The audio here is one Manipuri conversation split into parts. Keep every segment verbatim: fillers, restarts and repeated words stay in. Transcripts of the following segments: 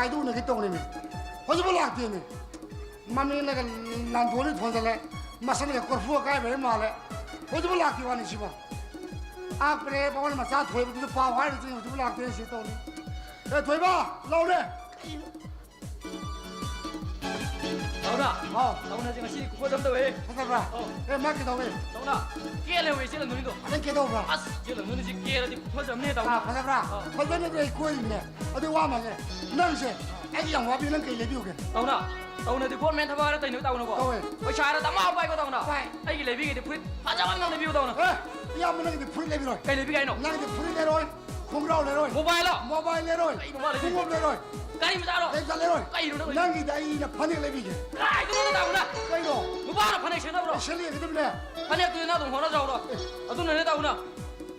ꯑꯗꯨ ꯎꯅꯒꯦ ꯇꯧꯕꯅꯤꯅꯦ꯫ ꯍꯧꯖꯤꯛꯐꯥꯎ ꯂꯥꯛꯇꯦꯅꯦ꯫ ꯃꯃꯤꯡꯅꯒ ꯂꯥꯟꯊꯣꯛꯑꯅꯤ ꯊꯣꯟꯖꯜꯂꯦ, ꯃꯁꯝꯅꯒ ꯀꯣꯔꯐꯨ ꯑꯀꯥꯏꯕ ꯍꯦꯛ ꯃꯥꯜꯂꯦ꯫ ꯍꯧꯖꯤꯛꯐꯥꯎ ꯂꯥꯛꯇꯦ ꯋꯥꯅꯤ ꯁꯤꯕꯣ꯫ ꯑꯥ, ꯄ꯭ꯔꯦ, ꯃꯉꯣꯟꯗ ꯃꯆꯥ ꯊꯣꯏꯕꯗꯨꯁꯨ ꯄꯥꯎ ꯍꯥꯏꯔꯤꯁꯤꯅꯤ, ꯍꯧꯖꯤꯛꯐꯥꯎ ꯂꯥꯛꯇꯦ ꯁꯤ ꯇꯧꯅꯤ꯫ ꯑꯦ, ꯊꯣꯏꯕ, ꯂꯧꯔꯦ꯫ ꯇꯧꯅ? ꯍꯥꯎ꯫ ꯇꯧꯅꯁꯦ ꯉꯁꯤꯗꯤ ꯈꯨꯐꯖ ꯑꯃ ꯇꯧꯋꯦ꯫ ꯐꯖꯕ꯭ꯔꯥ? ꯑꯧ꯫ ꯑꯦ, ꯃꯥ ꯀꯩꯗꯧꯋꯦ? ꯇꯧꯅ? ꯀꯦ ꯂꯩꯍꯧꯋꯦ ꯏꯆꯦ ꯂꯝꯗꯣꯏꯅꯤꯗꯣ꯫ ꯑꯗꯩ ꯀꯩꯗꯧꯕ꯭ꯔꯥ? ꯑꯁ, ꯏꯆꯦ ꯂꯝꯗꯣꯏꯅꯤꯁꯤ ꯀꯦꯔꯗꯤ ꯈꯨꯐꯖ ꯑꯃꯅꯦ ꯇꯧꯅ꯫ ꯑꯥ, ꯐꯖꯕ꯭ꯔꯥ? ꯑꯧ꯫ ꯐꯖꯅ ꯑꯩ ꯀꯣꯏꯔꯤꯅꯦ꯫ ꯑꯗꯨ ꯋꯥ ꯃꯥꯜꯂꯦ꯫ ꯅꯪꯁꯦ ꯑꯩꯒꯤ ꯌꯥꯝ ꯋꯥꯕꯤ, ꯅꯪ ꯀꯩ ꯂꯩꯕꯤꯌꯨꯒꯦ? ꯇꯧꯅ? ꯇꯧꯅꯗꯤ ꯒꯣꯔꯃꯦꯟ ꯊꯕꯛ ꯍꯥꯏꯔ ꯇꯩꯅꯕ ꯇꯧꯅꯀꯣ꯫ ꯇꯧꯋꯦ꯫ ꯄꯩꯁꯥ ꯍꯥꯏꯔ ꯗꯃꯥ ꯄꯥꯏꯀꯣ ꯇꯧꯅ? ꯄꯥꯏ꯫ ꯑꯩꯒꯤ ꯂꯩꯕꯤꯒꯦꯗꯤ ꯐꯨꯔꯤꯠ ꯐꯖꯕ ꯑꯃ ꯂꯩꯕꯤꯌꯨ ꯇꯧꯅ꯫ ꯑꯦ, ꯏꯌꯥꯝꯕ ꯅꯪꯒꯤꯗꯤ ꯐꯨꯔꯤꯠ ꯂꯩꯕꯤꯔꯣꯏ꯫ ꯀꯩ ꯂꯩꯕꯤꯒꯦ ꯍꯥꯏꯅꯣ? ꯅꯪꯒꯤꯗꯤ ꯐꯨꯔꯤꯠ ꯂꯩꯔꯣꯏ, ꯈꯣꯡꯒ꯭ꯔꯥꯎ ꯂꯩꯔꯣꯏ꯫ ꯃꯣꯕꯥꯏꯜꯂꯣ? ꯃꯣꯕꯥꯏꯜ ꯂꯩꯔꯣꯏ꯫ ꯀꯩꯅꯣ ꯃꯥ ꯂꯩꯕꯤꯒꯦ? ꯈꯣꯡꯎꯞ ꯂꯩꯔꯣꯏ꯫ ꯒꯥꯔꯤ ꯃꯆꯥꯔꯣ? ꯂꯩꯕ ꯂꯩꯔꯣꯏ꯫ ꯀꯩꯅꯣ ꯅꯪ ꯅꯪꯒꯤꯗꯤ ꯑꯩꯅ ꯐꯅꯦꯛ ꯂꯩꯕꯤꯒꯦ꯫ ꯀꯥꯏꯗꯅꯣ ꯇꯧꯅ? ꯀꯩꯅꯣ? ꯅꯨꯄꯥꯅ ꯐꯅꯦꯛ ꯁꯦꯠꯅꯕ꯭ꯔꯣ? ꯁꯦꯠꯂꯤ ꯌꯦꯡꯒꯗꯕꯅꯦ꯫ ꯐꯅꯦꯛꯇꯨꯗꯤ ꯅꯪ ꯑꯗꯨꯝ ꯍꯣꯠꯅꯖꯍꯧꯔꯣ꯫ ꯑꯦ꯫ ꯑꯗꯨꯅꯅꯦ ꯇꯧꯅ꯫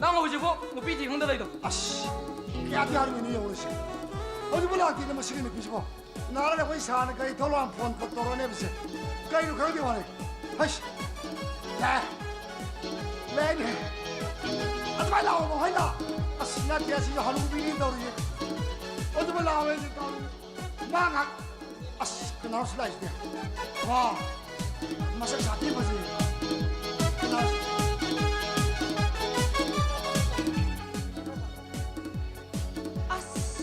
ꯅꯪ ꯍꯧꯖꯤꯛꯐꯥꯎ ꯅꯨꯄꯤ ꯊꯤ ꯈꯪꯗ ꯂꯩꯗꯣ꯫ ꯑꯁ, ꯀꯌꯥꯗꯤ ꯍꯥꯏꯔꯨꯕꯅꯤ ꯌꯦꯡꯉꯨꯅꯦ ꯁꯤ꯫ ꯍꯧꯖꯤꯛꯐꯥꯎ ꯂꯥꯛꯇꯦꯅꯦ ꯃꯁꯤꯒꯤ ꯅꯨꯄꯤꯁꯤꯕꯣ꯫ ꯅꯍꯥꯟ ꯑꯩꯈꯣꯏ ꯁꯥꯔꯅ ꯒꯥꯔꯤ ꯊꯧꯔꯣ ꯍꯥꯟꯅ ꯐꯣꯟ ꯇꯧꯔꯛꯑꯅꯦꯕꯁꯦ꯫ ꯀꯩꯅꯣ ꯈꯪꯗꯦ ꯋꯥꯅꯤ꯫ ꯍꯩꯁ! ꯂꯥꯛꯑꯦ꯫ ꯂꯥꯛꯑꯦꯅꯦ꯫ ꯑꯗꯨꯃꯥꯏꯅ ꯂꯥꯛꯑꯣ, ꯍꯩꯅ꯫ ꯑꯁ, ꯅꯠꯇꯦ, ꯑꯁꯤꯁꯨ ꯍꯅꯨꯕꯤꯅꯤ ꯇꯧꯔꯤꯁꯦ꯫ ꯑꯗꯨꯃꯥꯏꯅ ꯂꯥꯛꯑꯣ, ꯑꯩꯁꯦ ꯇꯧꯔꯤꯁꯦ꯫ ꯃꯥ ꯉꯥꯛ-, ꯑꯁ, ꯀꯅꯥꯅꯣ ꯁꯤ ꯂꯥꯛꯏꯁꯤꯗꯤ? ꯋꯥ! ꯃꯁꯛ ꯁꯥꯊꯤ ꯐꯖꯩ꯫ ꯀꯅꯥ-, ꯑꯁ!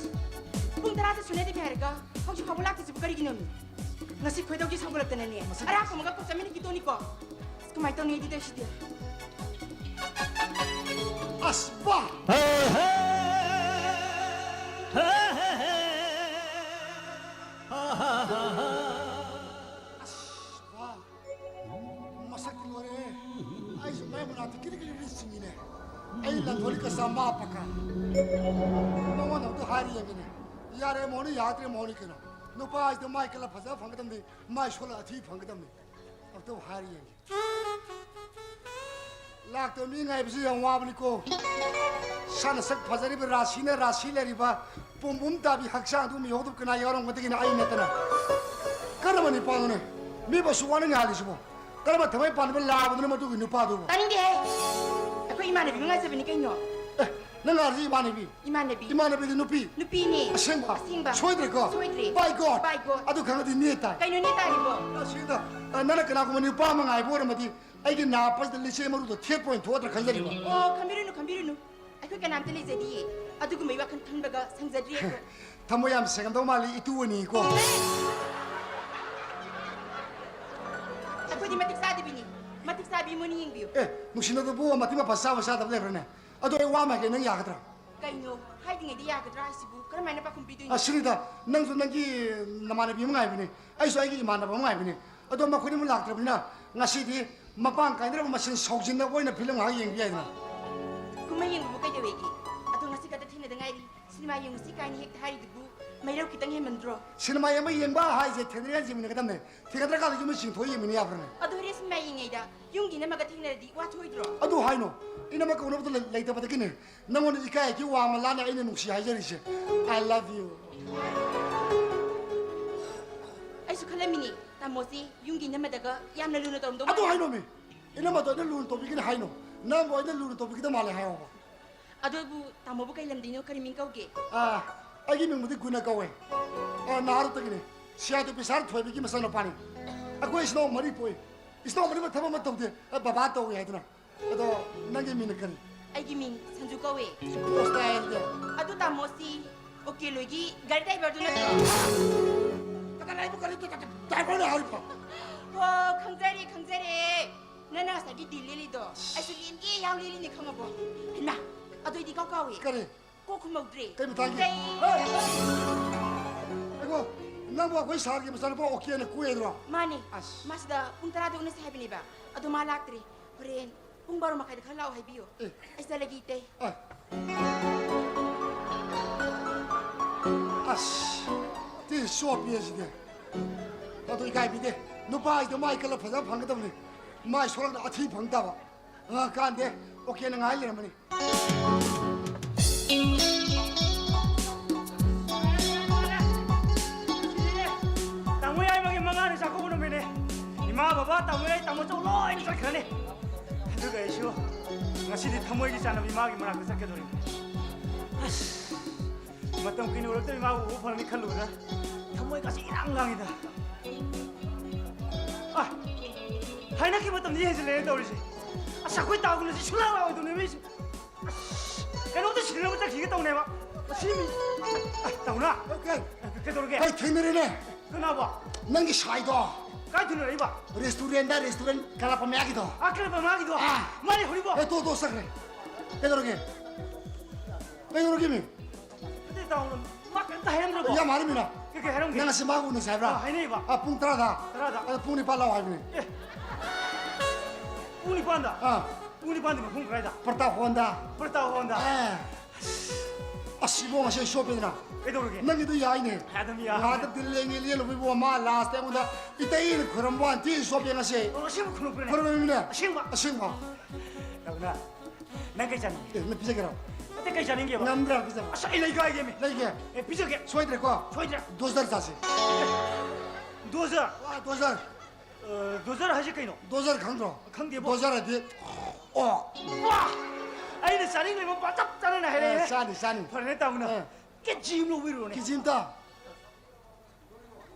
ꯄꯨꯡ ꯇꯔꯥꯗ ꯁꯨꯅꯗꯕꯤ ꯍꯥꯏꯔꯒ ꯍꯧꯖꯤꯛ ꯐꯥꯎꯕ ꯂꯥꯛꯇ꯭ꯔꯤꯁꯤꯕꯨ ꯀꯔꯤꯒꯤꯅꯣꯃꯤ? ꯉꯁꯤ ꯈꯣꯏꯗꯧꯁꯤ ꯁꯥꯎꯒꯠꯂꯛꯇꯅꯅꯦ, ꯃꯁꯤ ꯑꯔꯥꯛꯄ ꯑꯃꯒ ꯀꯣꯛ ꯆꯥꯃꯤꯟꯅꯈꯤꯗꯣꯅꯤꯀꯣ꯫ ꯑꯁ, ꯀꯃꯥꯏꯅ ꯇꯧꯅꯤ ꯑꯩꯗꯤ ꯇꯧꯔꯤꯁꯤꯗꯤ? ꯑꯁ, ꯕꯥ! ꯑꯁ, ꯕꯥ! ꯃꯁꯛꯇꯤ ꯂꯣꯏꯔꯦꯍꯦ꯫ ꯑꯩꯁꯨ ꯃꯥꯏ ꯃꯅꯥꯛꯇ ꯀꯤꯔꯤ ꯀꯤꯔꯤ ꯀꯤꯔꯤ ꯆꯤꯡꯉꯤꯅꯦ꯫ ꯑꯩ ꯂꯟꯊꯣꯏ ꯀꯆꯥ ꯃꯥ ꯄꯀꯥ꯫ ꯃꯉꯣꯟꯗ ꯑꯝꯇ ꯍꯥꯏꯔ ꯌꯦꯡꯒꯦꯅꯦ꯫ ꯌꯥꯔꯦ ꯃꯣꯍꯣꯔꯤ, ꯌꯥꯗ꯭ꯔꯦ ꯃꯣꯍꯣꯔꯤ ꯀꯩꯅꯣ꯫ ꯅꯨꯄꯥ ꯍꯥꯏꯁꯤꯗꯤ ꯃꯥꯏ ꯀꯜꯂ ꯐꯖꯕ ꯐꯪꯒꯗꯕꯅꯤ, ꯃꯥꯏ ꯁꯣꯜꯂ ꯑꯊꯤ ꯐꯪꯒꯗꯕꯅꯤ꯫ ꯑꯝꯇꯕꯨ ꯍꯥꯏꯔ ꯌꯦꯡꯒꯦ꯫ ꯂꯥꯛꯇꯕ ꯃꯤ ꯉꯥꯏꯕꯁꯤ ꯌꯥꯝ ꯋꯥꯕꯅꯤꯀꯣ꯫ ꯁꯥꯅ ꯁꯛ ꯐꯖꯔꯤꯕ ꯔꯥꯁꯤꯅ ꯔꯥꯁꯤ ꯂꯩꯔꯤꯕ ꯄꯨꯝꯕꯨꯝ ꯇꯥꯕꯤ ꯍꯛꯆꯥꯡꯗꯨ ꯃꯤꯍꯧꯗꯕ ꯀꯅꯥ ꯌꯥꯎꯔꯝꯒꯗꯒꯦꯅ ꯑꯩ ꯅꯠꯇꯅ꯫ ꯀꯔꯝꯕ ꯅꯨꯄꯥꯅꯣꯅꯦ? ꯃꯤꯕꯨ ꯑꯁꯨꯛ ꯋꯥꯅ ꯉꯥꯜꯂꯤꯁꯤꯕꯣ? ꯀꯔꯝꯕ ꯊꯃꯣꯏ ꯄꯥꯟꯕ ꯂꯥꯕꯗꯨꯅ ꯃꯗꯨꯒꯤ ꯅꯨꯄꯥꯗꯨꯕꯨ? ꯇꯥꯅꯤꯡꯗꯦꯍꯦ! ꯑꯩꯈꯣꯏ ꯏꯃꯥꯟꯅꯕꯤ ꯉꯥꯏꯖꯕꯅꯤ ꯀꯩꯅꯣ꯫ ꯑꯦ, ꯅꯪ ꯉꯥꯏꯔꯤꯁꯤ ꯏꯃꯥꯟꯅꯕꯤ? ꯏꯃꯥꯟꯅꯕꯤ꯫ ꯏꯃꯥꯟꯅꯕꯤꯗꯨ ꯅꯨꯄꯤ? ꯅꯨꯄꯤꯅꯦ꯫ ꯑꯁꯦꯡꯕ? ꯑꯁꯦꯡꯕ꯫ ꯁꯣꯏꯗ꯭ꯔꯦꯀꯣ? ꯁꯣꯏꯗ꯭ꯔꯦ꯫ By God꯫ By God꯫ ꯑꯗꯨ ꯈꯪꯉꯗꯤ ꯅꯦ ꯇꯥꯏ꯫ ꯀꯩꯅꯣ ꯅꯦ ꯇꯥꯔꯤꯕꯣ? ꯑꯁꯤꯗ, ꯑ, ꯅꯪꯅ ꯀꯅꯥꯒꯨꯝꯕ ꯅꯨꯄꯥ ꯑꯃ ꯉꯥꯏꯕ ꯑꯣꯏꯔꯝꯃꯗꯤ ꯑꯩꯒꯤ ꯅꯥꯄꯁꯤꯗ ꯂꯤꯆꯦ ꯃꯔꯨꯗꯣ ꯊꯦꯠꯄ ꯑꯣꯏꯅ ꯊꯣꯛꯑꯗ꯭ꯔꯥ ꯈꯟꯖꯔꯤꯕ꯫ ꯑꯣ, ꯈꯟꯕꯤꯔꯨꯅꯨ, ꯈꯟꯕꯤꯔꯨꯅꯨ꯫ ꯑꯩꯈꯣꯏ ꯀꯅꯥꯝꯇ ꯂꯩꯖꯗꯤꯌꯦ꯫ ꯑꯗꯨꯒꯨꯝꯕꯒꯤ ꯋꯥꯈꯜ ꯈꯟꯕꯒ ꯁꯪꯖꯗ꯭ꯔꯤ ꯑꯩꯈꯣꯏ꯫ ꯊꯃꯣꯏ ꯌꯥꯝ ꯁꯦꯡꯉꯝꯗꯧ ꯃꯥꯜꯂꯤ, ꯏꯇꯨ ꯑꯅꯤ ꯀꯣ꯫ ꯑꯩꯈꯣꯏꯗꯤ ꯃꯇꯤꯛ ꯆꯥꯗꯕꯤꯅꯤ꯫ ꯃꯇꯤꯛ ꯆꯥꯕꯤ ꯃꯣꯏꯅ ꯌꯦꯡꯕꯤꯌꯨ꯫ ꯑꯦ, ꯅꯨꯡꯁꯤꯅꯕꯕꯨ ꯃꯇꯤꯛ ꯃꯄꯥ ꯆꯥꯕ ꯆꯥꯗꯕ ꯂꯩꯕ꯭ꯔꯥꯅꯦ? ꯑꯗꯣ ꯑꯩ ꯋꯥ ꯑꯃ ꯍꯥꯏꯒꯦ, ꯅꯪ ꯌꯥꯒꯗ꯭ꯔꯥ? ꯀꯩꯅꯣ? ꯍꯥꯏꯗ꯭ꯔꯤꯉꯩꯗ ꯌꯥꯒꯗ꯭ꯔꯥ ꯍꯥꯏꯁꯤꯕꯨ? ꯀꯔꯝꯍꯥꯏꯅ ꯄꯥꯎꯈꯨꯝ ꯄꯤꯗꯣꯏꯅꯣ? ꯑꯁꯤꯅꯤꯗ, ꯅꯪꯁꯨ ꯅꯪꯒꯤ ꯅꯃꯥꯟꯅꯕꯤ ꯑꯃ ꯉꯥꯏꯕꯅꯤ, ꯑꯩꯁꯨ ꯑꯩꯒꯤ ꯏꯃꯥꯟꯅꯕ ꯑꯃ ꯉꯥꯏꯕꯅꯤ꯫ ꯑꯗꯣ ꯃꯈꯣꯏꯅꯤꯃꯛ ꯂꯥꯛꯇ꯭ꯔꯕꯅꯤꯅ ꯉꯁꯤꯗꯤ ꯃꯄꯥꯡ ꯀꯥꯏꯅꯔꯕ ꯃꯁꯦꯟ ꯁꯥꯎꯖꯤꯟꯅꯕ ꯑꯣꯏꯅ ꯐꯤꯂꯝ ꯉꯥꯏꯍꯥꯛ ꯌꯦꯡꯕ ꯌꯥꯏꯗꯅ꯫ ꯀꯨꯝꯍꯩ ꯌꯦꯡꯕꯕꯨ ꯀꯩꯗꯧꯋꯦꯒꯦ? ꯑꯗꯣ ꯉꯁꯤ ꯈꯛꯇ ꯊꯦꯡꯅꯗ ꯉꯥꯏꯔꯤ, ꯁꯤꯅꯦꯃꯥ ꯌꯦꯡꯉꯨꯁꯤ ꯀꯥꯏꯅ ꯍꯦꯛꯇ ꯍꯥꯏꯔꯤꯗꯨꯕꯨ ꯃꯩꯔꯧ ꯈꯤꯇꯪ ꯍꯦꯟꯃꯟꯗ꯭ꯔꯣ? ꯁꯤꯅꯦꯃꯥ ꯑꯃ ꯌꯦꯡꯕ ꯍꯥꯏꯁꯦ ꯊꯦꯡꯅꯔꯀꯥꯟꯗ ꯌꯦꯡꯃꯤꯟꯅꯒꯗꯕꯅꯦ꯫ ꯊꯦꯡꯅꯗ꯭ꯔꯀꯥꯟꯗ ꯌꯨꯝꯗ ꯆꯤꯡꯊꯣꯛꯑ ꯌꯦꯡꯃꯤꯟꯅ ꯌꯥꯕ꯭ꯔꯥꯅꯦ? ꯑꯗꯣ ꯍꯣꯔꯦꯟ ꯁꯤꯅꯦꯃꯥ ꯌꯦꯡꯉꯤꯉꯩꯗ ꯌꯨꯝꯒꯤ ꯏꯅꯝꯃꯒ ꯊꯦꯡꯅꯔꯗꯤ ꯋꯥ ꯊꯣꯛꯑꯣꯏꯗ꯭ꯔꯣ? ꯑꯗꯨ ꯍꯥꯏꯅꯣ, ꯏꯅꯝꯃ ꯀꯧꯅꯕꯗꯣ ꯂꯩ-, ꯂꯩꯇꯕꯗꯒꯤꯅꯦ꯫ ꯅꯪꯉꯣꯟꯗ ꯏꯀꯥꯏ ꯏꯀꯥꯏ ꯋꯥ ꯑꯃ ꯂꯥꯟꯅ ꯑꯩꯅ ꯅꯨꯡꯁꯤ ꯍꯥꯏꯖꯔꯤꯁꯦ꯫ I love you꯫ ꯑꯩꯁꯨ ꯈꯜꯂꯝꯃꯤꯅꯦ, ꯇꯥꯃꯣꯁꯤ ꯌꯨꯝꯒꯤ ꯏꯅꯝꯃꯗꯒ ꯌꯥꯝꯅ ꯂꯨꯅ ꯇꯧꯔꯝꯗꯧ ꯑꯗꯨ ꯃꯥꯜꯂꯦ꯫ ꯍꯥꯏꯅꯣꯃꯤ, ꯏꯅꯝꯃꯗꯣ ꯑꯩꯅ ꯂꯨꯅ ꯇꯧꯕꯤꯒꯅꯤ ꯍꯥꯏꯅꯣ, ꯅꯪꯕꯨ ꯑꯩꯅ ꯂꯨꯅ ꯇꯧꯕꯤꯒꯗꯕ ꯃꯥꯜꯂꯦ ꯍꯥꯏꯌꯣꯕ꯫ ꯑꯗꯨꯕꯨ ꯇꯥꯃꯣꯕꯨ ꯀꯩ ꯂꯝꯗꯩꯅꯣ, ꯀꯔꯤ ꯃꯤꯡ ꯀꯧꯒꯦ? ꯑꯥ, ꯑꯩꯒꯤ ꯃꯤꯡꯕꯨꯗꯤ ꯒꯨꯅ ꯀꯧꯋꯦ꯫ ꯑꯥ, ꯅꯥꯔꯨꯠꯇꯒꯤꯅꯦ꯫ ꯁꯤꯌꯥꯇꯣ ꯄꯤꯁꯥꯔ ꯊꯣꯏꯕꯤꯒꯤ ꯃꯆꯥꯅꯨꯄꯥꯅꯤ꯫ ꯑꯩꯈꯣꯏ ꯏꯆꯤꯟ ꯏꯅꯥꯎ ꯃꯔꯤ ꯄꯣꯛꯏ꯫ ꯏꯆꯤꯟ ꯏꯅꯥꯎ ꯃꯔꯤꯃꯛ ꯊꯕꯛ ꯑꯃ ꯇꯧꯗꯦ꯫ ꯑ, ꯕꯕꯥ ꯇꯧꯏ ꯍꯥꯏꯗꯅ꯫ ꯑꯗꯣ ꯅꯪꯒꯤ ꯃꯤꯡꯅ ꯀꯔꯤ? ꯑꯩꯒꯤ ꯃꯤꯡ ꯁꯟꯖꯨ ꯀꯧꯋꯦ꯫ ꯏꯁ, ꯄꯣꯁ ꯇꯥꯏ ꯑꯗꯨꯗꯤ꯫ ꯑꯗꯨ ꯇꯥꯃꯣꯁꯤ ꯑꯣꯀꯦ ꯂꯣꯏꯒꯤ ꯒꯥꯔꯤ ꯗ꯭ꯔꯥꯏꯚꯔꯗꯨ ꯅꯠꯇ꯭ꯔꯣ? ꯀꯅꯥ ꯂꯩꯕ ꯒꯥꯔꯤ ꯗ꯭ꯔꯥꯏꯚꯔꯅ ꯍꯥꯏꯔꯤꯕ? ꯍꯣ, ꯈꯪꯖꯔꯦ, ꯈꯪꯖꯔꯦ꯫ ꯅꯪꯅ ꯉꯁꯥꯏꯒꯤ ꯗꯤꯜ ꯂꯦꯜꯂꯤꯗꯣ ꯑꯩꯁꯨ ꯂꯦꯟꯒꯦ ꯌꯥꯎ ꯂꯦꯜꯂꯤꯅꯦ, ꯈꯪꯉꯕꯣ? ꯍꯩꯃꯥ, ꯑꯗꯨ ꯑꯩꯗꯤ ꯏꯀꯥꯎ ꯀꯥꯎꯋꯦ꯫ ꯀꯔꯤ? ꯀꯣꯛ ꯈꯨꯝꯍꯧꯗ꯭ꯔꯦ꯫ ꯀꯩ ꯃꯇꯥꯡꯒꯤ? ꯀꯩ? ꯍꯦ! ꯑꯩꯒꯣ, ꯅꯪꯕꯨ ꯑꯩꯈꯣꯏ ꯁꯥꯔꯒꯤ ꯃꯆꯥꯅꯨꯄꯥ ꯑꯣꯀꯦꯅ ꯀꯣꯏ ꯍꯥꯏꯗ꯭ꯔꯣ? ꯃꯥꯅꯦ꯫ ꯑꯁ꯫ ꯃꯥ ꯁꯤꯗ ꯄꯨꯡ ꯇꯔꯥꯗ ꯎꯅꯁꯦ ꯍꯥꯏꯕꯅꯦꯕ꯫ ꯑꯗꯣ ꯃꯥ ꯂꯥꯛꯇ꯭ꯔꯦ꯫ ꯍꯣꯔꯦꯟ ꯄꯨꯡ ꯕꯥꯔꯣ ꯃꯈꯥꯏꯗ ꯈꯔ ꯂꯥꯛꯑꯣ ꯍꯥꯏꯕꯤꯌꯣ꯫ ꯑꯦ꯫ ꯑꯩ ꯆꯠꯂꯒꯦ, ꯏꯇꯩ꯫ ꯑ꯫ ꯑꯁ, ꯇꯤ ꯆꯣꯞꯄꯤ ꯑꯁꯤꯗꯤ꯫ ꯑꯗꯣ ꯏꯀꯥꯏꯕꯤꯗꯦ꯫ ꯅꯨꯄꯥ ꯍꯥꯏꯁꯤꯗꯤ ꯃꯥꯏ ꯀꯜꯂ ꯐꯖꯅ ꯐꯪꯒꯗꯕꯅꯤ꯫ ꯃꯥꯏ ꯁꯣꯔꯛꯇ ꯑꯊꯤ ꯐꯪ ꯇꯥꯕ꯫ ꯑ, ꯀꯥꯟꯗꯦ꯫ ꯑꯣꯀꯦꯅ ꯉꯥꯏ ꯂꯩꯔꯝꯃꯅꯤ꯫ ꯇꯥꯃꯣ ꯌꯥꯏꯃꯒꯤ ꯃꯉꯥꯅꯤ ꯆꯥꯛꯀꯧꯕ ꯅꯨꯃꯤꯠꯅꯤ꯫ ꯏꯃꯥ, ꯕꯕꯥ, ꯇꯥꯃꯣ ꯌꯥꯏ, ꯇꯥꯃꯣ ꯆꯧ ꯂꯣꯏꯅ ꯆꯠꯈ꯭ꯔꯅꯤ꯫ ꯑꯗꯨꯒ ꯑꯩꯁꯨ ꯉꯁꯤꯗꯤ ꯊꯃꯣꯏꯒꯤ ꯆꯥꯟꯅꯕꯤ ꯃꯥꯒꯤ ꯃꯅꯥꯛꯇ ꯆꯠꯀꯗꯧꯔꯤꯅꯤ꯫ ꯃꯇꯝ ꯀꯨꯏꯅ ꯎꯔꯛꯇꯕ ꯏꯃꯥꯕꯨ ꯎꯕ ꯐꯪꯂꯅꯤ ꯈꯜꯂꯨꯕꯗ ꯊꯃꯣꯏꯒꯁꯦ ꯏꯔꯥꯡ ꯂꯥꯡꯉꯤꯗ꯫ ꯑ, ꯍꯥꯏꯅꯈꯤꯕ ꯃꯇꯝꯗꯤ ꯍꯦꯟꯖꯤꯜꯂꯛꯑꯦ ꯇꯧꯔꯤꯁꯦ꯫ ꯑꯁ, ꯑꯩꯈꯣꯏ ꯇꯥꯒꯨꯝꯅꯁꯤ ꯁꯨꯡꯂꯥꯛ ꯂꯥꯛꯑꯣꯏꯗꯧꯅꯦ ꯃꯤꯁꯦ꯫ ꯑꯁ, ꯀꯩꯅꯣꯝꯇ ꯁꯤꯟꯅꯕ ꯆꯠꯈꯤꯒꯦ ꯇꯧꯅꯦꯕ꯫ ꯃꯁꯤ ꯃꯤ-, ꯑ, ꯇꯧꯅ꯫ ꯑꯣꯀꯦ꯫ ꯀꯩꯗꯧꯔꯒꯦ? ꯑꯩ ꯊꯦꯡꯅꯔꯦꯅꯦ꯫ ꯀꯅꯥꯕꯣ? ꯅꯪꯒꯤ ꯁꯥꯏꯗꯣ꯫ ꯀꯥꯏ ꯊꯦꯡꯅꯔꯛꯏꯕ? ꯔꯦꯁꯇꯨꯔꯦꯟꯗ, ꯔꯦꯁꯇꯨꯔꯦꯟ ꯀꯂꯥꯄ ꯃꯌꯥꯒꯤꯗꯣ꯫ ꯑꯥ, ꯀꯂꯥꯄ ꯃꯌꯥꯒꯤꯗꯣ? ꯑꯥ꯫ ꯃꯥꯅꯦ, ꯍꯧꯔꯤꯕꯣ? ꯑꯦ, ꯇꯣ, ꯇꯣ, ꯆꯠꯈ꯭ꯔꯦ꯫ ꯀꯩꯗꯧꯔꯒꯦ? ꯀꯩꯗꯧꯔꯒꯦ ꯃꯤ? ꯅꯠꯇꯦ, ꯇꯥꯃꯣ, ꯃꯥ ꯀꯩꯝꯇ ꯍꯥꯏꯔꯝꯗ꯭ꯔꯕꯣ? ꯌꯥꯝ ꯍꯥꯏꯔꯝꯃꯤꯅ꯫ ꯀꯩ, ꯀꯩ ꯍꯥꯏꯔꯝꯒꯦ? ꯅꯪ ꯉꯁꯤ ꯃꯥꯒ ꯎꯅꯁꯦ ꯍꯥꯏꯕ꯭ꯔꯥ? ꯑꯥ, ꯍꯥꯏꯅꯩꯕ꯫ ꯑꯥ, ꯄꯨꯡ ꯇꯔꯥꯗ? ꯇꯔꯥꯗ꯫ ꯑꯗꯣ ꯄꯨꯡ ꯅꯤꯄꯥꯟ ꯂꯥꯛꯑꯣ ꯍꯥꯏꯕꯅꯦ꯫ ꯑꯦ, ꯄꯨꯡ ꯅꯤꯄꯥꯟꯗ? ꯑꯥ꯫ ꯄꯨꯡ ꯅꯤꯄꯥꯟꯗꯤ ꯃꯐꯝ ꯀꯗꯥꯏꯗ? ꯄ꯭ꯔꯇꯥꯞ ꯍꯣꯟꯗ꯫ ꯄ꯭ꯔꯇꯥꯞ ꯍꯣꯟꯗ꯫ ꯑꯦ꯫ ꯑꯁ, ꯏꯕꯣ, ꯉꯁꯤ ꯑꯩ ꯁꯣꯞꯄꯦꯗꯅ꯫ ꯀꯩꯗꯧꯔꯒꯦ? ꯅꯪꯒꯤꯗꯣ ꯌꯥꯏꯅꯦ꯫ ꯑꯗꯨꯝ ꯌꯥꯕꯅꯦ꯫ ꯉꯥꯗ ꯗꯤꯜ ꯂꯦꯡꯉꯦ ꯂꯦꯜꯂꯨꯕ ꯏꯕꯣ, ꯃꯥ ꯂꯥꯁꯇ ꯑꯩꯉꯣꯟꯗ ꯏꯇꯩꯅ ꯈꯣꯏꯔꯝꯕ ꯋꯥꯅꯤ, ꯇꯤ ꯁꯣꯞꯄꯦ ꯉꯁꯤ꯫ ꯑꯣ, ꯑꯁꯦꯡꯕ ꯈꯣꯏꯔꯝꯕ꯭ꯔꯅꯦ? ꯈꯣꯏꯔꯝꯃꯤꯅꯦ꯫ ꯑꯁꯦꯡꯕ? ꯑꯁꯦꯡꯕ꯫ ꯇꯧꯅ꯫ ꯅꯪ ꯀꯩ ꯆꯥꯅꯤꯡꯒꯦ? ꯑꯦ, ꯅꯪ ꯄꯤꯖꯒꯦꯔꯣ? ꯅꯠꯇꯦ, ꯀꯩ ꯆꯥꯅꯤꯡꯒꯦꯕ? ꯉꯝꯗ꯭ꯔꯥ ꯄꯤꯖꯕ? ꯑꯁ, ꯑꯩ ꯂꯩꯒꯥꯏꯒꯦꯃꯤ꯫ ꯂꯩꯒꯦ? ꯑꯦ, ꯄꯤꯖꯒꯦ꯫ ꯁꯣꯏꯗ꯭ꯔꯦꯀꯣ? ꯁꯣꯏꯗ꯭ꯔꯦ꯫ ꯗꯣꯁꯔ ꯆꯥꯁꯤ꯫ ꯗꯣꯁꯔ? ꯑꯥ, ꯗꯣꯁꯔ꯫ ꯑ, ꯗꯣꯁꯔ ꯍꯥꯏꯁꯦ ꯀꯩꯅꯣ? ꯗꯣꯁꯔ ꯈꯪꯗ꯭ꯔꯣ? ꯈꯪꯗꯦꯕꯣ꯫ ꯗꯣꯁꯔ ꯍꯥꯏꯗꯤ, ꯑꯣ꯫ ꯋꯥ! ꯑꯩꯅ ꯆꯥꯅꯤꯡꯂꯤꯕ ꯃꯄꯥ ꯆꯞ ꯆꯥꯅꯅ ꯍꯥꯏꯔꯛꯑꯦ꯫ ꯑ, ꯆꯥꯅꯤ, ꯆꯥꯅꯤ꯫ ꯐꯔꯦꯅꯦ, ꯇꯥꯃꯣꯅ꯫ ꯑ꯫ ꯀꯦꯖꯤ ꯑꯃ ꯂꯧꯕꯤꯔꯣꯅꯦ꯫ ꯀꯦꯖꯤ ꯑꯝꯇ?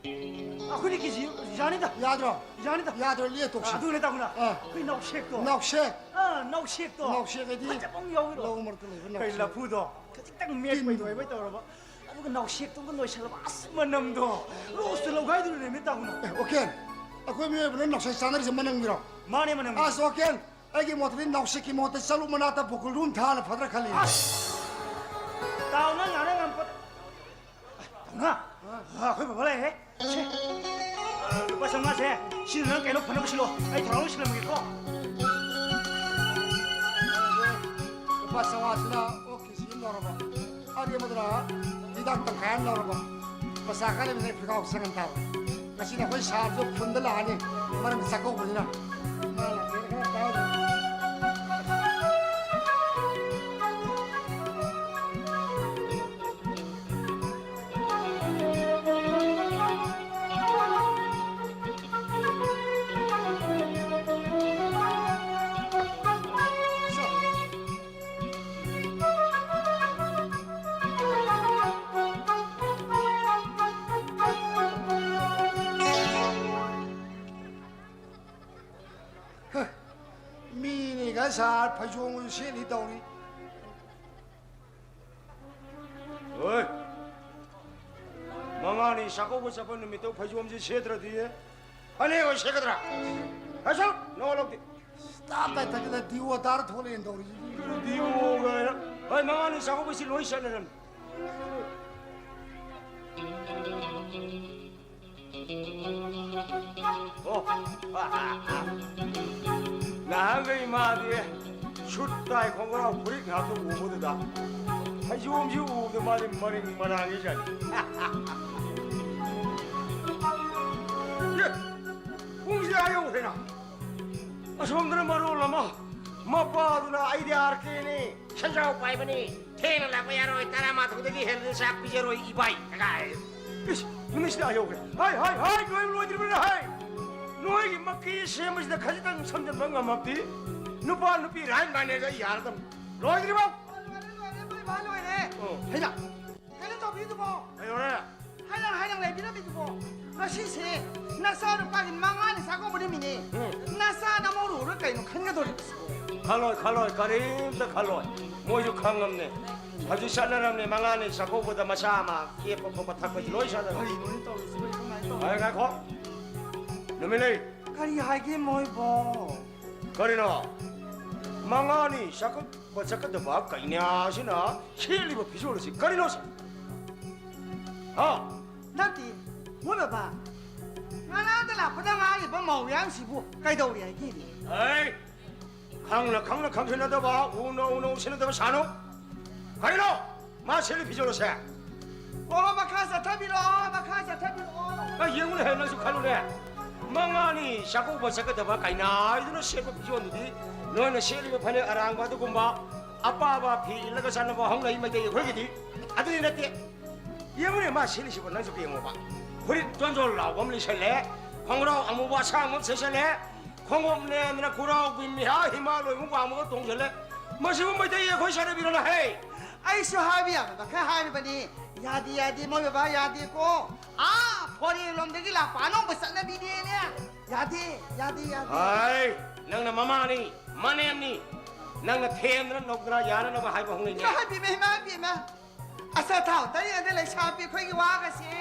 ꯑꯩꯈꯣꯏꯗꯤ ꯀꯦꯖꯤ ꯌꯥꯅꯤꯗ꯫ ꯌꯥꯗ꯭ꯔꯣ? ꯌꯥꯅꯤꯗ꯫ ꯌꯥꯗ꯭ꯔꯣ? ꯂꯦꯛ ꯇꯣꯛꯁꯤ꯫ ꯑꯗꯨꯅꯦ ꯇꯥꯃꯣꯅ꯫ ꯑ꯫ ꯑꯩꯈꯣꯏ ꯅꯥꯎꯁꯦꯛꯇꯣ꯫ ꯅꯥꯎꯁꯦꯛ? ꯑ, ꯅꯥꯎꯁꯦꯛꯇꯣ꯫ ꯅꯥꯎꯁꯦꯛ ꯍꯥꯏꯗꯤ? ꯐꯖꯕ ꯑꯃ ꯌꯥꯎꯕꯤꯔꯣ꯫ ꯂꯧ ꯃꯔꯛꯇ ꯂꯩꯕ ꯀꯩ ꯅꯥꯎꯁꯦꯛ꯫ ꯂꯐꯨꯗꯣ? ꯈꯖꯤꯛꯇꯪ ꯃꯦꯠꯄꯩ ꯇꯤꯟ꯫ ꯂꯣꯏꯕꯩ ꯇꯧꯔꯕ꯫ ꯑꯗꯨꯒ ꯅꯥꯎꯁꯦꯛꯇꯨꯒ ꯅꯣꯏꯁꯜꯂꯕ꯫ ꯑꯁ, ꯃꯅꯝꯗꯣ꯫ ꯔꯣꯁꯇ ꯂꯧꯒꯥꯏꯗꯨꯅꯅꯦ ꯇꯥꯃꯣꯅ꯫ ꯑꯦ, ꯑꯣꯀꯦꯟ꯫ ꯑꯩꯈꯣꯏ ꯃꯤꯑꯣꯏꯕꯅ ꯅꯥꯎꯁꯦꯛ ꯆꯥꯅꯔꯤꯁꯦ ꯃꯅꯝꯒꯤꯔꯣ? ꯃꯥꯅꯦ, ꯃꯅꯝꯒꯤ꯫ ꯑꯁ, ꯑꯣꯀꯦꯟ꯫ ꯑꯩꯒꯤ ꯃꯣꯠꯇꯗꯤ ꯅꯥꯎꯁꯦꯛꯀꯤ ꯃꯍꯨꯠꯇ ꯆꯔꯨ ꯃꯅꯥꯗ ꯕꯣꯀꯨꯜ ꯔꯨꯝ ꯊꯥꯅ ꯐꯗ꯭ꯔꯥ ꯈꯜꯂꯤ꯫ ꯑꯁ! ꯇꯥꯎ, ꯅꯪ ꯉꯥꯡꯅ ꯉꯝꯄꯣꯠ-, ꯇꯥꯎꯅ꯫ ꯑ꯫ ꯑ, ꯑꯩꯈꯣꯏ ꯕꯕꯥ ꯂꯥꯛꯑꯦꯍꯦ꯫ ꯁꯦ꯫ ꯂꯨꯄꯥ ꯆꯥꯝꯃꯉꯥꯁꯦ, ꯁꯤꯅ ꯅꯪ ꯀꯩꯅꯣ ꯐꯅꯕ ꯁꯤꯜꯂꯣ꯫ ꯑꯩ ꯊꯧꯔꯥꯡ ꯂꯣꯏꯁꯤꯜꯂꯝꯃꯒꯦꯀꯣ꯫ ꯂꯨꯄꯥ ꯆꯥꯝꯃꯉꯥꯁꯤꯅ ꯑꯣꯛ ꯀꯦꯖꯤ ꯑꯃ ꯂꯧꯔꯕ꯫ ꯑꯔꯦꯝꯕꯗꯨꯅ ꯍꯤꯗꯥꯛ ꯇꯪꯈꯥꯏ ꯑꯃ ꯂꯧꯔꯕ꯫ ꯄꯩꯁꯥ ꯈꯔ ꯂꯩꯕꯁꯦ ꯐꯤꯈꯥꯎ ꯆꯪꯍꯟ ꯇꯥꯕ꯫ ꯉꯁꯤꯗꯤ ꯑꯩꯈꯣꯏ ꯁꯥꯔꯁꯨ ꯐꯨꯟꯗ ꯂꯥꯛꯑꯅꯤ, ꯃꯔꯝꯗꯤ ꯆꯥꯛꯀꯧꯕꯅꯤꯅ꯫ ꯃꯥ ꯂꯥꯛꯄꯗ ꯈꯔ ꯇꯥꯍꯜꯂꯨ꯫ ꯁꯥꯔ, ꯐꯩꯖꯣꯝꯁꯨ ꯁꯦꯠꯅꯤ ꯇꯧꯔꯤ꯫ ꯍꯣꯏ꯫ ꯃꯉꯥꯅꯤ ꯆꯥꯛꯀꯧꯕ ꯆꯠꯄ ꯅꯨꯃꯤꯠꯇꯣ ꯐꯩꯖꯣꯝꯁꯦ ꯁꯦꯠꯇ꯭ꯔꯗꯤ ꯐꯅꯦꯛ ꯑꯣꯏ ꯁꯦꯠꯀꯗ꯭ꯔꯥ? ꯍꯥꯏꯁꯨ ꯅꯣ ꯂꯧꯗꯦ꯫ ꯇꯥꯞ ꯇꯥꯏ ꯇꯥꯏ ꯗꯤꯑꯣ ꯇꯥꯔ ꯊꯣꯛꯂꯛꯑꯦꯅ ꯇꯧꯔꯤꯁꯤꯗꯤ꯫ ꯗꯤꯑꯣ ꯀꯥꯏꯅ꯫ ꯍꯣꯏ, ꯃꯉꯥꯅꯤ ꯆꯥꯛꯀꯧꯕꯁꯤ ꯂꯣꯏ ꯆꯠꯅꯔꯝꯃꯤ꯫ ꯑꯣ꯫ ꯅꯍꯥꯟꯈꯩ ꯃꯥꯗꯤ ꯁꯨꯠ ꯇꯥꯏ ꯈꯣꯡꯒ꯭ꯔꯥꯎ ꯐꯨꯔꯤꯠ ꯉꯥꯛꯇ ꯎꯕꯗꯨꯗ ꯐꯩꯖꯣꯝꯁꯤ ꯎꯕꯗ ꯃꯥꯗꯤ ꯃꯔꯤꯡ ꯃꯔꯥꯡꯉꯤ ꯖꯥꯠꯅꯤ꯫ ꯑꯦ, ꯄꯨꯡꯁꯤꯗꯤ ꯑꯥ ꯌꯧꯈ꯭ꯔꯦꯅ꯫ ꯑꯁꯣꯝꯗꯅ ꯃꯔꯣꯜ ꯑꯃ ꯃꯄꯥꯗꯨꯅ ꯑꯩꯗꯤ ꯑꯥꯔ ꯀꯦꯅꯤ꯫ ꯁꯦꯟꯖꯥꯎ ꯄꯥꯏꯕꯅꯤ꯫ ꯊꯦꯡꯅ ꯂꯥꯛꯄ ꯌꯥꯔꯣꯏ꯫ ꯇꯔꯥꯃꯥꯊꯣꯏꯗꯒꯤ ꯍꯦꯜꯂꯗꯤ ꯆꯥꯛ ꯄꯤꯖꯔꯣꯏ ꯏꯕꯥꯏ꯫ ꯀꯥꯏ꯫ ꯏꯁ, ꯅꯨꯃꯤꯠꯁꯤꯗ ꯑꯥ ꯌꯧꯈ꯭ꯔꯦ꯫ ꯍꯥꯏ, ꯍꯥꯏ, ꯍꯥꯏ, ꯂꯣꯏꯕ ꯂꯣꯏꯗ꯭ꯔꯤꯕꯅꯤꯅ ꯍꯥꯏ꯫ ꯅꯣꯏꯒꯤ ꯃꯛꯀꯤ ꯁꯦꯝꯕꯁꯤꯗ ꯈꯖꯤꯛꯇꯪ ꯁꯝꯖꯟꯕ ꯉꯝꯃꯛꯇꯦ꯫ ꯅꯨꯄꯥ ꯅꯨꯄꯤ ꯔꯥꯏꯠ ꯃꯥꯟꯅꯦꯗ ꯑꯩ ꯌꯥꯔꯗꯕꯅꯤ꯫ ꯂꯣꯏꯗ꯭ꯔꯤꯕꯣ? ꯂꯣꯏꯔꯦ, ꯂꯣꯏꯔꯦ, ꯂꯣꯏꯔꯦ, ꯂꯣꯏꯔꯦ꯫ ꯑꯣ꯫ ꯍꯩꯃꯥ꯫ ꯀꯩꯅꯣ ꯇꯧꯕꯤꯗꯨꯕꯣ? ꯀꯩꯗꯧꯔꯦ? ꯍꯥꯏꯅ, ꯍꯥꯏꯅ ꯂꯩꯕꯤꯔꯝꯃꯤꯗꯨꯕꯣ? ꯉꯁꯤꯁꯦ ꯅꯆꯥꯅꯨꯄꯥꯒꯤ ꯃꯉꯥꯅꯤ ꯆꯥꯛꯀꯧꯕ ꯅꯨꯃꯤꯠꯅꯦ꯫ ꯎꯝ꯫ ꯅꯆꯥ ꯅꯃꯧꯔꯨꯔ ꯀꯩꯅꯣ ꯈꯟꯒꯗꯧꯔꯤꯕꯁꯤꯕꯣ? ꯈꯜꯂꯣꯏ, ꯈꯜꯂꯣꯏ, ꯀꯔꯤꯝꯇ ꯈꯜꯂꯣꯏ꯫ ꯃꯣꯏꯁꯨ ꯈꯪꯉꯝꯅꯦ꯫ ꯍꯧꯖꯤꯛ ꯆꯠꯅꯔꯝꯅꯦ, ꯃꯉꯥꯅꯤ ꯆꯥꯛꯀꯧꯕꯗ ꯃꯆꯥ ꯑꯃ ꯀꯦꯞꯄ ꯈꯣꯠꯄ ꯊꯛꯄꯁꯤ ꯂꯣꯏ ꯆꯠꯅꯔꯝꯅꯦ꯫ ꯀꯔꯤꯅꯣꯅꯦ ꯇꯧꯔꯤꯁꯤꯕꯣ? ꯑꯩ ꯀꯃꯥꯏꯅ ꯇꯧꯅꯤ? ꯑꯩ ꯉꯥꯏꯈꯣ꯫ ꯅꯨꯃꯤꯠꯂꯩ꯫ ꯀꯔꯤ ꯍꯥꯏꯒꯦ ꯃꯣꯏꯕꯣ? ꯀꯔꯤꯅꯣ? ꯃꯉꯥꯅꯤ ꯆꯥꯛꯀꯧꯕ ꯆꯠꯀꯗꯕ ꯀꯩꯅꯥꯁꯤꯅ ꯁꯦꯠꯂꯤꯕ ꯐꯤꯖꯣꯜ ꯑꯁꯤ ꯀꯔꯤꯅꯣ ꯁꯤ? ꯍꯥ? ꯅꯠꯇꯦ, ꯃꯣꯏ ꯕꯕꯥ꯫ ꯉꯔꯥꯡꯗ ꯂꯥꯛꯄꯗ ꯉꯥꯏꯔꯤꯕ ꯃꯧ ꯌꯥꯝꯁꯤꯕꯨ ꯀꯩꯗꯧꯔꯦ ꯍꯥꯏꯒꯦꯅꯦ? ꯑꯩ ꯈꯪꯅ ꯈꯪꯅ ꯈꯪꯖꯤꯟꯅꯗꯕ, ꯎꯅ ꯎꯅ ꯎꯁꯤꯟꯅꯗꯕ ꯁꯥꯅꯨ꯫ ꯀꯔꯤꯅꯣ? ꯃꯥ ꯁꯦꯠꯂꯤ ꯐꯤꯖꯣꯜ ꯑꯁꯦ? ꯑꯣ, ꯃꯈꯥ ꯆꯠꯊꯕꯤꯔꯛꯑꯣ, ꯃꯈꯥ ꯆꯠꯊꯕꯤꯔꯛꯑꯣ꯫ ꯑ, ꯌꯦꯡꯉꯨꯅꯦꯍꯦ, ꯅꯪꯁꯨ ꯈꯜꯂꯨꯅꯦ꯫ ꯃꯉꯥꯅꯤ ꯆꯥꯛꯀꯧꯕ ꯆꯠꯀꯗꯕ ꯀꯩꯅꯥ ꯍꯥꯏꯗꯨꯅ ꯁꯦꯠꯄ ꯐꯤꯖꯣꯜꯗꯨꯗꯤ ꯅꯣꯏꯅ ꯁꯦꯠꯂꯤꯕ ꯐꯅꯦꯛ ꯑꯔꯥꯡꯕ ꯑꯗꯨꯒꯨꯝꯕ ꯑꯄꯥꯕ ꯐꯤ ꯏꯜꯂꯒ ꯆꯠꯅꯕ ꯍꯧꯅꯩ ꯃꯩꯇꯩ ꯑꯩꯈꯣꯏꯒꯤꯗꯤ꯫ ꯑꯗꯨꯗꯤ ꯅꯠꯇꯦ꯫ ꯌꯦꯡꯉꯨꯅꯦ, ꯃꯥ ꯁꯦꯠꯂꯤꯁꯤꯕꯨ ꯅꯪꯁꯨ ꯌꯦꯡꯉꯣꯕ꯫ ꯐꯨꯔꯤꯠ ꯖꯣꯟ ꯖꯣꯟ ꯂꯥꯎꯕ ꯑꯃ ꯂꯤꯁꯜꯂꯦ, ꯈꯣꯡꯒ꯭ꯔꯥꯎ ꯑꯃꯨꯕ ꯑꯁꯥꯡꯕ ꯑꯃ ꯁꯦꯠꯆꯜꯂꯦ, ꯈꯣꯡꯎꯞ ꯅꯦꯝꯗꯅ ꯈꯨꯔꯥꯎꯕꯤ ꯃꯤꯍꯥ ꯍꯤꯃꯥꯂꯣꯏꯃꯨꯛ ꯋꯥꯡꯕꯒ ꯇꯣꯡꯁꯤꯜꯂꯦ꯫ ꯃꯁꯤꯕꯨ ꯃꯩꯇꯩ ꯑꯩꯈꯣꯏ ꯆꯠꯅꯕꯤꯔꯣꯅ ꯍꯦ? ꯑꯩꯁꯨ ꯍꯥꯏꯕ ꯌꯥꯕ ꯈꯔ ꯍꯥꯏꯔꯤꯕꯅꯤ꯫ ꯌꯥꯗꯦ, ꯌꯥꯗꯦ, ꯃꯣꯏ ꯕꯕꯥ ꯌꯥꯗꯦꯀꯣ꯫ ꯑꯥ, ꯐꯣꯔꯦꯟ ꯂꯣꯝꯗꯒꯤ ꯂꯥꯛꯄ ꯑꯅꯧꯕ ꯆꯠꯅꯕꯤꯅꯦꯅꯦ꯫ ꯌꯥꯗꯦ, ꯌꯥꯗꯦ, ꯌꯥꯗꯦ꯫ ꯍꯥꯏ, ꯅꯪꯅ ꯃꯃꯥꯅꯤ꯫ ꯃꯅꯦꯝꯅꯤ꯫ ꯅꯪꯅ ꯊꯦꯝꯗꯅ ꯅꯧꯗꯅ ꯌꯥꯅꯅꯕ ꯍꯥꯏꯕ ꯍꯧꯅꯩꯅꯦ꯫ ꯏꯃꯥ ꯏꯕꯦꯝꯃ, ꯏꯃꯥ ꯏꯕꯦꯝꯃ꯫ ꯑꯆꯥꯊꯥꯎ ꯇꯩꯔꯤꯉꯩꯗ ꯂꯩꯁꯥꯕꯤ ꯑꯩꯈꯣꯏꯒꯤ ꯋꯥꯒꯁꯦ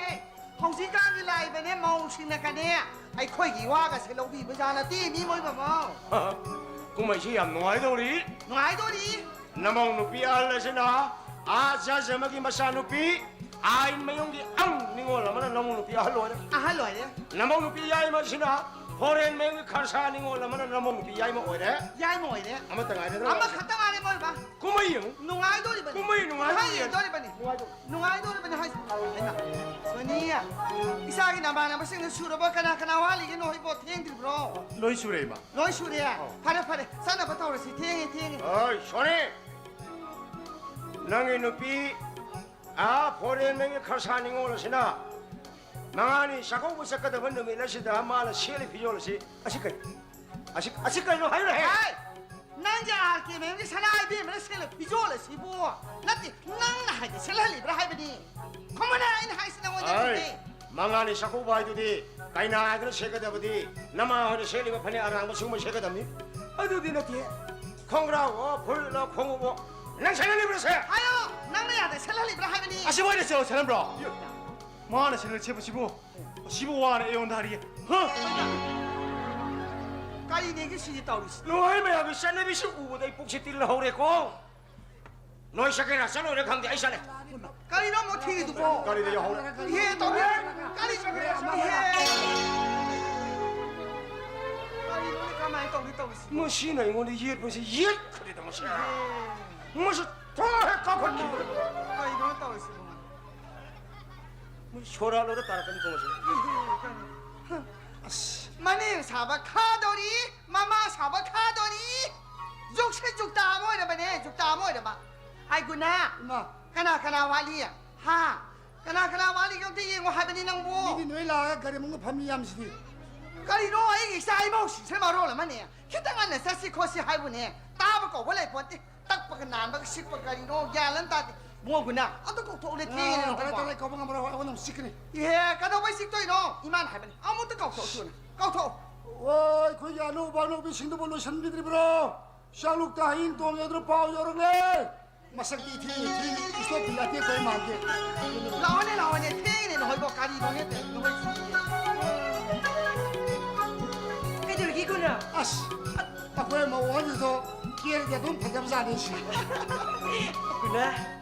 ꯍꯧꯖꯤꯛꯀꯥꯟꯒꯤ ꯂꯥꯛꯏꯕꯅꯦ ꯃꯧꯁꯤꯡꯅ ꯀꯅꯦ ꯑꯩꯈꯣꯏꯒꯤ ꯋꯥꯒꯁꯦ ꯂꯧꯕꯤꯕ ꯖꯥꯠ ꯅꯠꯇꯦ ꯃꯤ ꯃꯣꯏ ꯕꯕꯥ꯫ ꯀꯨꯝꯍꯩꯁꯤ ꯌꯥꯝ ꯅꯨꯡꯉꯥꯏꯗꯧꯔꯤ꯫ ꯅꯨꯡꯉꯥꯏꯗꯧꯔꯤ꯫ ꯅꯃꯧ ꯅꯨꯄꯤ ꯑꯍꯜ ꯑꯁꯤꯅ ꯑꯥ ꯖꯖ ꯑꯃꯒꯤ ꯃꯆꯥꯅꯨꯄꯤ ꯑꯥꯏꯟ ꯃꯌꯨꯝꯒꯤ ꯑꯪ ꯅꯤꯉꯣꯜ ꯑꯃꯅ ꯅꯃꯧ ꯅꯨꯄꯤ ꯑꯍꯜ ꯑꯣꯏꯔꯦ꯫ ꯑꯍꯜ ꯑꯣꯏꯔꯦ꯫ ꯅꯃꯧ ꯅꯨꯄꯤ ꯌꯥꯏꯃ ꯑꯁꯤꯅ ꯐꯣꯔꯦꯟ ꯃꯌꯨꯝꯒꯤ ꯈꯔꯁꯥ ꯅꯤꯉꯣꯜ ꯑꯃꯅ ꯅꯃꯧ ꯅꯨꯄꯤ ꯌꯥꯏꯃ ꯑꯣꯏꯔꯦ꯫ ꯌꯥꯏꯃ ꯑꯣꯏꯔꯦ꯫ ꯑꯃꯠꯇ ꯉꯥꯏꯔꯦ꯫ ꯑꯃꯈꯛꯇ ꯉꯥꯏꯔꯦ ꯃꯣꯏ ꯕꯕꯥ꯫ ꯀꯨꯝꯍꯩ ꯌꯦꯡꯉꯨ꯫ ꯅꯨꯡꯉꯥꯏꯗꯣꯔꯤꯕꯅꯤ꯫ ꯀꯨꯝꯍꯩ ꯅꯨꯡꯉꯥꯏꯗꯣꯔꯤ꯫ ꯀꯨꯝꯍꯩ ꯌꯦꯡꯗꯣꯔꯤꯕꯅꯤ꯫ ꯅꯨꯡꯉꯥꯏꯗꯣꯔꯤ꯫ ꯅꯨꯡꯉꯥꯏꯗꯣꯔꯤꯕꯅꯤ ꯍꯥꯏꯁꯦ꯫ ꯍꯩꯃꯥ, ꯁꯣꯅꯤ, ꯏꯆꯥꯒꯤ ꯅꯃꯥꯟꯅꯕꯁꯤꯡꯗꯨ ꯁꯨꯔꯕ? ꯀꯅꯥ ꯀꯅꯥ ꯋꯥꯠꯂꯤꯒꯦ? ꯅꯣꯏꯕꯣ ꯊꯦꯡꯗ꯭ꯔꯤꯕ꯭ꯔꯣ? ꯂꯣꯏ ꯁꯨꯔꯦ, ꯏꯃꯥ꯫ ꯂꯣꯏ ꯁꯨꯔꯦ? ꯑꯧ꯫ ꯐꯔꯦ, ꯐꯔꯦ, ꯆꯠꯅꯕ ꯇꯧꯔꯁꯤ꯫ ꯊꯦꯡꯉꯦ, ꯊꯦꯡꯉꯦ꯫ ꯑꯣꯏ, ꯁꯣꯅꯤ, ꯅꯪꯒꯤ ꯅꯨꯄꯤ ꯑꯥ ꯐꯣꯔꯦꯟꯗꯒꯤ ꯈꯔꯁꯥ ꯅꯤꯉꯣꯜ ꯑꯁꯤꯅ ꯃꯉꯥꯅꯤ ꯆꯥꯛꯀꯧꯕ ꯆꯠꯀꯗꯕ ꯅꯨꯃꯤꯠ ꯑꯁꯤꯗ ꯃꯥꯅ ꯁꯦꯠꯂꯤ ꯐꯤꯖꯣꯜ ꯑꯁꯤ, ꯑꯁꯤ ꯀꯩ-, ꯑꯁꯤ, ꯑꯁꯤ ꯀꯩꯅꯣ ꯍꯥꯏꯔꯣꯍꯦ? ꯍꯥꯏ! ꯅꯪꯒꯤ ꯑꯥꯔ ꯀꯦ ꯃꯌꯨꯝꯒꯤ ꯁꯅꯥ ꯏꯕꯦꯝꯃꯅ ꯁꯦꯠꯂꯤꯕ ꯐꯤꯖꯣꯜ ꯑꯁꯤꯕꯨ ꯅꯠꯇꯦ, ꯅꯪꯅ ꯍꯥꯏꯗꯤ ꯁꯦꯠꯍꯜꯂꯤꯕ꯭ꯔꯥ ꯍꯥꯏꯕꯅꯤ꯫ ꯈꯨꯝꯃꯨꯅꯦ, ꯑꯩꯅ ꯍꯥꯏꯁꯤ ꯅꯪꯉꯣꯟꯗ ꯑꯩ ꯍꯧꯖꯤꯛ꯫ ꯃꯉꯥꯅꯤ ꯆꯥꯛꯀꯧꯕ ꯍꯥꯏꯗꯨꯗꯤ ꯀꯩꯅꯥ ꯍꯥꯏꯗꯅ ꯁꯦꯠꯀꯗꯕꯗꯤ ꯅꯃꯥ ꯍꯣꯏꯅ ꯁꯦꯠꯂꯤꯕ ꯐꯅꯦꯛ ꯑꯔꯥꯡꯕ ꯁꯨꯝꯕ ꯁꯦꯠꯀꯗꯕꯅꯤ꯫ ꯑꯗꯨꯗꯤ ꯅꯠꯇꯦ, ꯈꯣꯡꯒ꯭ꯔꯥꯎꯑꯣ, ꯐꯨꯔꯤꯠꯂꯣ, ꯈꯣꯡꯎꯞꯑꯣ, ꯅꯪ ꯁꯦꯠꯍꯜꯂꯤꯕ꯭ꯔꯥ ꯁꯦ? ꯍꯥꯏꯌꯣ, ꯅꯪꯅ ꯌꯥꯗ ꯁꯦꯠꯍꯜꯂꯤꯕ꯭ꯔꯥ ꯍꯥꯏꯕꯅꯤ꯫ ꯑꯁꯤ ꯃꯣꯏꯅ ꯁꯦꯠꯂꯣ ꯁꯦꯠꯍꯟꯕ꯭ꯔꯣ? ꯃꯥꯅ ꯁꯦꯠꯂ ꯁꯦꯠꯄꯁꯤꯕꯨ? ꯑꯁꯤꯕꯨ ꯋꯥꯅ ꯑꯩꯉꯣꯟꯗ ꯍꯥꯏꯔꯤꯌꯦ꯫ ꯍꯥ? ꯀꯔꯤꯅꯦꯒꯤ ꯁꯤꯒꯤ ꯇꯧꯔꯤꯁꯤ? ꯅꯣꯏ ꯃꯌꯥꯝꯒꯤ ꯆꯠꯅꯕꯤꯁꯤ ꯎꯕꯗ ꯑꯩ ꯄꯨꯛꯁꯤ ꯇꯤꯜ ꯍꯧꯔꯦꯀꯣ꯫ ꯅꯣꯏ ꯁꯦꯀꯦꯟ ꯍꯥꯟ ꯆꯠꯂꯣꯏꯔꯦ ꯈꯪꯗꯦ, ꯑꯩ ꯆꯠꯂꯦ꯫ ꯀꯔꯤꯅꯣ ꯑꯃꯨꯛ ꯊꯤꯔꯤꯗꯨꯕꯣ? ꯀꯔꯤꯗ ꯌꯥꯎꯍꯧꯔꯦ? ꯏꯍꯦ, ꯇꯧꯔꯤ꯫ ꯀꯔꯤ? ꯏꯍꯦ꯫ ꯀꯔꯤꯅꯣꯅꯦ, ꯀꯃꯥꯏꯅ ꯇꯧꯔꯤ ꯇꯧꯔꯤꯁꯤ? ꯃꯁꯤꯅ ꯑꯩꯉꯣꯟꯗ ꯌꯦꯠꯄꯁꯤ ꯌꯦꯠꯈ꯭ꯔꯦꯗ ꯃꯁꯤ꯫ ꯏꯍꯦ꯫ ꯃꯁꯤ ꯊꯣꯛꯑꯦ ꯀꯥꯈꯠꯈꯤꯕ꯫ ꯀꯔꯤꯅꯣ ꯇꯧꯔꯤꯁꯤꯕꯣ? ꯃꯣꯏ ꯁꯣꯔꯥ ꯂꯣꯏꯔ ꯇꯥꯔꯛꯀꯅꯤ ꯀꯣ ꯃꯁꯤ꯫ ꯑꯁ꯫ ꯃꯅꯦ ꯁꯥꯕ ꯈꯥꯗꯣꯔꯤ, ꯃꯃꯥ ꯁꯥꯕ ꯈꯥꯗꯣꯔꯤ꯫ ꯖꯨꯛꯁꯦ ꯖꯨꯛꯇ ꯑꯃ ꯑꯣꯏꯔꯕꯅꯦ, ꯖꯨꯛꯇ ꯑꯃ ꯑꯣꯏꯔꯕ꯫ ꯍꯥꯏ ꯒꯨꯅꯥ, ꯏꯃꯥ꯫ ꯀꯅꯥ ꯀꯅꯥ ꯋꯥꯠꯂꯤ? ꯍꯥ? ꯀꯅꯥ ꯀꯅꯥ ꯋꯥꯠꯂꯤꯒꯦ ꯑꯝꯇ ꯌꯦꯡꯉꯣ ꯍꯥꯏꯕꯅꯤ ꯅꯪꯕꯨ꯫ ꯃꯤꯗꯤ ꯅꯣꯏ ꯂꯥꯛꯑꯒ ꯒꯥꯔꯤ ꯃꯅꯨꯡꯗ ꯐꯝꯃꯤ ꯌꯥꯝꯁꯤꯗꯤ꯫ ꯀꯔꯤꯅꯣ ꯑꯩꯒꯤ ꯏꯆꯥ ꯏꯃꯧꯁꯤꯡꯁꯤꯅ ꯃꯔꯣꯜ ꯑꯃꯅꯦ꯫ ꯈꯤꯇꯪ ꯉꯟꯅ ꯆꯠꯁꯤ ꯈꯣꯠꯁꯤ ꯍꯥꯏꯕꯨꯅꯦ꯫ ꯇꯥꯕ ꯀꯧꯕ ꯂꯩꯄꯣꯟꯇꯦ꯫ ꯇꯛꯄꯒ ꯅꯥꯟꯕꯒ ꯁꯤꯛꯄ ꯀꯔꯤꯅꯣ ꯒ꯭ꯌꯥꯟ ꯑꯃ ꯇꯥꯗꯦ꯫ ꯃꯣꯒꯨꯅ ꯑꯝꯇ ꯀꯧꯊꯣꯛꯎꯅꯦ, ꯊꯦꯡꯉꯦꯅꯦ ꯑꯥ, ꯇꯜꯂꯦ, ꯅꯈꯣꯏꯕꯣ꯫ ꯇꯜꯂꯦ, ꯀꯧꯕ ꯉꯝꯃꯔꯣꯏ, ꯑꯩꯉꯣꯟꯗ ꯑꯃꯨꯛ ꯆꯤꯛꯀꯅꯤ꯫ ꯏꯍꯦ, ꯀꯩꯗꯧꯕꯩ ꯆꯤꯛꯇꯣꯏꯅꯣ? ꯏꯃꯥꯅ ꯍꯥꯏꯕꯅꯤ꯫ ꯑꯃꯨꯛꯇ ꯀꯧꯊꯣꯛꯑꯣ ꯊꯨꯅ꯫ ꯀꯧꯊꯣꯛꯑꯣ꯫ ꯑꯣ, ꯑꯩꯈꯣꯏꯒꯤ ꯑꯅꯧꯕ ꯑꯅꯧꯕꯤꯁꯤꯡꯗꯨꯕꯨ ꯂꯣꯏꯁꯤꯟꯕꯤꯗ꯭ꯔꯤꯕ꯭ꯔꯣ? ꯆꯥꯛꯂꯨꯛꯇ ꯍꯌꯤꯡ ꯇꯣꯡꯉꯦ ꯑꯗꯨꯅ ꯄꯥꯎ ꯌꯧꯔꯛꯂꯦ꯫ ꯃꯁꯛꯇꯤ ꯊꯤ, ꯊꯤ, ꯏꯁꯇꯣꯞ ꯐꯤꯜ ꯑꯇꯦꯛꯄ ꯃꯥꯟꯗꯦ꯫ ꯂꯥꯛꯑꯣꯅꯦ, ꯂꯥꯛꯑꯣꯅꯦ, ꯊꯦꯡꯉꯦꯅꯦ ꯅꯈꯣꯏꯕꯣ, ꯀꯔꯤꯅꯣꯅꯦ ꯇꯧꯔꯤꯁꯤꯕꯣ? ꯀꯩꯗꯧꯔꯒꯦ ꯀꯨꯅ? ꯑꯁ, ꯑꯩꯈꯣꯏ ꯃꯧ ꯑꯍꯟꯁꯤꯁꯨ ꯀꯦꯔꯗꯤ ꯑꯗꯨꯝ ꯐꯖꯕꯖꯥꯠꯅꯤ ꯁꯤ꯫ ꯀꯨꯅ,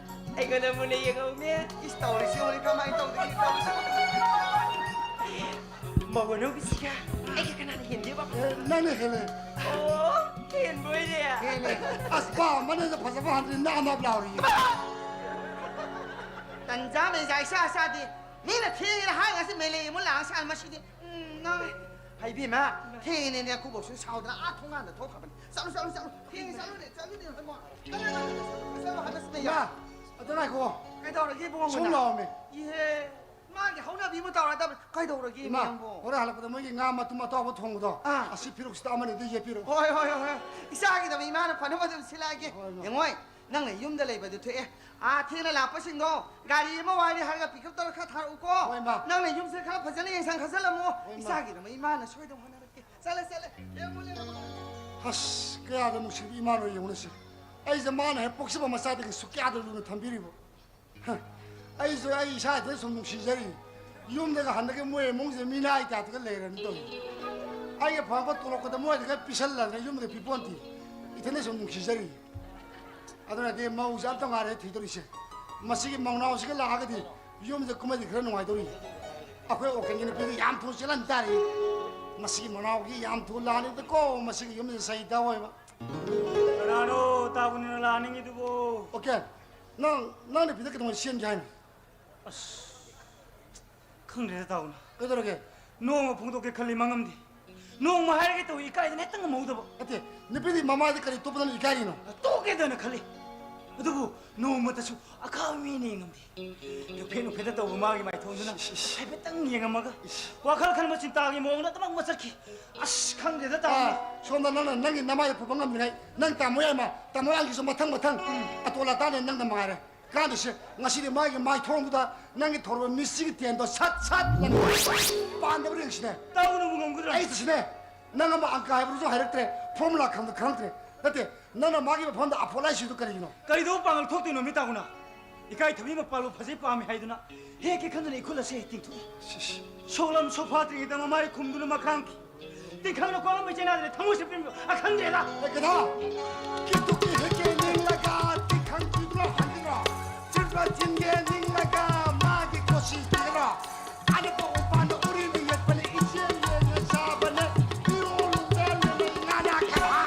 ꯑꯩꯉꯣꯟꯗ ꯃꯨꯟꯅ ꯌꯦꯡꯍꯧꯅꯦ꯫ ꯏꯁ, ꯇꯧꯔꯤꯁꯤ ꯌꯦꯡꯉꯨꯅꯦ, ꯀꯃꯥꯏꯅ ꯇꯧꯗꯣꯏꯅꯣ ꯇꯧꯔꯤꯁꯤ? ꯃꯧ ꯑꯅꯧꯕꯤꯁꯤꯒ ꯑꯩꯒ ꯀꯅꯥꯅ ꯍꯦꯟꯒꯦꯕ? ꯑꯦ, ꯅꯪꯅ ꯍꯦꯜꯂꯦ꯫ ꯑꯣ, ꯍꯦꯟꯕ ꯑꯣꯏꯔꯦ꯫ ꯍꯦꯜꯂꯦ꯫ ꯑꯁ, ꯕꯥ, ꯃꯅꯦꯁꯦ ꯐꯖꯕ ꯍꯟꯗ꯭ꯔꯤ ꯅꯥꯞ ꯅꯥꯞ ꯂꯥꯎꯔꯤ꯫ ꯇꯟꯖꯥ ꯃꯦꯟꯖꯥ ꯏꯆꯥ ꯆꯥꯗꯦ꯫ ꯃꯤꯅ ꯊꯦꯡꯉꯦꯅ ꯍꯥꯏ ꯉꯁꯤ ꯃꯦꯂꯩ ꯑꯃꯨꯛ ꯂꯥꯡ ꯁꯥꯟ ꯃꯁꯤꯗꯤ꯫ ꯎꯝ, ꯅꯪ꯫ ꯍꯩꯕꯤꯃ, ꯊꯦꯡꯉꯦꯅꯦꯅꯦ, ꯑꯩꯈꯣꯏꯕꯣꯛꯁꯨ ꯁꯥꯎꯗꯅ ꯑꯥ ꯊꯣꯡꯒꯥꯟꯗ ꯊꯣꯛꯈ꯭ꯔꯕꯅꯤ꯫ ꯆꯠꯂꯨ, ꯆꯠꯂꯨ, ꯆꯠꯂꯨ꯫ ꯊꯦꯡꯉꯦ, ꯆꯠꯂꯨꯅꯦ, ꯆꯠꯂꯨꯅꯦ, ꯍꯩꯃꯥ꯫ ꯆꯠꯂꯨ, ꯆꯠꯂꯨ, ꯆꯠꯂꯨ, ꯆꯠꯂꯨ ꯍꯥꯏꯕꯁꯤꯗ ꯏꯃꯥ, ꯌꯥ-, ꯑꯗꯨ ꯉꯥꯏꯈꯣ꯫ ꯀꯩꯗꯧꯔꯒꯦ ꯏꯕꯨꯡꯉꯣ ꯁꯨꯝ ꯅꯪ? ꯂꯥꯛꯑꯣꯃꯦ꯫ ꯏꯍꯦ, ꯃꯥꯒꯤ ꯍꯧꯅꯕꯤ ꯑꯃ ꯇꯧꯔꯗꯕꯅꯤ꯫ ꯀꯩꯗꯧꯔꯒꯦ ꯏꯃꯥ, ꯅꯪꯕꯨ? ꯍꯣꯔꯦꯟ ꯍꯜꯂꯛꯄꯗ ꯃꯣꯏꯒꯤ ꯉꯥ ꯃꯇꯨꯝ ꯑꯇꯥꯎꯕ ꯊꯣꯡꯕꯗꯣ, ꯑꯥ꯫ ꯑꯁꯤ ꯐꯤꯔꯨꯛꯁꯤꯗ ꯑꯃꯅꯤꯗ ꯌꯦꯠꯄꯤꯔꯣ꯫ ꯍꯣꯏ, ꯍꯣꯏ, ꯍꯣꯏ, ꯍꯣꯏ꯫ ꯏꯆꯥꯒꯤꯗꯃꯛ ꯏꯃꯥꯅ ꯐꯅꯕ ꯑꯗꯨꯝ ꯁꯤꯜꯂꯛꯑꯒꯦ꯫ ꯍꯣꯏ, ꯏꯃꯥ꯫ ꯌꯦꯡꯉꯣꯏ, ꯅꯪꯅ ꯌꯨꯝꯗ ꯂꯩꯕꯗꯨ ꯊꯣꯛꯑꯦ꯫ ꯑꯥ ꯊꯦꯡꯅ ꯂꯥꯛꯄꯁꯤꯡꯗꯣ ꯒꯥꯔꯤ ꯑꯃ ꯋꯥꯏꯔꯦ ꯍꯥꯏꯔꯒ ꯄꯤꯛ ꯑꯞ ꯇꯧꯔ ꯈꯔ ꯊꯥꯔꯛꯎꯀꯣ꯫ ꯍꯣꯏ, ꯏꯃꯥ꯫ ꯅꯪꯅ ꯌꯨꯝꯁꯦ ꯈꯔ ꯐꯖꯅ ꯌꯦꯡꯁꯟ ꯈꯟꯖꯜꯂꯝꯃꯣ꯫ ꯍꯣꯏ, ꯏꯃꯥ꯫ ꯏꯆꯥꯒꯤꯗꯃꯛ ꯏꯃꯥꯅ ꯁꯣꯏꯗꯅ ꯍꯣꯠꯅꯔꯛꯀꯦ꯫ ꯆꯠꯂꯦ, ꯆꯠꯂꯦ꯫ ꯌꯦꯡꯉꯨ, ꯌꯦꯡꯉꯨ꯫ ꯑꯁ, ꯀꯌꯥꯗ ꯅꯨꯡꯁꯤꯕ ꯏꯃꯥꯅꯣ ꯌꯦꯡꯉꯨꯅꯦ ꯁꯤ꯫ ꯑꯩꯁꯦ ꯃꯥꯅ ꯍꯦꯛ ꯄꯣꯛꯆꯕ ꯃꯆꯥꯗꯒꯤ ꯁꯨꯛ ꯀꯌꯥꯗ ꯂꯨꯅ ꯊꯝꯕꯤꯔꯤꯕ꯫ ꯍ, ꯑꯩꯁꯨ ꯑꯩ ꯏꯁꯥ ꯏꯊꯟ ꯁꯨꯝ ꯅꯨꯡꯁꯤꯖꯔꯤ꯫ ꯌꯨꯝꯗꯒ ꯍꯟꯗꯛꯀꯤ ꯃꯣꯏ ꯏꯃꯨꯡꯁꯦ ꯃꯤꯅꯥꯏ ꯇꯥꯏꯞꯇꯒ ꯂꯩꯔꯅꯤ ꯇꯧꯔꯤ꯫ ꯑꯩꯒꯤ ꯐꯪꯉꯛꯄ ꯇꯣꯂꯣꯞꯀꯗ ꯃꯣꯏꯗꯒ ꯄꯤꯁꯜꯂꯗꯅ ꯌꯨꯝꯗ ꯄꯤꯄꯣꯟꯇꯦ꯫ ꯏꯊꯟꯗ ꯁꯨꯝ ꯅꯨꯡꯁꯤꯖꯔꯤ꯫ ꯑꯗꯨꯅꯗꯤ ꯃꯧꯁꯦ ꯑꯝꯇ ꯉꯥꯏꯔꯦ ꯊꯤꯗꯣꯔꯤꯁꯦ꯫ ꯃꯁꯤꯒꯤ ꯃꯧꯅꯥꯎꯁꯤꯒ ꯂꯥꯛꯑꯒꯗꯤ ꯌꯨꯝꯁꯦ ꯀꯨꯝꯍꯩꯗꯤ ꯈꯔ ꯅꯨꯡꯉꯥꯏꯗꯧꯔꯤ꯫ ꯑꯩꯈꯣꯏ ꯑꯣꯀꯦꯟꯒꯤ ꯅꯨꯄꯤꯗꯤ ꯌꯥꯝ ꯊꯨꯅ ꯆꯦꯜꯍꯟ ꯇꯥꯔꯦ꯫ ꯃꯁꯤꯒꯤ ꯃꯅꯥꯎꯒꯤ ꯌꯥꯝ ꯊꯨꯅ ꯂꯥꯛꯑꯅꯤꯗꯀꯣ, ꯃꯁꯤꯒꯤ ꯌꯨꯝꯁꯦ ꯁꯍꯤ ꯇꯧꯑꯣꯏꯕ꯫ ꯀꯅꯥꯅꯣ ꯇꯥꯕꯅꯤꯅ ꯂꯥꯛꯅꯤꯡꯉꯤꯗꯨꯕꯣ? ꯑꯣꯀꯦꯟ, ꯅꯪ, ꯅꯪ ꯅꯨꯄꯤꯗ ꯀꯩꯗꯧꯉꯩ ꯆꯦꯟꯒꯦ ꯍꯥꯏꯅꯣ? ꯑꯁ, ꯈꯪꯗ꯭ꯔꯦꯗ ꯇꯥꯕꯅ꯫ ꯀꯩꯗꯧꯔꯒꯦ? ꯅꯣꯡꯃ ꯐꯣꯡꯗꯣꯛꯀꯦ ꯈꯜꯂꯤ ꯃꯉꯝꯗꯤ꯫ ꯅꯣꯡꯃ ꯍꯥꯏꯔꯒꯦ ꯇꯧꯏ, ꯏꯀꯥꯏꯗꯅ ꯍꯦꯛꯇ ꯉꯝꯍꯧꯗꯕ꯫ ꯅꯠꯇꯦ, ꯅꯨꯄꯤꯗꯤ ꯃꯃꯥꯗ ꯀꯔꯤ ꯇꯣꯞꯄꯗꯅ ꯏꯀꯥꯏꯔꯤꯅꯣ? ꯇꯣꯛꯀꯦꯗꯅ ꯈꯜꯂꯤ꯫ ꯑꯗꯨꯕꯨ ꯅꯣꯡꯃꯇꯁꯨ ꯑꯈꯥꯕ ꯃꯤꯅ ꯌꯦꯡꯉꯝꯗꯦ꯫ ꯅꯨꯐꯦꯠ ꯅꯨꯐꯦꯠꯇ ꯇꯧꯕ ꯃꯥꯒꯤ ꯃꯥꯏꯊꯣꯡꯗꯨꯅ ꯏꯁ, ꯏꯁ꯫ ꯍꯥꯏꯐꯦꯠꯇꯪ ꯌꯦꯡꯉꯝꯃꯒ ꯏꯁ꯫ ꯋꯥꯈꯜ ꯈꯟꯕ ꯆꯤꯟꯇꯥꯒꯤ ꯃꯑꯣꯡꯗ ꯑꯗꯨꯃꯛ ꯃꯆꯠꯈꯤ꯫ ꯑꯁ, ꯈꯪꯗꯦꯗ ꯇꯥꯃꯣ꯫ ꯑꯥ, ꯁꯣꯝꯗ ꯅꯪꯅ ꯅꯪꯒꯤ ꯅꯃꯥꯏꯗ ꯐꯨꯕ ꯉꯝꯗ꯭ꯔꯤꯉꯩ ꯅꯪ ꯇꯥꯃꯣ ꯌꯥꯏꯃ, ꯇꯥꯃꯣ ꯌꯥꯏꯒꯤꯁꯨ ꯃꯊꯪ ꯃꯊꯪ ꯎꯝ꯫ ꯑꯇꯣꯜ ꯑꯇꯥꯅ ꯅꯪꯅ ꯃꯉꯥꯏꯔꯦ꯫ ꯀꯥꯟꯗꯁꯦ ꯉꯁꯤꯗꯤ ꯃꯥꯒꯤ ꯃꯥꯏꯊꯣꯡꯗꯨꯗ ꯅꯪꯒꯤ ꯊꯣꯔꯕ ꯃꯤꯁꯤꯒꯤ ꯇꯦꯟꯗꯣ ꯁꯠ ꯁꯠ ꯂꯪ-꯫ ꯄꯥꯟꯗꯕ ꯔꯦꯡꯁꯤꯅꯦ꯫ ꯇꯥꯎꯅꯕꯨ ꯉꯝꯒꯗ꯭ꯔꯥ? ꯑꯩ ꯁꯤꯅꯦ, ꯅꯪ ꯑꯃ ꯑꯪꯀ ꯍꯥꯏꯕꯗꯨꯁꯨ ꯍꯩꯔꯛꯇ꯭ꯔꯦ, ꯐꯣꯔꯃꯨꯂꯥ ꯈꯪꯗ ꯈꯪꯉꯛꯇ꯭ꯔꯦ꯫ ꯅꯠꯇꯦ, ꯅꯪꯅ ꯃꯥꯒꯤ ꯃꯐꯝꯗ ꯑꯐꯣꯂꯥꯏ ꯁꯤꯗꯨ ꯀꯔꯤꯒꯤꯅꯣ? ꯀꯔꯤꯗꯧꯕ ꯄꯥꯡꯒꯜ ꯊꯣꯛꯇꯣꯏꯅꯣ ꯃꯤ ꯇꯥꯒꯨꯅ? ꯏꯀꯥꯏ ꯊꯕꯤ ꯃꯄꯥꯜꯕꯨ ꯐꯖꯩ ꯄꯥꯝꯃꯤ ꯍꯥꯏꯗꯨꯅ ꯍꯦꯛꯀꯦ ꯈꯟꯗꯨꯅ ꯏꯈꯨꯠ ꯑꯁꯦ ꯍꯦꯛ ꯇꯤꯡꯊꯣꯛꯏ꯫ ꯁꯤꯁ꯫ ꯁꯣꯛꯂꯝ ꯁꯣꯐꯥ ꯇꯤꯡꯉꯤꯗ ꯃꯃꯥꯏ ꯈꯨꯝꯗꯨꯅ ꯃꯈꯥꯡꯈꯤ꯫ ꯇꯤꯡꯈꯪꯅ ꯀꯣꯛꯂꯝꯕ ꯏꯆꯦꯅꯥꯗꯅ ꯊꯃꯣꯏꯁꯦ ꯄꯦꯟꯕ ꯑꯈꯪꯗ꯭ꯔꯦꯗ꯫ ꯑꯦ, ꯀꯩꯅꯣ? ꯀꯤꯇꯨꯀꯤ ꯍꯦꯛꯀꯦ ꯅꯤꯡꯂꯒ ꯇꯤꯡꯈꯪ ꯄꯤꯗꯨꯅ ꯍꯟꯗꯨꯅ ꯆꯤꯟꯕ ꯆꯤꯟꯒꯦ ꯅꯤꯡꯂꯒ ꯃꯥꯒꯤ ꯀꯣꯁꯤ ꯄꯤꯔꯣ꯫ ꯑꯅꯛꯄ ꯎꯄꯥꯟꯗ ꯎꯔꯤꯕꯤ ꯌꯦꯠꯄꯅ ꯏꯆꯦꯜ ꯌꯦꯡꯉ ꯆꯥꯕꯅ ꯏꯔꯣꯜꯂꯨꯗ ꯂꯩꯔꯦ ꯉꯥꯅꯥ ꯈꯔ꯫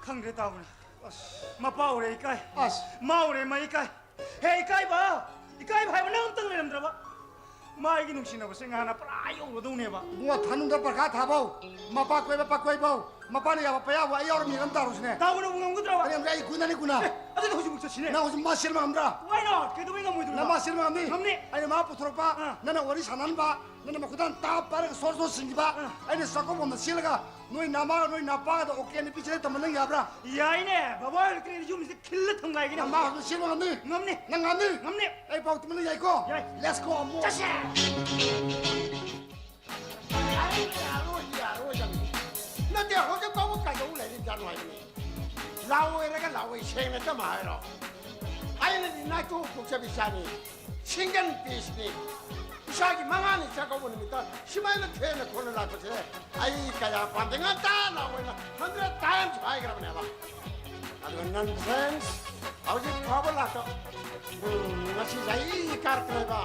ꯈꯪꯗ꯭ꯔꯦ ꯇꯥꯕꯅ꯫ ꯑꯁ꯫ ꯃꯄꯥ ꯎꯔꯦ ꯏꯀꯥꯏ꯫ ꯑꯁ꯫ ꯃꯥ ꯎꯔꯦ ꯃꯥ ꯏꯀꯥꯏ꯫ ꯍꯦ ꯏꯀꯥꯏꯕ! ꯏꯀꯥꯏꯕ ꯍꯥꯏꯕ ꯅꯪ ꯑꯝꯇꯪ ꯂꯩꯔꯝꯗ꯭ꯔꯕ? ꯃꯥ ꯑꯩꯒꯤ ꯅꯨꯡꯁꯤꯅꯕꯁꯦ ꯉꯍꯥꯟꯅ ꯄꯨꯔꯥ ꯌꯧꯔꯗꯧꯅꯦꯕ꯫ ꯏꯕꯨꯡꯉꯣ, ꯊꯥꯅꯨꯡꯗ ꯄꯔꯈꯥ ꯊꯥꯕꯧ, ꯃꯄꯥ ꯀꯣꯏꯕ ꯄꯥꯀꯣꯏꯕꯧ, ꯃꯄꯥꯅ ꯌꯥꯕ ꯄꯌꯥꯕ ꯑꯩ ꯌꯥꯎꯔꯝꯃꯤ ꯑꯗꯨꯝ ꯇꯥꯔꯨꯁꯤꯅꯦ꯫ ꯇꯥꯕꯅꯕꯨ ꯉꯝꯒꯗ꯭ꯔꯕ? ꯑꯩ ꯉꯝꯗ꯭ꯔꯦ, ꯑꯩ ꯀꯨꯏꯅꯅꯤ ꯀꯨꯏꯅ꯫ ꯑꯦ, ꯑꯗꯨꯗꯤ ꯍꯧꯖꯤꯛꯃꯛ ꯆꯠꯁꯤꯅꯦ꯫ ꯅꯪ ꯍꯧꯖꯤꯛ ꯃꯥ ꯁꯤꯟꯕ ꯉꯝꯗ꯭ꯔꯥ? Why not? ꯀꯩꯗꯧꯕꯩ ꯉꯝꯃꯣꯏꯗꯣꯏꯅꯣ? ꯅꯪ ꯃꯥ ꯁꯤꯟꯕ ꯉꯝꯅꯤ? ꯉꯝꯅꯤ꯫ ꯑꯩꯅ ꯃꯥ ꯄꯨꯊꯣꯔꯛꯄ, ꯑꯥ꯫ ꯅꯪꯅ ꯋꯥꯔꯤ ꯁꯥꯟꯅꯍꯟꯕ, ꯅꯪꯅ ꯃꯈꯨꯗꯥꯡ ꯇꯥꯞ ꯄꯥꯏꯔꯒ ꯁꯣꯔ ꯁꯣꯔ ꯁꯤꯡꯈꯤꯕ, ꯑꯥ꯫ ꯑꯩꯅ ꯆꯥꯛꯈꯨꯝꯂꯣꯝꯗ ꯆꯦꯜꯂꯒ ꯅꯣꯏ ꯅꯃꯥꯒ ꯅꯣꯏ ꯅꯄꯥꯒꯗꯣ ꯑꯣꯀꯦ ꯅꯨꯄꯤ ꯁꯤꯗ ꯇꯝꯕ ꯅꯪ ꯌꯥꯕ꯭ꯔꯥ? ꯌꯥꯏꯅꯦ, ꯕꯕꯥ ꯍꯣꯏ ꯀꯔꯤ ꯌꯨꯝꯁꯤꯗ ꯈꯤꯜꯂ ꯊꯝꯒꯥꯏꯒꯦꯅꯦ꯫ ꯅꯃꯥ ꯑꯗꯨ ꯁꯤꯟꯕ ꯉꯝꯅꯤ? ꯉꯝꯅꯤ꯫ ꯅꯪ ꯉꯝꯅꯤ? ꯉꯝꯅꯤ꯫ ꯑꯩ ꯄꯥꯎ ꯇꯨꯃꯤꯟꯅ ꯌꯥꯏꯀꯣ? ꯌꯥꯏ꯫ Let's go, ꯑꯃꯨꯛ꯫ ꯆꯠꯁꯦ꯫ ꯌꯥꯔꯣꯏ, ꯌꯥꯔꯣꯏ, ꯌꯥꯔꯣꯏ, ꯌꯥꯔꯣꯏ꯫ ꯅꯠꯇꯦ, ꯍꯧꯖꯤꯛ ꯐꯥꯎꯕ ꯀꯩꯗꯧ ꯂꯩꯔꯤꯖꯥꯠꯅꯣ ꯍꯥꯏꯕꯅꯤ꯫ ꯂꯥꯎ ꯑꯣꯏꯔꯒ ꯂꯥꯎ ꯑꯣꯏ, ꯁꯦꯡꯅ ꯆꯞ ꯍꯥꯏꯔꯣ꯫ ꯑꯩꯅꯗꯤ ꯅꯥꯏꯇꯣꯝ ꯊꯣꯛꯆꯕꯤ ꯆꯥꯅꯤ꯫ Single pieceꯅꯤ꯫ ꯏꯁꯥꯒꯤ ꯃꯉꯥꯅꯤ ꯆꯥꯛꯀꯧꯕ ꯅꯨꯃꯤꯠꯇ ꯁꯨꯃꯥꯏꯅ ꯊꯦꯡꯅ ꯈꯣꯠꯅ ꯂꯥꯛꯄꯁꯦ ꯑꯩ ꯀꯌꯥ ꯄꯥꯝꯗꯦ꯫ ꯉꯟꯇꯥ ꯂꯥꯛꯑꯣꯅ hundred times ꯍꯥꯏꯈ꯭ꯔꯕꯅꯦꯕ꯫ ꯑꯗꯨꯒ ꯅꯪ friends ꯍꯧꯖꯤꯛ ꯐꯥꯎꯕ ꯂꯥꯛꯇ꯫ ꯎꯝ, ꯉꯁꯤ ꯆꯍꯤ ꯀꯥꯔꯛꯇ꯭ꯔꯦꯕ꯫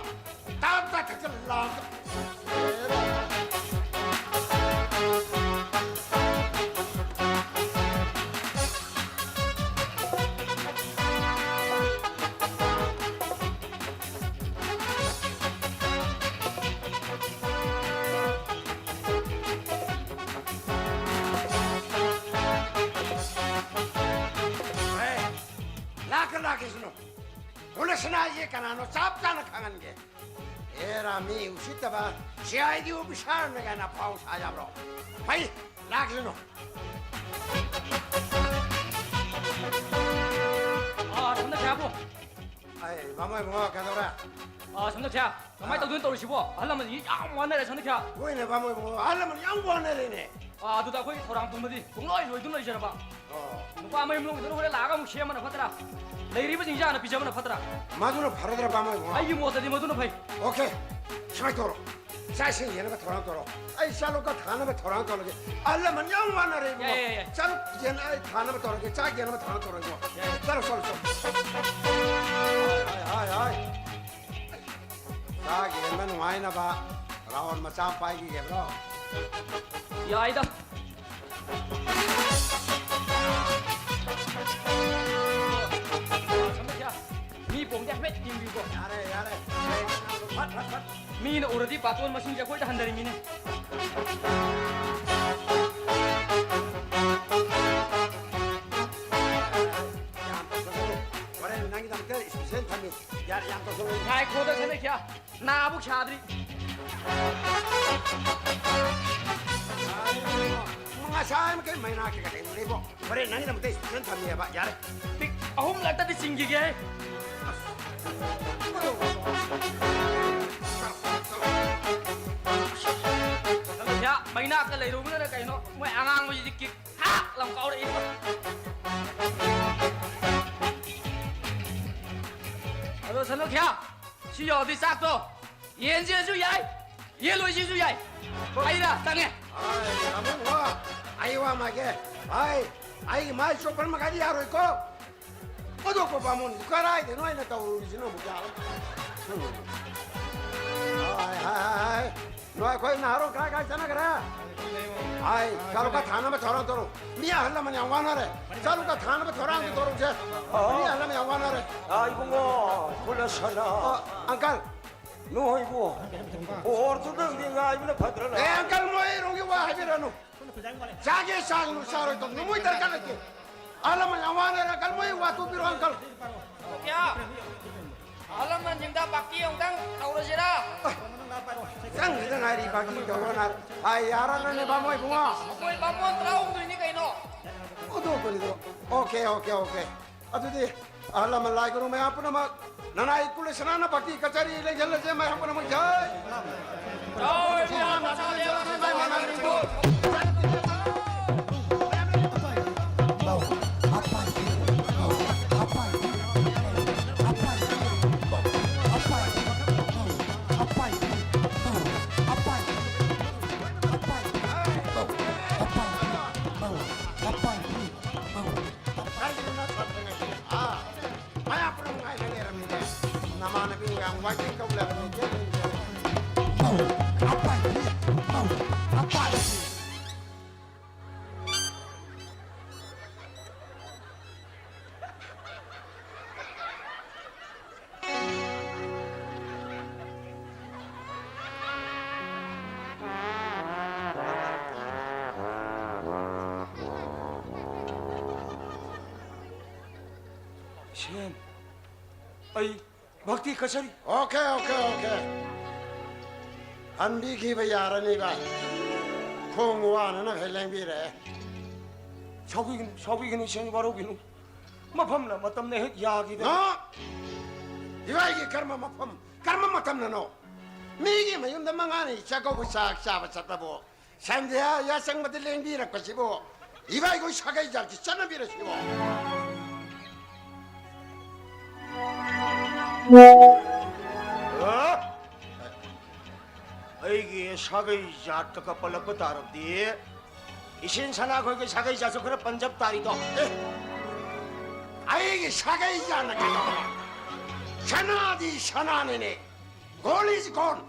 ꯇꯥꯞ ꯇꯥ ꯊꯛꯆꯜꯂ ꯂꯥꯛꯑꯣ꯫ ꯂꯥꯛꯀ ꯂꯥꯛꯀꯦꯁꯅꯨ꯫ ꯍꯨꯂꯁꯅꯥ ꯍꯥꯏꯁꯦ ꯀꯅꯥꯅꯣ ꯆꯞ ꯆꯥꯅ ꯈꯪꯍꯟꯒꯦ꯫ ꯑꯦꯔꯥ, ꯃꯤ ꯎꯁꯤꯠꯇꯕ CID officerꯅ ꯀꯥꯏꯅ ꯄꯥꯎ ꯁꯥ ꯌꯥꯕ꯭ꯔꯣ? ꯐꯩ, ꯂꯥꯛꯁꯅꯨ꯫ ꯑꯥ, ꯊꯝꯅꯁꯦ ꯍꯥꯏꯕꯨ꯫ ꯑ, ꯑꯦ, ꯕꯥꯃꯣꯟ ꯏꯕꯨꯡꯉꯣ, ꯀꯩꯗꯧꯔꯦ? ꯑꯥ, ꯁꯝꯅꯈ꯭ꯌꯥ, ꯀꯃꯥꯏꯅ ꯑꯥ꯫ ꯇꯧꯗꯣꯏꯅꯣ ꯇꯧꯔꯤꯁꯤꯕꯣ? ꯑꯍꯜ ꯂꯃꯟꯁꯤ ꯌꯥꯝ ꯋꯥꯅꯔꯦ, ꯁꯝꯅꯈ꯭ꯌꯥ꯫ ꯍꯣꯏꯅꯦ, ꯕꯥꯃꯣꯟ ꯏꯕꯨꯡꯉꯣ, ꯑꯍꯜ ꯂꯃꯟ ꯌꯥꯝ ꯋꯥꯅꯔꯦꯅꯦ꯫ ꯑꯥ, ꯑꯗꯨꯗ ꯑꯩꯈꯣꯏꯒꯤ ꯊꯧꯔꯥꯡ ꯄꯨꯝꯕꯗꯤ ꯄꯨꯡꯂꯣꯏ ꯂꯣꯏꯗꯨꯅ ꯂꯩꯖꯔꯕ꯫ ꯑꯣ꯫ ꯅꯨꯄꯥ ꯃꯌꯨꯝ ꯂꯣꯝꯒꯤꯗꯨꯅ ꯍꯣꯔꯦꯟ ꯂꯥꯛꯑꯒ ꯑꯃꯨꯛ ꯁꯦꯝꯕꯅ ꯐꯠꯇ꯭ꯔꯥ? ꯂꯩꯔꯤꯕꯁꯤꯡꯁꯦ ꯍꯥꯟꯅ ꯄꯤꯖꯕꯅ ꯐꯠꯇ꯭ꯔꯥ? ꯃꯗꯨꯅ ꯐꯔꯗ꯭ꯔꯥ, ꯕꯥꯃꯣꯟ ꯏꯕꯨꯡꯉꯣ? ꯑꯩꯒꯤ ꯃꯣꯠꯇꯗꯤ ꯃꯗꯨꯅ ꯐꯩ꯫ ꯑꯣꯀꯦ, ꯁꯨꯃꯥꯏꯅ ꯇꯧꯔꯣ꯫ ꯆꯥꯛ ꯏꯁꯤꯡ ꯌꯦꯟꯅꯕ ꯊꯧꯔꯥꯡ ꯇꯧꯔꯣ꯫ ꯑꯩ ꯆꯥꯂꯨꯛꯀ ꯊꯥꯅꯕ ꯊꯧꯔꯥꯡ ꯇꯧꯔꯒꯦ꯫ ꯑꯍꯜ ꯂꯃꯟ ꯌꯥꯝ ꯋꯥꯅꯔꯦ, ꯏꯕꯨꯡꯉꯣ꯫ ꯌꯥꯏ, ꯌꯥꯏ, ꯌꯥꯏ꯫ ꯆꯥꯂꯨꯛ ꯌꯦꯟ-, ꯑꯩ ꯊꯥꯅꯕ ꯇꯧꯔꯒꯦ꯫ ꯆꯥꯛ ꯌꯦꯟꯅꯕ ꯊꯧꯔꯥꯡ ꯇꯧꯔꯒꯦ, ꯏꯕꯨꯡꯉꯣ꯫ ꯌꯥꯏ, ꯌꯥꯏ꯫ ꯆꯠꯂꯣ, ꯆꯠꯂꯣ, ꯆꯠꯂꯣ꯫ ꯍꯥꯏ, ꯍꯥꯏ, ꯍꯥꯏ, ꯍꯥꯏ꯫ ꯆꯥꯛ ꯌꯦꯟꯕ ꯅꯨꯡꯉꯥꯏꯅꯕ ꯔꯥꯎꯟ ꯃꯆꯥ ꯑꯃ ꯄꯥꯏꯈꯤꯒꯦꯕ꯭ꯔꯣ? ꯌꯥꯏꯗ꯫ ꯃꯤ ꯄꯣꯡꯗꯦ, ꯍꯥꯏꯐꯦꯠ ꯌꯦꯡꯕꯤꯌꯨꯀꯣ꯫ ꯌꯥꯔꯦ, ꯌꯥꯔꯦ꯫ ꯐꯠ, ꯐꯠ, ꯐꯠ꯫ ꯃꯤꯅ ꯎꯔꯗꯤ ꯕꯥꯇꯣꯟ ꯃꯁꯤꯡꯁꯦ ꯑꯩꯈꯣꯏꯗ ꯍꯟꯊꯔꯤꯃꯤꯅꯦ꯫ ꯌꯥꯝ ꯇꯧꯁꯜꯂꯨ꯫ ꯍꯣꯔꯦꯟ ꯅꯪꯒꯤꯗꯃꯛꯇ ꯏꯁꯄꯤꯁꯦꯜ ꯊꯝꯃꯤ꯫ ꯌꯥꯔꯦ, ꯌꯥꯝ ꯇꯧꯁꯜꯂꯨ꯫ ꯉꯥꯏꯈꯣꯗ, ꯁꯅꯩꯈ꯭ꯌꯥ꯫ ꯅꯥꯕꯨ ꯁꯥꯗ꯭ꯔꯤ꯫ ꯉꯁꯥꯏ ꯃꯈꯩ ꯃꯩꯅꯥ ꯀꯩꯀꯥ ꯂꯩꯕ ꯂꯩꯕꯣ꯫ ꯍꯣꯔꯦꯟ ꯅꯪꯒꯤꯗꯃꯛꯇ ꯏꯁꯄꯤꯁꯦꯜ ꯊꯝꯃꯤꯑꯕ꯫ ꯌꯥꯔꯦ꯫ ꯄꯤꯛ ꯑꯍꯨꯝꯂꯛꯇꯗꯤ ꯆꯤꯡꯈꯤꯒꯦ꯫ ꯁꯅꯩꯈ꯭ꯌꯥ, ꯃꯩꯅꯥꯛꯇ ꯂꯩꯔꯨꯕꯅꯔ ꯀꯩꯅꯣ, ꯃꯣꯏ ꯑꯉꯥꯡꯕꯁꯤꯗꯤ ꯀꯤꯛ ꯊꯥꯛ ꯂꯥꯎ ꯀꯥꯎꯔꯛꯏ꯫ ꯑꯗꯣ ꯁꯅꯩꯈ꯭ꯌꯥ, ꯁꯤ ꯌꯧꯔꯗꯤ ꯆꯥꯛꯇꯣ ꯌꯦꯟꯁꯤꯁꯨ ꯌꯥꯏ, ꯌꯦꯟ ꯂꯣꯏꯁꯤꯁꯨ ꯌꯥꯏ꯫ ꯑꯩꯅ ꯆꯪꯉꯦ꯫ ꯑꯩ, ꯑꯃꯨꯛ ꯋꯥ, ꯑꯩ ꯋꯥ ꯃꯥꯒꯦ꯫ ꯑꯩ, ꯑꯩꯒꯤ ꯃꯥꯏ ꯆꯣꯞꯄꯔ ꯃꯈꯥꯗꯤ ꯌꯥꯔꯣꯏꯀꯣ꯫ ꯑꯗꯣ ꯀꯣ ꯕꯥꯃꯣꯟ, ꯀꯗꯥꯏꯗꯅꯣ ꯑꯩꯅ ꯇꯧꯔꯨꯔꯤꯁꯤꯅꯣ ꯑꯃꯨꯛ ꯌꯥꯔꯣꯏ꯫ ꯍꯥꯏ, ꯍꯥꯏ, ꯍꯥꯏ, ꯍꯥꯏ꯫ ꯅꯣꯏ ꯑꯩꯈꯣꯏ ꯅꯍꯥꯔꯣꯜ ꯀꯥꯏ ꯀꯥꯏ ꯆꯠꯅꯈ꯭ꯔꯦ? ꯑꯩ ꯆꯥꯂꯨꯛꯀ ꯊꯥꯅꯕ ꯊꯧꯔꯥꯡ ꯇꯧꯔꯣ꯫ ꯃꯤ ꯑꯍꯜ ꯂꯃꯟ ꯌꯥꯝ ꯋꯥꯅꯔꯦ꯫ ꯆꯥꯂꯨꯛꯀ ꯊꯥꯅꯕ ꯊꯧꯔꯥꯡ ꯑꯝꯇ ꯇꯧꯔꯣꯁꯦ꯫ ꯃꯤ ꯑꯍꯜ ꯂꯃꯟ ꯌꯥꯝ ꯋꯥꯅꯔꯦ꯫ ꯑꯥ, ꯏꯕꯨꯡꯉꯣ, ꯀꯨꯂꯁꯅꯥ꯫ ꯑ, ꯑꯪꯀꯜ꯫ ꯅꯣꯏꯕꯨ ꯕꯣꯔꯗꯨꯗꯪꯗꯤ ꯉꯥꯏꯕꯅ ꯐꯠꯇ꯭ꯔꯅ? ꯑꯦ, ꯑꯪꯀꯜ, ꯃꯣꯏꯔꯣꯝꯒꯤ ꯋꯥ ꯍꯥꯏꯕꯤꯔꯅꯨ꯫ ꯆꯥꯒꯦ ꯆꯥꯒꯅꯨ, ꯆꯥꯔꯣꯏ ꯇꯧꯅꯨ, ꯃꯣꯏ ꯗꯔꯀꯥꯔ ꯂꯩꯇꯦ꯫ ꯑꯍꯜ ꯂꯃꯟ ꯌꯥꯝ ꯋꯥꯅꯔꯦ, ꯑꯪꯀꯜ, ꯃꯣꯏ ꯋꯥ ꯇꯣꯛꯄꯤꯔꯣ, ꯑꯪꯀꯜ꯫ ꯀꯌꯥ? ꯑꯍꯜ ꯂꯃꯟꯁꯤꯡꯗ ꯄꯥꯔꯇꯤ ꯑꯃꯨꯛꯇꯪ ꯇꯧꯔꯁꯤꯔꯥ? ꯆꯪꯈꯤꯗ ꯉꯥꯏꯔꯤ, ꯄꯥꯔꯇꯤ ꯇꯧꯔꯣꯅ꯫ ꯑꯥꯏ, ꯌꯥꯔꯅꯅꯦ, ꯕꯥꯃꯣꯟ ꯏꯕꯨꯡꯉꯣ꯫ ꯑꯩꯈꯣꯏ ꯕꯥꯃꯣꯟ ꯇꯔꯥꯍꯨꯝꯗꯣꯏꯅꯤ ꯀꯩꯅꯣ꯫ ꯑꯗꯨ, ꯑꯗꯨ, ꯑꯗꯨ꯫ Okay, okay, okay. ꯑꯗꯨꯗꯤ ꯑꯍꯜ ꯂꯃꯟ ꯂꯥꯏ ꯒꯨꯔꯨ ꯃꯌꯥꯝ ꯄꯨꯝꯅꯃꯛ ꯅꯅꯥꯏ ꯀꯨꯂꯁꯅꯥꯅ ꯚꯛꯇꯤ ꯀꯆꯥꯔꯤ ꯂꯩꯖꯜꯂꯁꯦ, ꯃꯌꯥꯝ ꯄꯨꯝꯅꯃꯛ ꯖꯥꯏ꯫ ꯃꯌꯥꯝ ꯄꯨꯝꯅꯃꯛ ꯉꯥꯏꯅ ꯂꯩꯔꯝꯃꯤꯅꯦ꯫ ꯅꯃꯥꯟꯅꯕꯤ ꯌꯥꯝ ꯋꯥꯏꯒꯩ ꯀꯧꯂꯕꯅꯤ꯫ ꯏꯁꯦꯟ, ꯑꯩ ꯚꯛꯇꯤ ꯀꯆꯥꯔꯤ꯫ Okay, okay, okay. ꯍꯟꯕꯤꯈꯤꯕ ꯌꯥꯔꯅꯤꯕ꯫ ꯈꯣꯡ ꯋꯥꯅꯅ ꯈꯩ ꯂꯦꯡꯕꯤꯔꯛꯑꯦ꯫ ꯁꯥꯎꯕꯤꯒꯅꯨ, ꯁꯥꯎꯕꯤꯒꯅꯨ, ꯏꯁꯦꯟ, ꯋꯥꯔꯧꯕꯤꯅꯨ꯫ ꯃꯐꯝꯅ ꯃꯇꯝꯅ ꯍꯦꯛ ꯌꯥꯈꯤꯗꯦ꯫ ꯅꯣ! ꯏꯕꯥꯏꯒꯤ ꯀꯔꯝꯕ ꯃꯐꯝ, ꯀꯔꯝꯕ ꯃꯇꯝꯅꯅꯣ? ꯃꯤꯒꯤ ꯃꯌꯨꯝꯗ ꯃꯉꯥꯅꯤ ꯆꯥꯛꯀꯧꯕ ꯆꯥꯛ ꯆꯥꯕ ꯆꯠꯄꯕꯨ ꯁꯟꯙ꯭ꯌꯥ ꯌꯥꯆꯪꯕꯗ ꯂꯦꯡꯕꯤꯔꯛꯄꯁꯤꯕꯨ ꯏꯕꯥꯏꯈꯣꯏ ꯁꯥꯒꯩ ꯖꯥꯠꯀꯤ ꯆꯠꯅꯕꯤꯔꯁꯤꯕꯣ? ꯑ? ꯑꯩꯒꯤ ꯁꯥꯒꯩ ꯖꯥꯠꯇꯒ ꯄꯜꯂꯛꯄ ꯇꯥꯔꯕꯗꯤ, ꯏꯁꯦꯟ ꯁꯅꯥꯈꯣꯏꯒꯤ ꯁꯥꯒꯩ ꯖꯥꯠꯁꯨ ꯈꯔ ꯄꯟꯖꯕ ꯇꯥꯔꯤꯗꯣ꯫ ꯑꯦ, ꯑꯩꯒꯤ ꯁꯥꯒꯩ ꯖꯥꯠꯅ ꯀꯩꯗꯧꯕ? ꯁꯅꯥꯗꯤ ꯁꯅꯥꯅꯤꯅꯦ꯫ Gold is gold.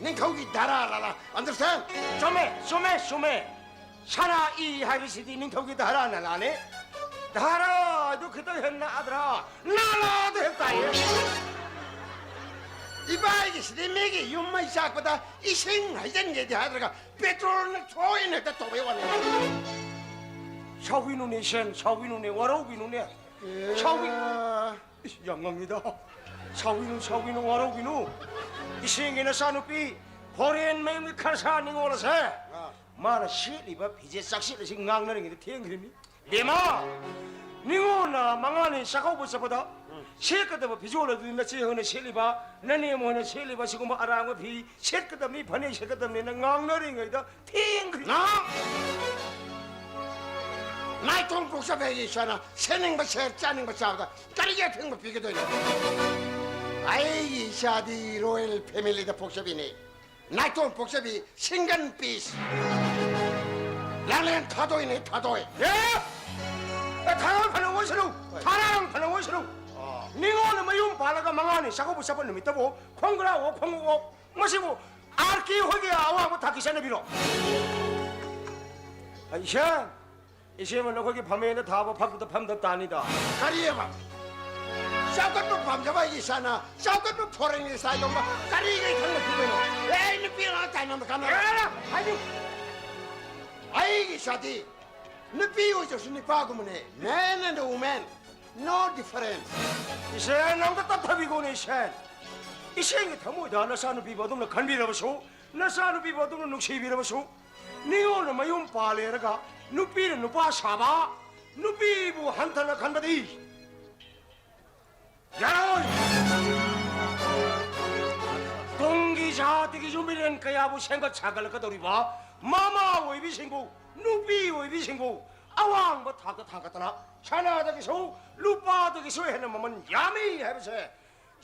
ꯅꯤꯡꯊꯧꯒꯤ ꯙꯔꯥ ꯂꯥꯂꯥ꯫ Understand? ꯆꯨꯝꯃꯦ, ꯆꯨꯝꯃꯦ, ꯆꯨꯝꯃꯦ꯫ ꯁꯅꯥ ꯏ ꯍꯥꯏꯕꯁꯤꯗꯤ ꯅꯤꯡꯊꯧꯒꯤ ꯙꯔꯥ ꯅꯥꯂꯥꯅꯦ꯫ ꯙꯔꯥ ꯑꯗꯨ ꯈꯤꯇꯪ ꯍꯦꯟꯅ ꯑꯗ꯭ꯔꯥ ꯅꯥꯂꯥꯗ ꯍꯦꯛ ꯇꯥꯏꯌꯦ꯫ ꯏꯕꯥꯏꯒꯤꯁꯤꯗꯤ ꯃꯤꯒꯤ ꯌꯨꯝ ꯃꯩ ꯆꯥꯛꯄꯗ ꯏꯁꯤꯡ ꯍꯩꯖꯤꯟꯒꯦꯗꯤ ꯍꯥꯏꯗ꯭ꯔꯒ ꯄꯦꯇ꯭ꯔꯣꯜꯅ ꯊꯣꯛꯏꯅ ꯍꯦꯛꯇ ꯇꯧꯕꯩ ꯋꯥꯅꯤ꯫ ꯁꯥꯎꯕꯤꯅꯨꯅꯦ, ꯏꯁꯦꯟ, ꯁꯥꯎꯕꯤꯅꯨꯅꯦ, ꯋꯥꯔꯧꯕꯤꯅꯨꯅꯦ꯫ ꯁꯥꯎꯕꯤ-, ꯏꯁ, ꯌꯥꯝ ꯉꯪꯉꯤꯗ꯫ ꯁꯥꯎꯕꯤꯅꯨ, ꯁꯥꯎꯕꯤꯅꯨ, ꯋꯥꯔꯧꯕꯤꯅꯨ꯫ ꯏꯁꯦꯟꯒꯤ ꯅꯆꯥꯅꯨꯄꯤ ꯐꯣꯔꯦꯟ ꯃꯌꯨꯝꯒꯤ ꯈꯔꯁꯥ ꯅꯤꯉꯣꯜ ꯑꯁꯦ, ꯑꯥ꯫ ꯃꯥꯅ ꯁꯦꯠꯂꯤꯕ ꯐꯤꯖꯦꯠ ꯆꯥꯛꯁꯦꯠ ꯑꯁꯤ ꯉꯥꯡꯅꯔꯤꯉꯩꯗ ꯊꯦꯡꯈ꯭ꯔꯤꯅꯤ꯫ ꯕꯦꯝꯃ, ꯅꯤꯉꯣꯜꯅ ꯃꯉꯥꯅꯤ ꯆꯥꯛꯀꯧꯕ ꯆꯠꯄꯗ, ꯎꯝ꯫ ꯁꯦꯠꯀꯗꯕ ꯐꯤꯖꯣꯜ ꯑꯗꯨꯗꯤ ꯅꯆꯦ ꯍꯣꯏꯅ ꯁꯦꯠꯂꯤꯕ, ꯅꯅꯦꯝ ꯍꯣꯏꯅ ꯁꯦꯠꯂꯤꯕ ꯁꯤꯒꯨꯝꯕ ꯑꯔꯥꯡꯕ ꯐꯤ ꯁꯦꯠꯀꯗꯕꯅꯤ, ꯐꯅꯦꯛ ꯁꯦꯠꯀꯗꯕꯅꯤꯅ ꯉꯥꯡꯅꯔꯤꯉꯩꯗ ꯊꯦꯡꯈ꯭ꯔꯦ꯫ ꯅꯪ ꯅꯥꯏꯇꯣꯝ ꯄꯣꯛꯆꯕ ꯑꯩꯒꯤ ꯏꯆꯥꯅ ꯁꯦꯠꯅꯤꯡꯕ ꯁꯦꯠ, ꯆꯥꯅꯤꯡꯕ ꯆꯥꯕꯗ ꯀꯔꯤꯒꯤ ꯑꯊꯤꯡꯕ ꯄꯤꯒꯗꯣꯏꯅꯣ? ꯑꯩꯒꯤ ꯏꯆꯥꯗꯤ ꯔꯣꯌꯦꯜ ꯐꯦꯃꯤꯂꯤꯗ ꯄꯣꯛꯆꯕꯤꯅꯤ꯫ ꯅꯥꯏꯇꯣꯝ ꯄꯣꯛꯆꯕꯤ ꯁꯤꯡꯒꯟ ꯄꯤꯁ꯫ ꯂꯥꯡꯂꯦꯟ ꯊꯥꯗꯣꯏꯅꯦ, ꯊꯥꯗꯣꯏ꯫ ꯑꯦ! ꯑꯦ, ꯊꯥꯔꯣꯟ ꯐꯅ ꯑꯣꯏꯁꯅꯨ, ꯊꯥꯔꯣꯟ ꯐꯅ ꯑꯣꯏꯁꯅꯨ꯫ ꯑꯣ꯫ ꯅꯤꯉꯣꯜꯅ ꯃꯌꯨꯝ ꯄꯥꯜꯂꯒ ꯃꯉꯥꯅꯤ ꯆꯥꯛꯀꯧꯕ ꯆꯠꯄ ꯅꯨꯃꯤꯠꯇꯕꯨ ꯈꯣꯡꯒ꯭ꯔꯥꯎ ꯑꯣ, ꯈꯣꯡꯎꯞ ꯑꯣ꯫ ꯃꯁꯤꯕꯨ ꯑꯥꯔ ꯀꯦ ꯍꯣꯏꯒꯤ ꯑꯋꯥꯡꯕ ꯊꯥꯛꯀꯤ ꯆꯠꯅꯕꯤꯔꯣ? ꯑꯩꯁꯦ ꯏꯆꯦꯃ, ꯅꯈꯣꯏꯒꯤ ꯐꯝꯃꯦꯅ ꯊꯥꯕ ꯐꯛꯇꯨꯗ ꯐꯝꯗ ꯇꯥꯅꯤꯗ꯫ ꯀꯔꯤꯑꯕ? ꯆꯥꯎꯈꯠꯄ ꯄꯥꯝꯖꯕ ꯑꯩꯒꯤ ꯏꯆꯥꯅ ꯆꯥꯎꯈꯠꯄ ꯐꯣꯔꯦꯟꯒꯤ ꯏꯁꯇꯥꯏꯜꯗꯧꯅ ꯀꯔꯤꯒꯤ ꯏꯊꯪꯗ ꯄꯤꯗꯣꯏꯅꯣ? ꯑꯦ, ꯅꯨꯄꯤ ꯑꯉꯥꯡ ꯇꯥꯏꯅꯕ ꯀꯥꯟꯅꯕ? ꯑꯦ, ꯍꯥꯏꯕꯤꯌꯨ꯫ ꯑꯩꯒꯤ ꯏꯆꯥꯗꯤ ꯅꯨꯄꯤ ꯑꯣꯏꯖꯔꯁꯨ ꯅꯨꯄꯥꯒꯨꯝꯕꯅꯦ꯫ Man and woman, no difference. ꯏꯆꯦ, ꯅꯪꯗ ꯇꯞꯊꯕꯤꯒꯣꯅꯦ, ꯏꯆꯦ꯫ ꯏꯆꯦꯒꯤ ꯊꯃꯣꯏꯗ ꯅꯆꯥꯅꯨꯄꯤꯕꯨ ꯑꯗꯨꯝꯅ ꯈꯟꯕꯤꯔꯕꯁꯨ, ꯅꯆꯥꯅꯨꯄꯤꯕꯨ ꯑꯗꯨꯝꯅ ꯅꯨꯡꯁꯤꯕꯤꯔꯕꯁꯨ, ꯅꯤꯉꯣꯜꯅ ꯃꯌꯨꯝ ꯄꯥꯜꯂꯦꯔꯒ ꯅꯨꯄꯤꯅ ꯅꯨꯄꯥ ꯁꯥꯕ, ꯅꯨꯄꯤꯕꯨ ꯍꯟꯊꯅ ꯈꯟꯕꯗꯤ ꯌꯥꯔꯣꯏ꯫ ꯇꯨꯡꯒꯤ ꯖꯥꯇꯤꯒꯤ ꯌꯨꯝꯕꯤꯔꯦꯟ ꯀꯌꯥꯕꯨ ꯁꯦꯝꯒꯠ ꯁꯥꯒꯠꯂꯛꯀꯗꯧꯔꯤꯕ ꯃꯃꯥ ꯑꯣꯏꯕꯤꯁꯤꯡꯕꯨ, ꯅꯨꯄꯤ ꯑꯣꯏꯕꯤꯁꯤꯡꯕꯨ ꯑꯋꯥꯡꯕ ꯊꯥꯛꯇ ꯊꯥꯡꯒꯠꯇꯅ ꯁꯅꯥꯗꯒꯤꯁꯨ ꯂꯨꯄꯥꯗꯒꯤꯁꯨ ꯍꯦꯟꯅ ꯃꯃꯜ ꯌꯥꯝꯃꯤ ꯍꯥꯏꯕꯁꯦ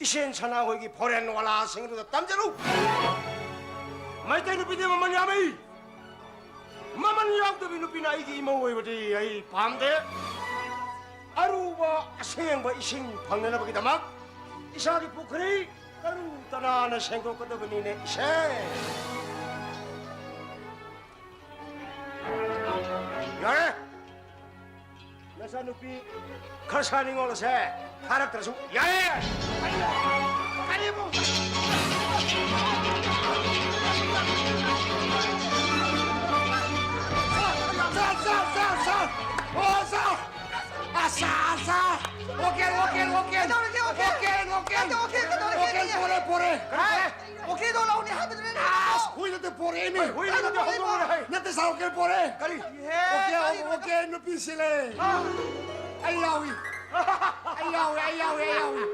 ꯏꯆꯦꯟ ꯁꯅꯥꯍꯣꯏꯒꯤ ꯐꯣꯔꯦꯟ ꯋꯥꯂꯥꯁꯤꯡ ꯑꯗꯨꯗ ꯇꯝꯖꯔꯨ꯫ ꯃꯩꯇꯩ ꯅꯨꯄꯤꯗꯤ ꯃꯃꯜ ꯌꯥꯝꯃꯤ꯫ ꯃꯃꯜ ꯌꯥꯎꯗꯕꯤ ꯅꯨꯄꯤꯅ ꯑꯩꯒꯤ ꯏꯃꯧ ꯑꯣꯏꯕꯗꯤ ꯑꯩ ꯄꯥꯝꯗꯦ꯫ ꯑꯔꯨꯕ ꯑꯁꯦꯡꯕ ꯏꯁꯤꯡ ꯐꯪꯅꯅꯕꯒꯤꯗꯃꯛ ꯏꯁꯥꯒꯤ ꯄꯨꯈ꯭ꯔꯤ ꯇꯔꯨ ꯇꯅꯥꯟꯅ ꯁꯦꯡꯗꯣꯛꯀꯗꯕꯅꯤꯅꯦ, ꯏꯆꯦ꯫ ꯌꯥꯔꯦ꯫ ꯅꯆꯥꯅꯨꯄꯤ ꯈꯔ ꯁꯥ ꯅꯤꯉꯣꯜ ꯑꯁꯦ ꯐꯥꯔꯛꯇ꯭ꯔꯁꯨ ꯌꯥꯏ꯫ ꯀꯔꯤꯕꯨ? ꯁꯥ, ꯁꯥ, ꯁꯥ, ꯁꯥ, ꯁꯥ꯫ ꯑꯣ, ꯁꯥ꯫ ꯑꯁꯥ, ꯑꯁꯥ꯫ Okay, okay, okay. ꯀꯩꯗꯧꯔꯒꯦ, ꯑꯣꯀꯦ? Okay, okay. ꯀꯩꯗꯧꯔꯒꯦ, ꯀꯩꯗꯧꯔꯒꯦ? ꯑꯣꯀꯦ, ꯄꯣꯔꯦ, ꯄꯣꯔꯦ꯫ ꯀꯔꯤ? ꯑꯣꯀꯦꯗꯣ ꯂꯧꯅꯤ ꯍꯥꯏꯕꯗꯨꯅꯦ꯫ ꯑꯁ, ꯍꯨꯏ ꯅꯠꯇꯦ, ꯄꯣꯔꯛꯑꯦꯃꯤ꯫ ꯍꯨꯏ ꯅꯠꯇꯦ, ꯍꯧꯗꯣꯡꯅꯦ ꯍꯥꯏ꯫ ꯅꯠꯇꯦ, ꯁꯥꯎ, ꯑꯣꯀꯦ, ꯄꯣꯔꯛꯑꯦ꯫ ꯀꯔꯤ? ꯏꯍꯦ, ꯑꯣꯀꯦ, ꯀꯔꯤꯅꯣ? ꯑꯣꯀꯦ, ꯅꯨꯄꯤꯁꯤ ꯂꯩ꯫ ꯑꯥ꯫ ꯑꯩ ꯌꯥꯎꯏ꯫ ꯑꯩ ꯌꯥꯎꯏ, ꯑꯩ ꯌꯥꯎꯏ, ꯑꯩ ꯌꯥꯎꯏ꯫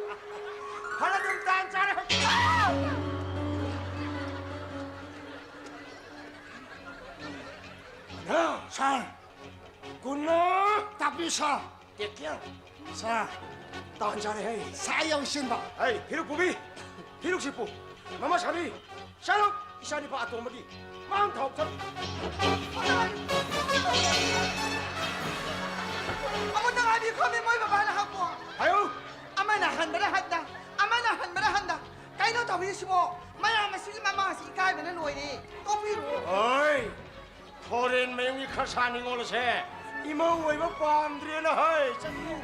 ꯐꯅ ꯑꯗꯨꯝ ꯇꯥꯟ ꯆꯥꯔꯦ꯫ ꯁꯥꯔ, ꯒꯨꯅꯥ꯫ ꯇꯥꯛꯄꯤꯌꯨ, ꯁꯥꯔ꯫ ꯇꯦꯛ ꯀꯤꯌꯔ꯫ ꯁꯥꯔ, ꯇꯥꯟ ꯆꯥꯔꯦ ꯍꯦ꯫ ꯁꯥꯔ ꯌꯧꯁꯤꯟꯕ꯫ ꯍꯩ, ꯐꯤꯔꯨꯛ ꯄꯨꯕꯤ꯫ ꯐꯤꯔꯨꯛꯁꯤ ꯄꯨ꯫ ꯃꯃꯥ ꯁꯥꯕꯤ, ꯆꯠꯂꯣ꯫ ꯏꯆꯥ ꯅꯤꯄꯥ ꯑꯇꯣꯝꯕꯒꯤ ꯃꯥꯡ ꯊꯥꯎ ꯆꯠꯂꯨ꯫ ꯑꯃꯨꯛꯇꯪ ꯍꯥꯏꯕꯤꯈꯣꯃꯤ, ꯃꯣꯏ ꯕꯕꯥꯅ ꯍꯛꯄꯣ꯫ ꯍꯥꯏꯌꯨ꯫ ꯑꯃꯅ ꯍꯟꯕꯅ ꯍꯟꯗ, ꯑꯃꯅ ꯍꯟꯕꯅ ꯍꯟꯗ꯫ ꯀꯩꯅꯣ ꯇꯧꯕꯤꯔꯤꯁꯤꯕꯣ? ꯃꯌꯥꯝ ꯑꯁꯤꯒꯤ ꯃꯃꯥꯁꯤ ꯏꯀꯥꯏꯕꯅ ꯂꯣꯏꯔꯦ꯫ ꯇꯣꯛꯄꯤꯔꯣ꯫ ꯍꯣꯏ꯫ ꯐꯣꯔꯦꯟ ꯃꯌꯨꯝꯒꯤ ꯈꯔꯁꯥ ꯅꯤꯉꯣꯜ ꯑꯁꯦ ꯏꯃꯧ ꯑꯣꯏꯕ ꯄꯥꯝꯗ꯭ꯔꯦꯅ ꯍꯥꯏ꯫ ꯆꯠꯂꯨ꯫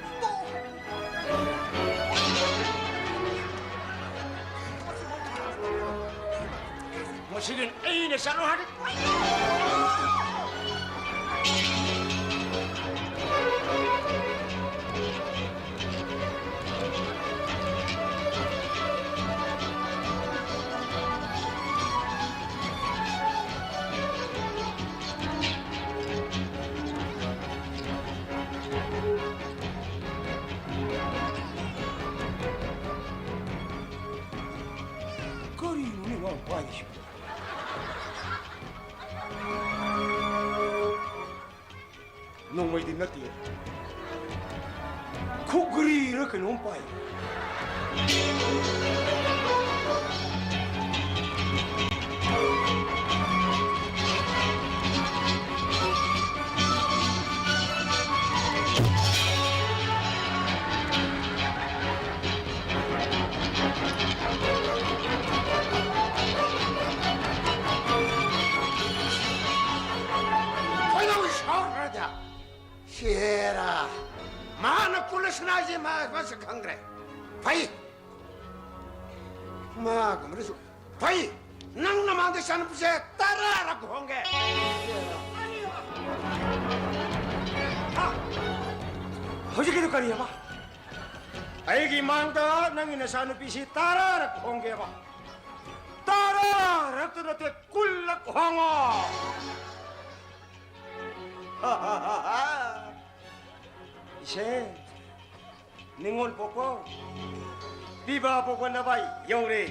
ꯃꯁꯤꯒꯤ ꯑꯩꯅ ꯆꯠꯂꯣ ꯍꯥꯏꯔꯗꯤ ꯀꯔꯤꯅꯣꯅꯦ ꯃꯥ ꯄꯥꯏꯔꯤꯁꯤꯕꯣ? ꯅꯣꯡꯃꯩꯗꯤ ꯅꯠꯇꯦ꯫ ꯈꯨꯒ꯭ꯔꯤꯔ ꯀꯩꯅꯣꯝ ꯄꯥꯏ꯫ ꯈꯣꯏꯗꯧ ꯁꯥꯎꯈ꯭ꯔꯗ꯫ ꯁꯦꯔꯥ, ꯃꯍꯥꯛꯅ ꯀꯨꯂꯁꯅꯥꯁꯦ ꯃꯥ ꯃꯁꯛ ꯈꯪꯗ꯭ꯔꯦ꯫ ꯐꯩ꯫ ꯃꯥꯒꯨꯝꯕꯅꯁꯨ ꯐꯩ꯫ ꯅꯪ ꯅꯃꯥꯡꯗ ꯏꯆꯥꯅꯨꯄꯤꯁꯦ ꯇꯔꯥꯔꯛ ꯍꯣꯡꯒꯦ꯫ ꯍꯥ? ꯍꯧꯖꯤꯛꯀꯤꯗꯨ ꯀꯔꯤꯑꯕ? ꯑꯩꯒꯤ ꯃꯥꯡꯗ ꯅꯪꯒꯤ ꯅꯆꯥꯅꯨꯄꯤꯁꯤ ꯇꯔꯥꯔꯛ ꯍꯣꯡꯒꯦꯕ꯫ ꯇꯔꯥꯔꯛꯇ ꯅꯠꯇꯦ, ꯀꯨꯟꯂꯛ ꯍꯣꯡꯉꯣ꯫ ꯏꯆꯦ, ꯅꯤꯉꯣꯜ ꯄꯣꯛꯄ, ꯄꯤꯕ ꯄꯣꯛꯄ ꯅꯚꯥꯏ ꯌꯧꯔꯦ꯫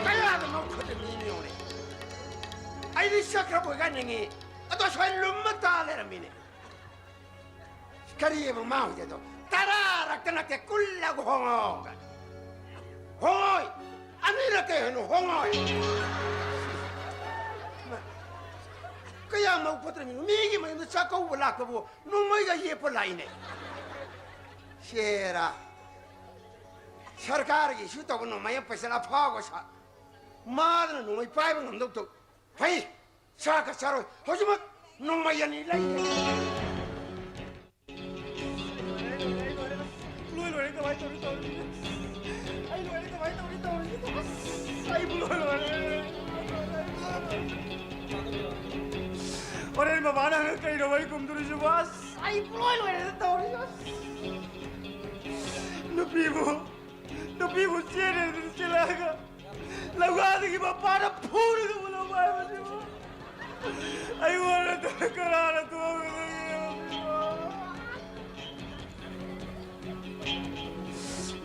ꯀꯌꯥꯗ ꯉꯥꯎꯈꯠꯂꯦ ꯃꯤ ꯌꯧꯔꯦ꯫ ꯑꯩꯗꯤ ꯆꯠꯈ꯭ꯔꯕꯣꯏ ꯀꯥꯏ ꯅꯤꯡꯉꯤ꯫ ꯑꯗꯣ ꯁ꯭ꯋꯥꯏ ꯂꯨꯝꯃ ꯇꯥ ꯂꯩꯔꯝꯃꯤꯅꯦ꯫ ꯀꯔꯤꯑꯕ ꯃꯥ ꯍꯧꯖꯤꯛ ꯑꯗꯣ? ꯇꯔꯥꯔꯛꯇ ꯅꯠꯇꯦ, ꯀꯨꯟꯂꯛ ꯍꯣꯡꯉꯣ꯫ ꯍꯣꯡꯉꯣꯏ! ꯑꯅꯤꯔꯛꯇ ꯍꯦꯟꯅ ꯍꯣꯡꯉꯣꯏ! ꯀꯌꯥ ꯃꯧ ꯐꯠꯇ꯭ꯔꯃꯤꯅꯣ? ꯃꯤꯒꯤ ꯃꯌꯨꯝꯗ ꯆꯥꯛꯀꯧꯕ ꯂꯥꯛꯄꯕꯨ ꯅꯣꯡꯃꯩꯒ ꯌꯦꯞꯄ ꯂꯥꯛꯏꯅꯦ꯫ ꯁꯦꯔꯥ! ꯁꯔꯀꯥꯔꯒꯤ ꯏꯁꯨ ꯇꯧꯕ ꯅꯣꯡꯃꯩ ꯑꯃ ꯄꯩꯁꯥ ꯑꯐꯥꯎꯕ ꯁꯥ-, ꯃꯥꯗꯅ ꯅꯣꯡꯃꯩ ꯄꯥꯏꯕ ꯉꯝꯗꯧ ꯇꯧ꯫ ꯐꯩ! ꯆꯥꯛꯀ ꯆꯥꯔꯣꯏ꯫ ꯍꯧꯖꯤꯛꯃꯛ ꯅꯣꯡꯃꯩ ꯑꯅꯤ ꯂꯩꯒꯦ꯫ ꯂꯣꯏ ꯂꯣꯏꯔꯦ, ꯀꯃꯥꯏꯅ ꯇꯧꯔꯤ ꯇꯧꯔꯤꯁꯦ? ꯑꯩ ꯂꯣꯏꯔꯦ, ꯀꯃꯥꯏꯅ ꯇꯧꯔꯤ ꯇꯧꯔꯤꯁꯦ? ꯑꯁ, ꯑꯩꯕꯨ ꯂꯣꯏ ꯂꯣꯏꯔꯦ꯫ ꯍꯣꯔꯦꯟ ꯕꯕꯥꯅ ꯍꯪꯉ ꯀꯩꯅꯣ ꯑꯩ ꯀꯨꯝꯗꯣꯔꯤꯁꯤꯕꯣ? ꯑꯁ, ꯑꯩ ꯄꯨꯡꯂꯣꯏ ꯂꯣꯏꯔꯦꯗ ꯇꯧꯔꯤꯁꯦ꯫ ꯑꯁ, ꯅꯨꯄꯤꯕꯨ, ꯅꯨꯄꯤꯕꯨ ꯆꯦꯜꯂꯦꯗꯅ ꯆꯦꯜꯂꯛꯑꯒ ꯂꯧꯒꯥꯗꯒꯤ ꯃꯄꯥꯅ ꯐꯨꯔꯒ ꯄꯨꯂꯞ ꯍꯥꯏꯕꯁꯤꯕꯨ ꯑꯩꯉꯣꯟꯗ ꯀꯅꯥꯅ ꯇꯣꯡꯒꯗꯒꯦ?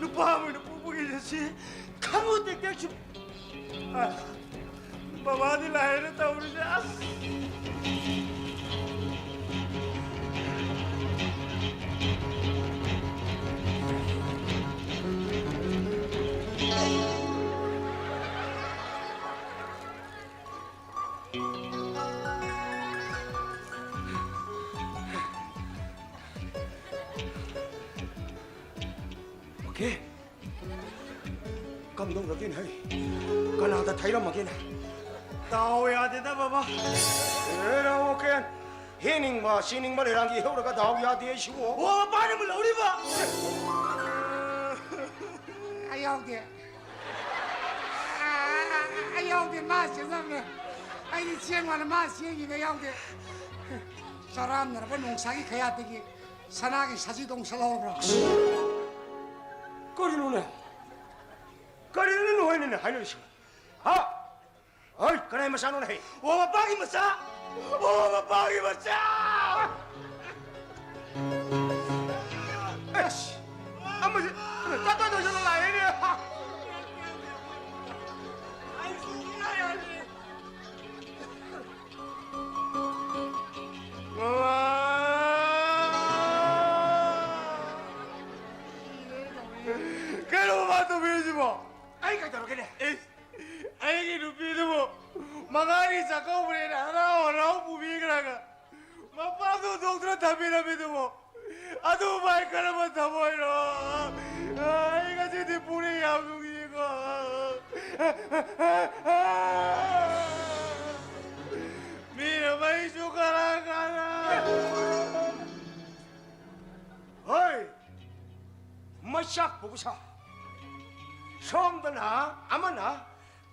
ꯅꯨꯄꯥ ꯑꯃ ꯑꯣꯏꯅ ꯄꯣꯛꯄꯒꯤ ꯁꯤ ꯈꯪꯉꯨ ꯇꯦꯛꯇꯦꯛ ꯁꯨꯝ꯫ ꯑ, ꯕꯕꯥꯗꯤ ꯂꯥꯏꯔꯦ ꯇꯧꯔꯤꯁꯦ, ꯑꯁ꯫ ꯑꯣꯀꯦ꯫ ꯀꯝꯗꯧꯔꯒꯦꯅꯦ ꯍꯩ? ꯀꯅꯥꯗ ꯊꯩꯔꯝꯃꯒꯦꯅꯦ? ꯗꯥꯎ ꯌꯥꯗꯦꯗ, ꯕꯕꯥ꯫ ꯑꯦꯔꯥ, ꯑꯣꯀꯦ꯫ ꯍꯦꯟꯅꯤꯡꯕ, ꯁꯤꯅꯤꯡꯕ ꯂꯩꯔꯥꯡꯒꯤ ꯍꯧꯔꯒ ꯗꯥꯎ ꯌꯥꯗꯦ ꯑꯩꯁꯤꯕꯣ꯫ ꯑꯣ, ꯃꯄꯥꯅ ꯑꯃꯨꯛ ꯂꯧꯔꯤꯕ? ꯑꯩ ꯌꯥꯎꯗꯦ꯫ ꯑꯩ ꯌꯥꯎꯗꯦ, ꯃꯥ ꯆꯦꯟꯖꯕꯅꯦ꯫ ꯑꯩꯗꯤ ꯆꯦꯟ ꯃꯥꯜꯂꯦ, ꯃꯥ ꯆꯦꯟꯈꯤꯕ ꯌꯥꯎꯗꯦ꯫ ꯆꯔꯥꯝꯅꯔꯕ ꯅꯣꯡꯁꯥꯒꯤ ꯈꯌꯥꯠꯇꯒꯤ ꯁꯅꯥꯒꯤ ꯁꯖꯤꯗꯣ ꯑꯃꯨꯛ ꯁꯠꯍꯧꯔꯕ꯭ꯔꯥ? ꯀꯔꯤꯅꯣꯅꯦ? ꯀꯔꯤꯅꯣ ꯅꯣꯏꯅꯅꯦ ꯍꯥꯏꯅꯔꯤꯁꯤꯕꯣ? ꯍꯥ? ꯍꯣꯏ, ꯀꯅꯥꯏ ꯃꯆꯥꯅꯣꯅꯦ ꯍꯦ? ꯑꯣ, ꯃꯄꯥꯒꯤ ꯃꯆꯥ! ꯑꯣ, ꯃꯄꯥꯒꯤ ꯃꯆꯥ! ꯑꯁ! ꯑꯃꯁꯤ ꯇꯠ ꯇꯠ ꯇꯧꯁꯜꯂ ꯂꯥꯛꯑꯦꯅꯦ! ꯃꯃꯥ! ꯀꯩꯅꯣ ꯃꯃꯥ ꯇꯧꯕꯤꯔꯤꯁꯤꯕꯣ? ꯑꯩ ꯀꯩꯗꯧꯔꯒꯦꯅꯦ? ꯏꯁ! ꯑꯩꯒꯤ ꯅꯨꯄꯤꯗꯨꯕꯨ ꯃꯉꯥꯅꯤ ꯆꯥꯛꯀꯧꯕꯅꯦꯅ ꯍꯔꯥꯎ ꯍꯔꯥꯎ ꯄꯨꯕꯤꯈ꯭ꯔꯒ, ꯃꯄꯥꯗꯨ ꯗꯣꯛꯇꯔ ꯊꯝꯕꯤꯔꯝꯃꯤꯗꯨꯕꯨ ꯑꯗꯨ ꯃꯥꯏ ꯀꯔꯝꯕ ꯊꯃꯣꯏꯅꯣ? ꯑꯩ ꯉꯁꯤꯗꯤ ꯄꯨꯛꯅꯤꯡ ꯌꯥꯝ ꯅꯨꯡꯁꯤꯀꯣ꯫ ꯃꯤꯅ ꯃꯩꯁꯨ ꯈꯔ ꯈꯔ꯫ ꯍꯣꯏ! ꯃꯩꯆꯥꯛ ꯄꯨꯕ ꯁꯥ꯫ ꯁꯣꯝꯗꯅ ꯑꯃꯅ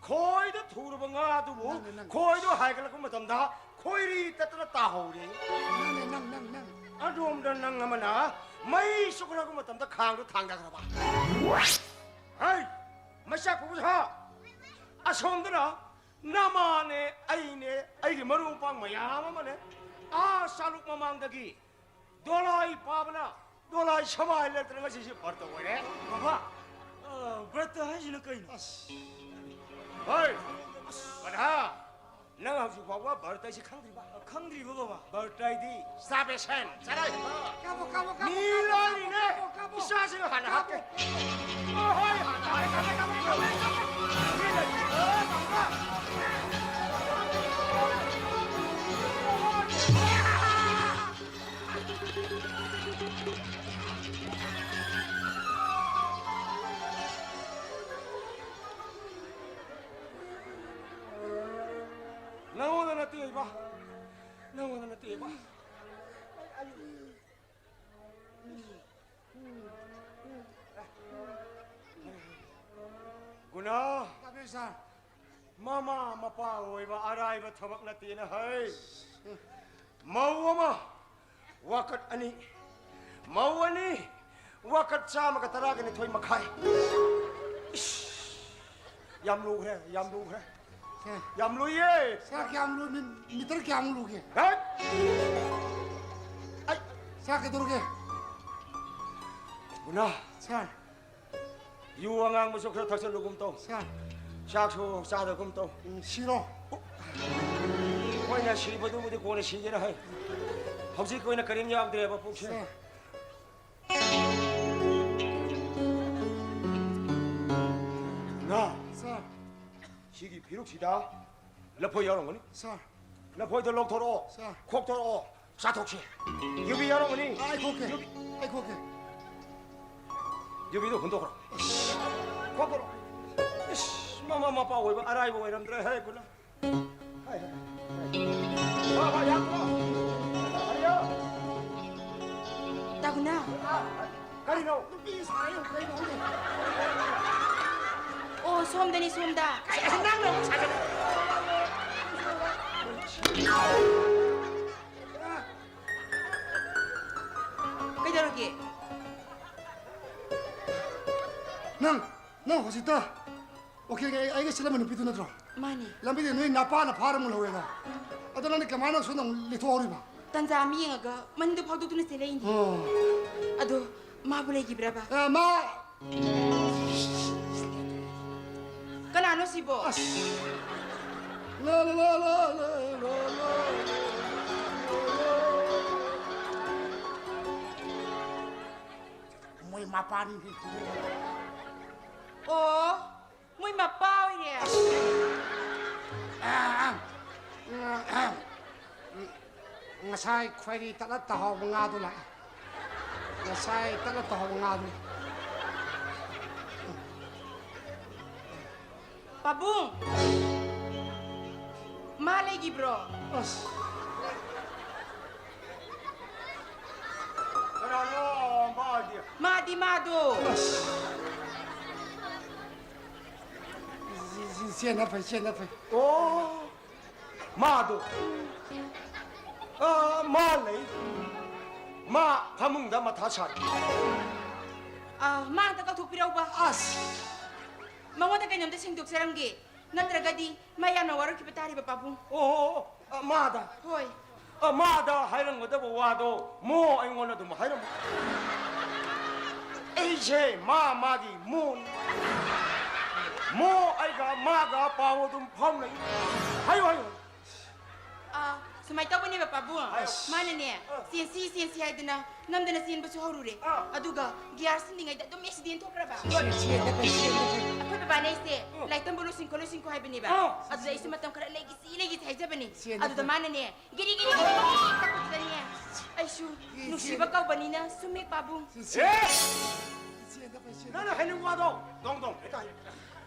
ꯈꯣꯏꯗ ꯊꯨꯔꯕ ꯉꯥ ꯑꯗꯨꯕꯨ ꯅꯪꯅꯦ, ꯅꯪ꯫ ꯈꯣꯏꯗꯣ ꯍꯥꯏꯒꯠꯂꯛꯄ ꯃꯇꯝꯗ ꯈꯣꯏꯔꯤ ꯇꯠꯇꯅ ꯇꯥꯍꯧꯔꯦ꯫ ꯅꯪꯅꯦ, ꯅꯪ, ꯅꯪ, ꯅꯪ꯫ ꯑꯗꯣꯝꯗ ꯅꯪ ꯑꯃꯅ ꯃꯩ ꯆꯨꯈꯠꯂꯛꯄ ꯃꯇꯝꯗ ꯈꯥꯡꯗꯣ ꯊꯥꯡꯗꯈ꯭ꯔꯕ꯫ ꯍꯩ! ꯃꯩꯆꯥꯛ ꯄꯨꯕ ꯁꯥ! ꯑꯁꯣꯝꯗꯅ ꯅꯃꯥꯅꯦ, ꯑꯩꯅꯦ, ꯑꯩꯒꯤ ꯃꯔꯨꯞ ꯃꯄꯥꯡ ꯃꯌꯥꯝ ꯑꯃꯅꯦ, ꯑꯥ ꯆꯥꯂꯨꯛ ꯃꯃꯥꯡꯗꯒꯤ ꯗꯣꯂꯥꯏ ꯄꯥꯕꯅ ꯗꯣꯂꯥꯏ ꯁꯃꯥꯏ ꯂꯩꯔꯛꯇꯅ ꯉꯁꯤꯁꯤ ꯕ꯭ꯔꯇ ꯑꯣꯏꯔꯦ꯫ ꯕꯕꯥ, ꯑ, ꯕ꯭ꯔꯇ ꯍꯥꯏꯁꯤꯅ ꯀꯩꯅꯣ? ꯑꯁ꯫ ꯍꯣꯏ꯫ ꯑꯁ꯫ ꯀꯅꯥ? ꯅꯪ ꯍꯧꯖꯤꯛ ꯐꯥꯎꯕ ꯕ꯭ꯔꯇ ꯍꯥꯏꯁꯤ ꯈꯪꯗ꯭ꯔꯤꯕ? ꯈꯪꯗ꯭ꯔꯤꯕ, ꯕꯕꯥ? ꯕ꯭ꯔꯇ ꯍꯥꯏꯗꯤ starvation, ꯆꯔꯥ ꯍꯦꯟꯕ꯫ ꯀꯥꯞꯄꯣ, ꯀꯥꯞꯄꯣ, ꯀꯥꯞꯄꯣ, ꯃꯤ ꯀꯥꯞꯄꯣ, ꯂꯣꯏꯔꯤꯅꯦ꯫ ꯀꯥꯞꯄꯣ, ꯀꯥꯞꯄꯣ, ꯏꯆꯥꯁꯤꯡ ꯍꯥꯟꯅ ꯀꯥꯞꯄꯣ꯫ ꯍꯥꯠꯀꯦ꯫ ꯍꯣꯏ, ꯍꯣꯏ, ꯍꯥꯟꯅ ꯍꯥꯠꯀꯦ꯫ ꯅꯪꯉꯣꯟꯗ ꯅꯠꯇꯦ ꯏꯕꯥ, ꯅꯪꯉꯣꯟꯗ ꯅꯠꯇꯦ ꯏꯕꯥ꯫ ꯒꯨꯅꯥ, ꯇꯥꯕꯤꯌꯨ, ꯁꯥꯔ꯫ ꯃꯃꯥ ꯃꯄꯥ ꯑꯣꯏꯕ ꯑꯔꯥꯏꯕ ꯊꯕꯛ ꯅꯠꯇꯦꯅ ꯍꯥꯏ꯫ ꯃꯧ ꯑꯃ ꯋꯥꯀꯠ ꯑꯅꯤ, ꯃꯧ ꯑꯅꯤ ꯋꯥꯀꯠ ꯆꯥꯝꯃꯒ ꯇꯔꯥꯒ ꯅꯤꯊꯣꯏ ꯃꯈꯥꯏ꯫ ꯏꯁ! ꯌꯥꯝ ꯂꯨꯈ꯭ꯔꯦ, ꯌꯥꯝ ꯂꯨꯈ꯭ꯔꯦ꯫ ꯁꯥꯔ꯫ ꯌꯥꯝ ꯂꯨꯏꯌꯦ꯫ ꯁꯥꯔ, ꯀꯌꯥꯝ ꯂꯨ-, ꯃꯤ-, ꯃꯤꯇꯔ ꯀꯌꯥꯃꯨꯛ ꯂꯨꯒꯦ? ꯍꯦꯠ! ꯑꯩ ꯁꯥꯔ, ꯀꯩꯗꯧꯔꯒꯦ? ꯒꯨꯅꯥ꯫ ꯁꯥꯔ꯫ ꯌꯨ ꯑꯉꯥꯡꯕꯁꯨ ꯈꯔ ꯊꯛꯆꯜꯂꯨꯒꯨꯝ ꯇꯧ꯫ ꯁꯥꯔ꯫ ꯆꯥꯛꯁꯨ ꯆꯥꯗꯒꯨꯝ ꯇꯧ꯫ ꯎꯝ, ꯁꯤꯔꯣ? ꯑꯩꯈꯣꯏꯅ ꯁꯤꯕꯗꯨꯕꯨꯗꯤ ꯀꯣꯟꯅ ꯁꯤꯒꯦꯅ ꯍꯥꯏ꯫ ꯍꯧꯖꯤꯛꯀꯤ ꯑꯣꯏꯅ ꯀꯔꯤꯝ ꯌꯥꯎꯗ꯭ꯔꯦꯕ ꯄꯨꯛꯁꯦ꯫ ꯁꯥꯔ꯫ ꯉꯥ꯫ ꯁꯥꯔ꯫ ꯁꯤꯒꯤ ꯐꯤꯔꯨꯛꯁꯤꯗ ꯂꯐꯣꯏ ꯌꯥꯎꯔꯝꯒꯅꯤ꯫ ꯁꯥꯔ꯫ ꯂꯐꯣꯏꯗꯣ ꯂꯧꯊꯣꯔꯛꯑꯣ꯫ ꯁꯥꯔ꯫ ꯈꯣꯛꯇꯣꯔꯛꯑꯣ꯫ ꯆꯥꯊꯣꯛꯁꯦ꯫ ꯌꯨꯕꯤ ꯌꯥꯎꯔꯝꯒꯅꯤ꯫ ꯑꯥ, ꯑꯩ ꯈꯣꯛꯀꯦ꯫ ꯌꯨꯕꯤ꯫ ꯑꯩ ꯈꯣꯛꯀꯦ꯫ ꯌꯨꯕꯤꯗꯣ ꯍꯨꯟꯗꯣꯛꯈ꯭ꯔꯣ꯫ ꯈꯣꯛꯈ꯭ꯔꯣ꯫ ꯏꯁ, ꯃꯃꯥ ꯃꯄꯥ ꯑꯣꯏꯕ ꯑꯔꯥꯏꯕ ꯑꯣꯏꯔꯝꯗ꯭ꯔꯦ ꯍꯦ, ꯒꯨꯅꯥ꯫ ꯍꯥꯏ, ꯍꯥꯏ, ꯍꯥꯏ꯫ ꯋꯥ, ꯋꯥ, ꯌꯥꯝ ꯋꯥ꯫ ꯍꯥꯏꯌꯣ꯫ ꯇꯥꯒꯨꯅꯥ꯫ ꯀꯔꯤꯅꯣ? ꯅꯨꯄꯤ ꯁꯥꯏꯌꯦ, ꯀꯔꯤꯅꯣ ꯈꯪꯗꯦ꯫ ꯑꯣ, ꯁꯣꯝꯗꯅꯤ, ꯁꯣꯝꯗ꯫ ꯑꯁ, ꯑꯁ, ꯅꯪꯅ ꯑꯃꯨꯛ ꯁꯥꯖꯜꯂꯦ꯫ ꯀꯩꯗꯧꯔꯒꯦ? ꯅꯪ, ꯅꯪ ꯍꯧꯖꯤꯛꯇ ꯋꯥꯀꯤꯜꯒ ꯑꯩ, ꯑꯩꯒ ꯆꯠꯂꯝꯕ ꯅꯨꯄꯤꯗꯨ ꯅꯠꯇ꯭ꯔꯣ? ꯃꯥꯅꯦ꯫ ꯂꯝꯕꯤꯗ ꯅꯣꯏ ꯅꯄꯥꯅ ꯐꯥꯔ ꯃꯨꯜꯍꯧꯋꯦꯗ꯫ ꯑꯗꯣ ꯅꯪꯗꯤ ꯀꯃꯥꯏꯅ ꯁꯣꯝꯗ ꯑꯃꯨꯛ ꯂꯤꯊꯣꯛꯍꯧꯔꯤꯕ? ꯇꯟꯖꯥ ꯑꯃ ꯌꯦꯡꯉꯒ ꯃꯅꯤꯡꯗ ꯐꯥꯎꯗꯣꯛꯇꯨꯅ ꯆꯦꯜꯂꯛꯏꯅꯦ꯫ ꯑꯣ꯫ ꯑꯗꯣ ꯃꯥꯕꯨ ꯂꯩꯈꯤꯕ꯭ꯔꯕ? ꯑ, ꯃꯥ ꯀꯅꯥꯅꯣ ꯁꯤꯕꯣ? ꯑꯁ꯫ ꯂꯥ, ꯂꯥ, ꯂꯥ꯫ ꯃꯣꯏ ꯃꯄꯥꯅꯤ꯫ ꯑꯣ, ꯃꯣꯏ ꯃꯄꯥ ꯑꯣꯏꯔꯦ꯫ ꯑ, ꯑ, ꯑ, ꯑ, ꯉꯁꯥꯏ ꯈ꯭ꯋꯥꯏꯔꯤ ꯇꯠꯂ ꯇꯥꯍꯧꯕ ꯉꯥꯗꯨ ꯂꯥꯛꯑꯦ꯫ ꯉꯁꯥꯏ ꯇꯠꯂ ꯇꯥꯍꯧꯕ ꯉꯥꯗꯨ꯫ ꯄꯥꯕꯨꯡ! ꯃꯥ ꯂꯩꯈꯤꯕ꯭ꯔꯣ? ꯑꯁ꯫ ꯀꯅꯥꯅꯣ ꯃꯥꯗꯤ? ꯃꯥꯗꯤ ꯃꯥꯗꯣ꯫ ꯑꯁ꯫ ꯆꯦꯟꯅ ꯐꯩ, ꯆꯦꯟꯅ ꯐꯩ꯫ ꯑꯣ, ꯃꯥꯗꯣ꯫ ꯑ, ꯃꯥ ꯂꯩ꯫ ꯃꯥ ꯐꯃꯨꯡꯗ ꯃꯊꯥ ꯁꯥꯔꯤ꯫ ꯑ, ꯃꯥ ꯑꯝꯇ ꯀꯧꯊꯣꯛꯄꯤꯔꯧꯕ꯫ ꯑꯁ꯫ ꯃꯉꯣꯟꯗ ꯀꯩꯅꯣꯝꯇ ꯁꯦꯡꯗꯣꯛꯆꯔꯝꯒꯦ꯫ ꯅꯠꯇ꯭ꯔꯒꯗꯤ ꯃꯥ ꯌꯥꯝꯅ ꯋꯥꯔꯛꯈꯤꯕ ꯇꯥꯔꯤꯕ, ꯄꯥꯕꯨꯡ꯫ ꯑꯣ, ꯑꯣ, ꯑꯣ, ꯑ, ꯃꯥꯗ? ꯍꯣꯏ꯫ ꯑ, ꯃꯥꯗ ꯍꯥꯏꯔꯝꯒꯗꯕ ꯋꯥꯗꯣ ꯃꯣ ꯑꯩꯉꯣꯟꯗ ꯑꯗꯨꯝ ꯍꯥꯏꯔꯝꯃꯨ꯫ ꯑꯩꯁꯦ ꯃꯥ ꯃꯥꯒꯤ ꯃꯣꯅꯤ꯫ ꯃꯣ ꯑꯩꯒ ꯃꯥꯒ ꯄꯥꯎ ꯑꯗꯨꯝ ꯐꯥꯎꯅꯩ꯫ ꯍꯥꯏꯌꯨ, ꯍꯥꯏꯌꯨ꯫ ꯑꯥ, ꯁꯨꯃꯥꯏꯅ ꯇꯧꯕꯅꯦꯕ, ꯄꯥꯕꯨꯡ꯫ ꯑꯁ꯫ ꯃꯥꯅꯅꯦ, ꯑꯥ꯫ ꯆꯦꯟꯁꯤ, ꯆꯦꯟꯁꯤ ꯍꯥꯏꯗꯅ ꯅꯝꯗꯅ ꯆꯦꯟꯕꯁꯨ ꯍꯧꯔꯨꯔꯦ꯫ ꯑꯥ꯫ ꯑꯗꯨꯒ ꯒꯤꯌꯥꯔ ꯁꯤꯟꯗ꯭ꯔꯤꯉꯩꯗ ꯑꯗꯨꯝ ꯑꯦꯛꯁꯤꯗꯦꯟ ꯊꯣꯛꯈ꯭ꯔꯕ꯫ ꯁꯤ, ꯁꯤ, ꯁꯤ, ꯁꯤ, ꯁꯤ, ꯁꯤ꯫ ꯑꯩꯈꯣꯏ ꯕꯕꯥꯅ ꯑꯩꯁꯦ ꯑꯥ꯫ ꯂꯥꯏꯔꯤꯛ ꯇꯝꯕ ꯂꯣꯏꯁꯤꯟꯈꯣ, ꯂꯣꯏꯁꯤꯟꯈꯣ ꯍꯥꯏꯕꯅꯦꯕ꯫ ꯑꯥ꯫ ꯑꯗꯨꯗ ꯑꯩꯁꯨ ꯃꯇꯝ ꯈꯔ ꯂꯩꯈꯤꯁꯤ, ꯂꯩꯈꯤꯁꯤ ꯍꯥꯏꯖꯕꯅꯤ꯫ ꯁꯤ, ꯑꯗꯨꯗ ꯁꯤ꯫ ꯃꯥꯅꯅꯦ, ꯒꯤꯔꯤ ꯒꯤꯔꯤ ꯒꯤꯔꯤ ꯒꯤꯔꯤ ꯀꯛꯄꯗꯨꯗꯅꯦ, ꯑꯩꯁꯨ ꯁꯤ, ꯁꯤ꯫ ꯅꯨꯡꯁꯤꯕ ꯀꯧꯕꯅꯤꯅ ꯁꯨꯝꯃꯦ, ꯄꯥꯕꯨꯡ꯫ ꯁꯤ, ꯁꯤ꯫ ꯑꯦ! ꯁꯤ, ꯁꯤ, ꯁꯤ꯫ ꯅꯪꯅ ꯍꯥꯏꯅꯤꯡꯕ ꯋꯥꯗꯣ ꯗꯣꯡ ꯗꯣꯡ ꯍꯦꯛꯇ ꯍꯥꯏꯌꯨ꯫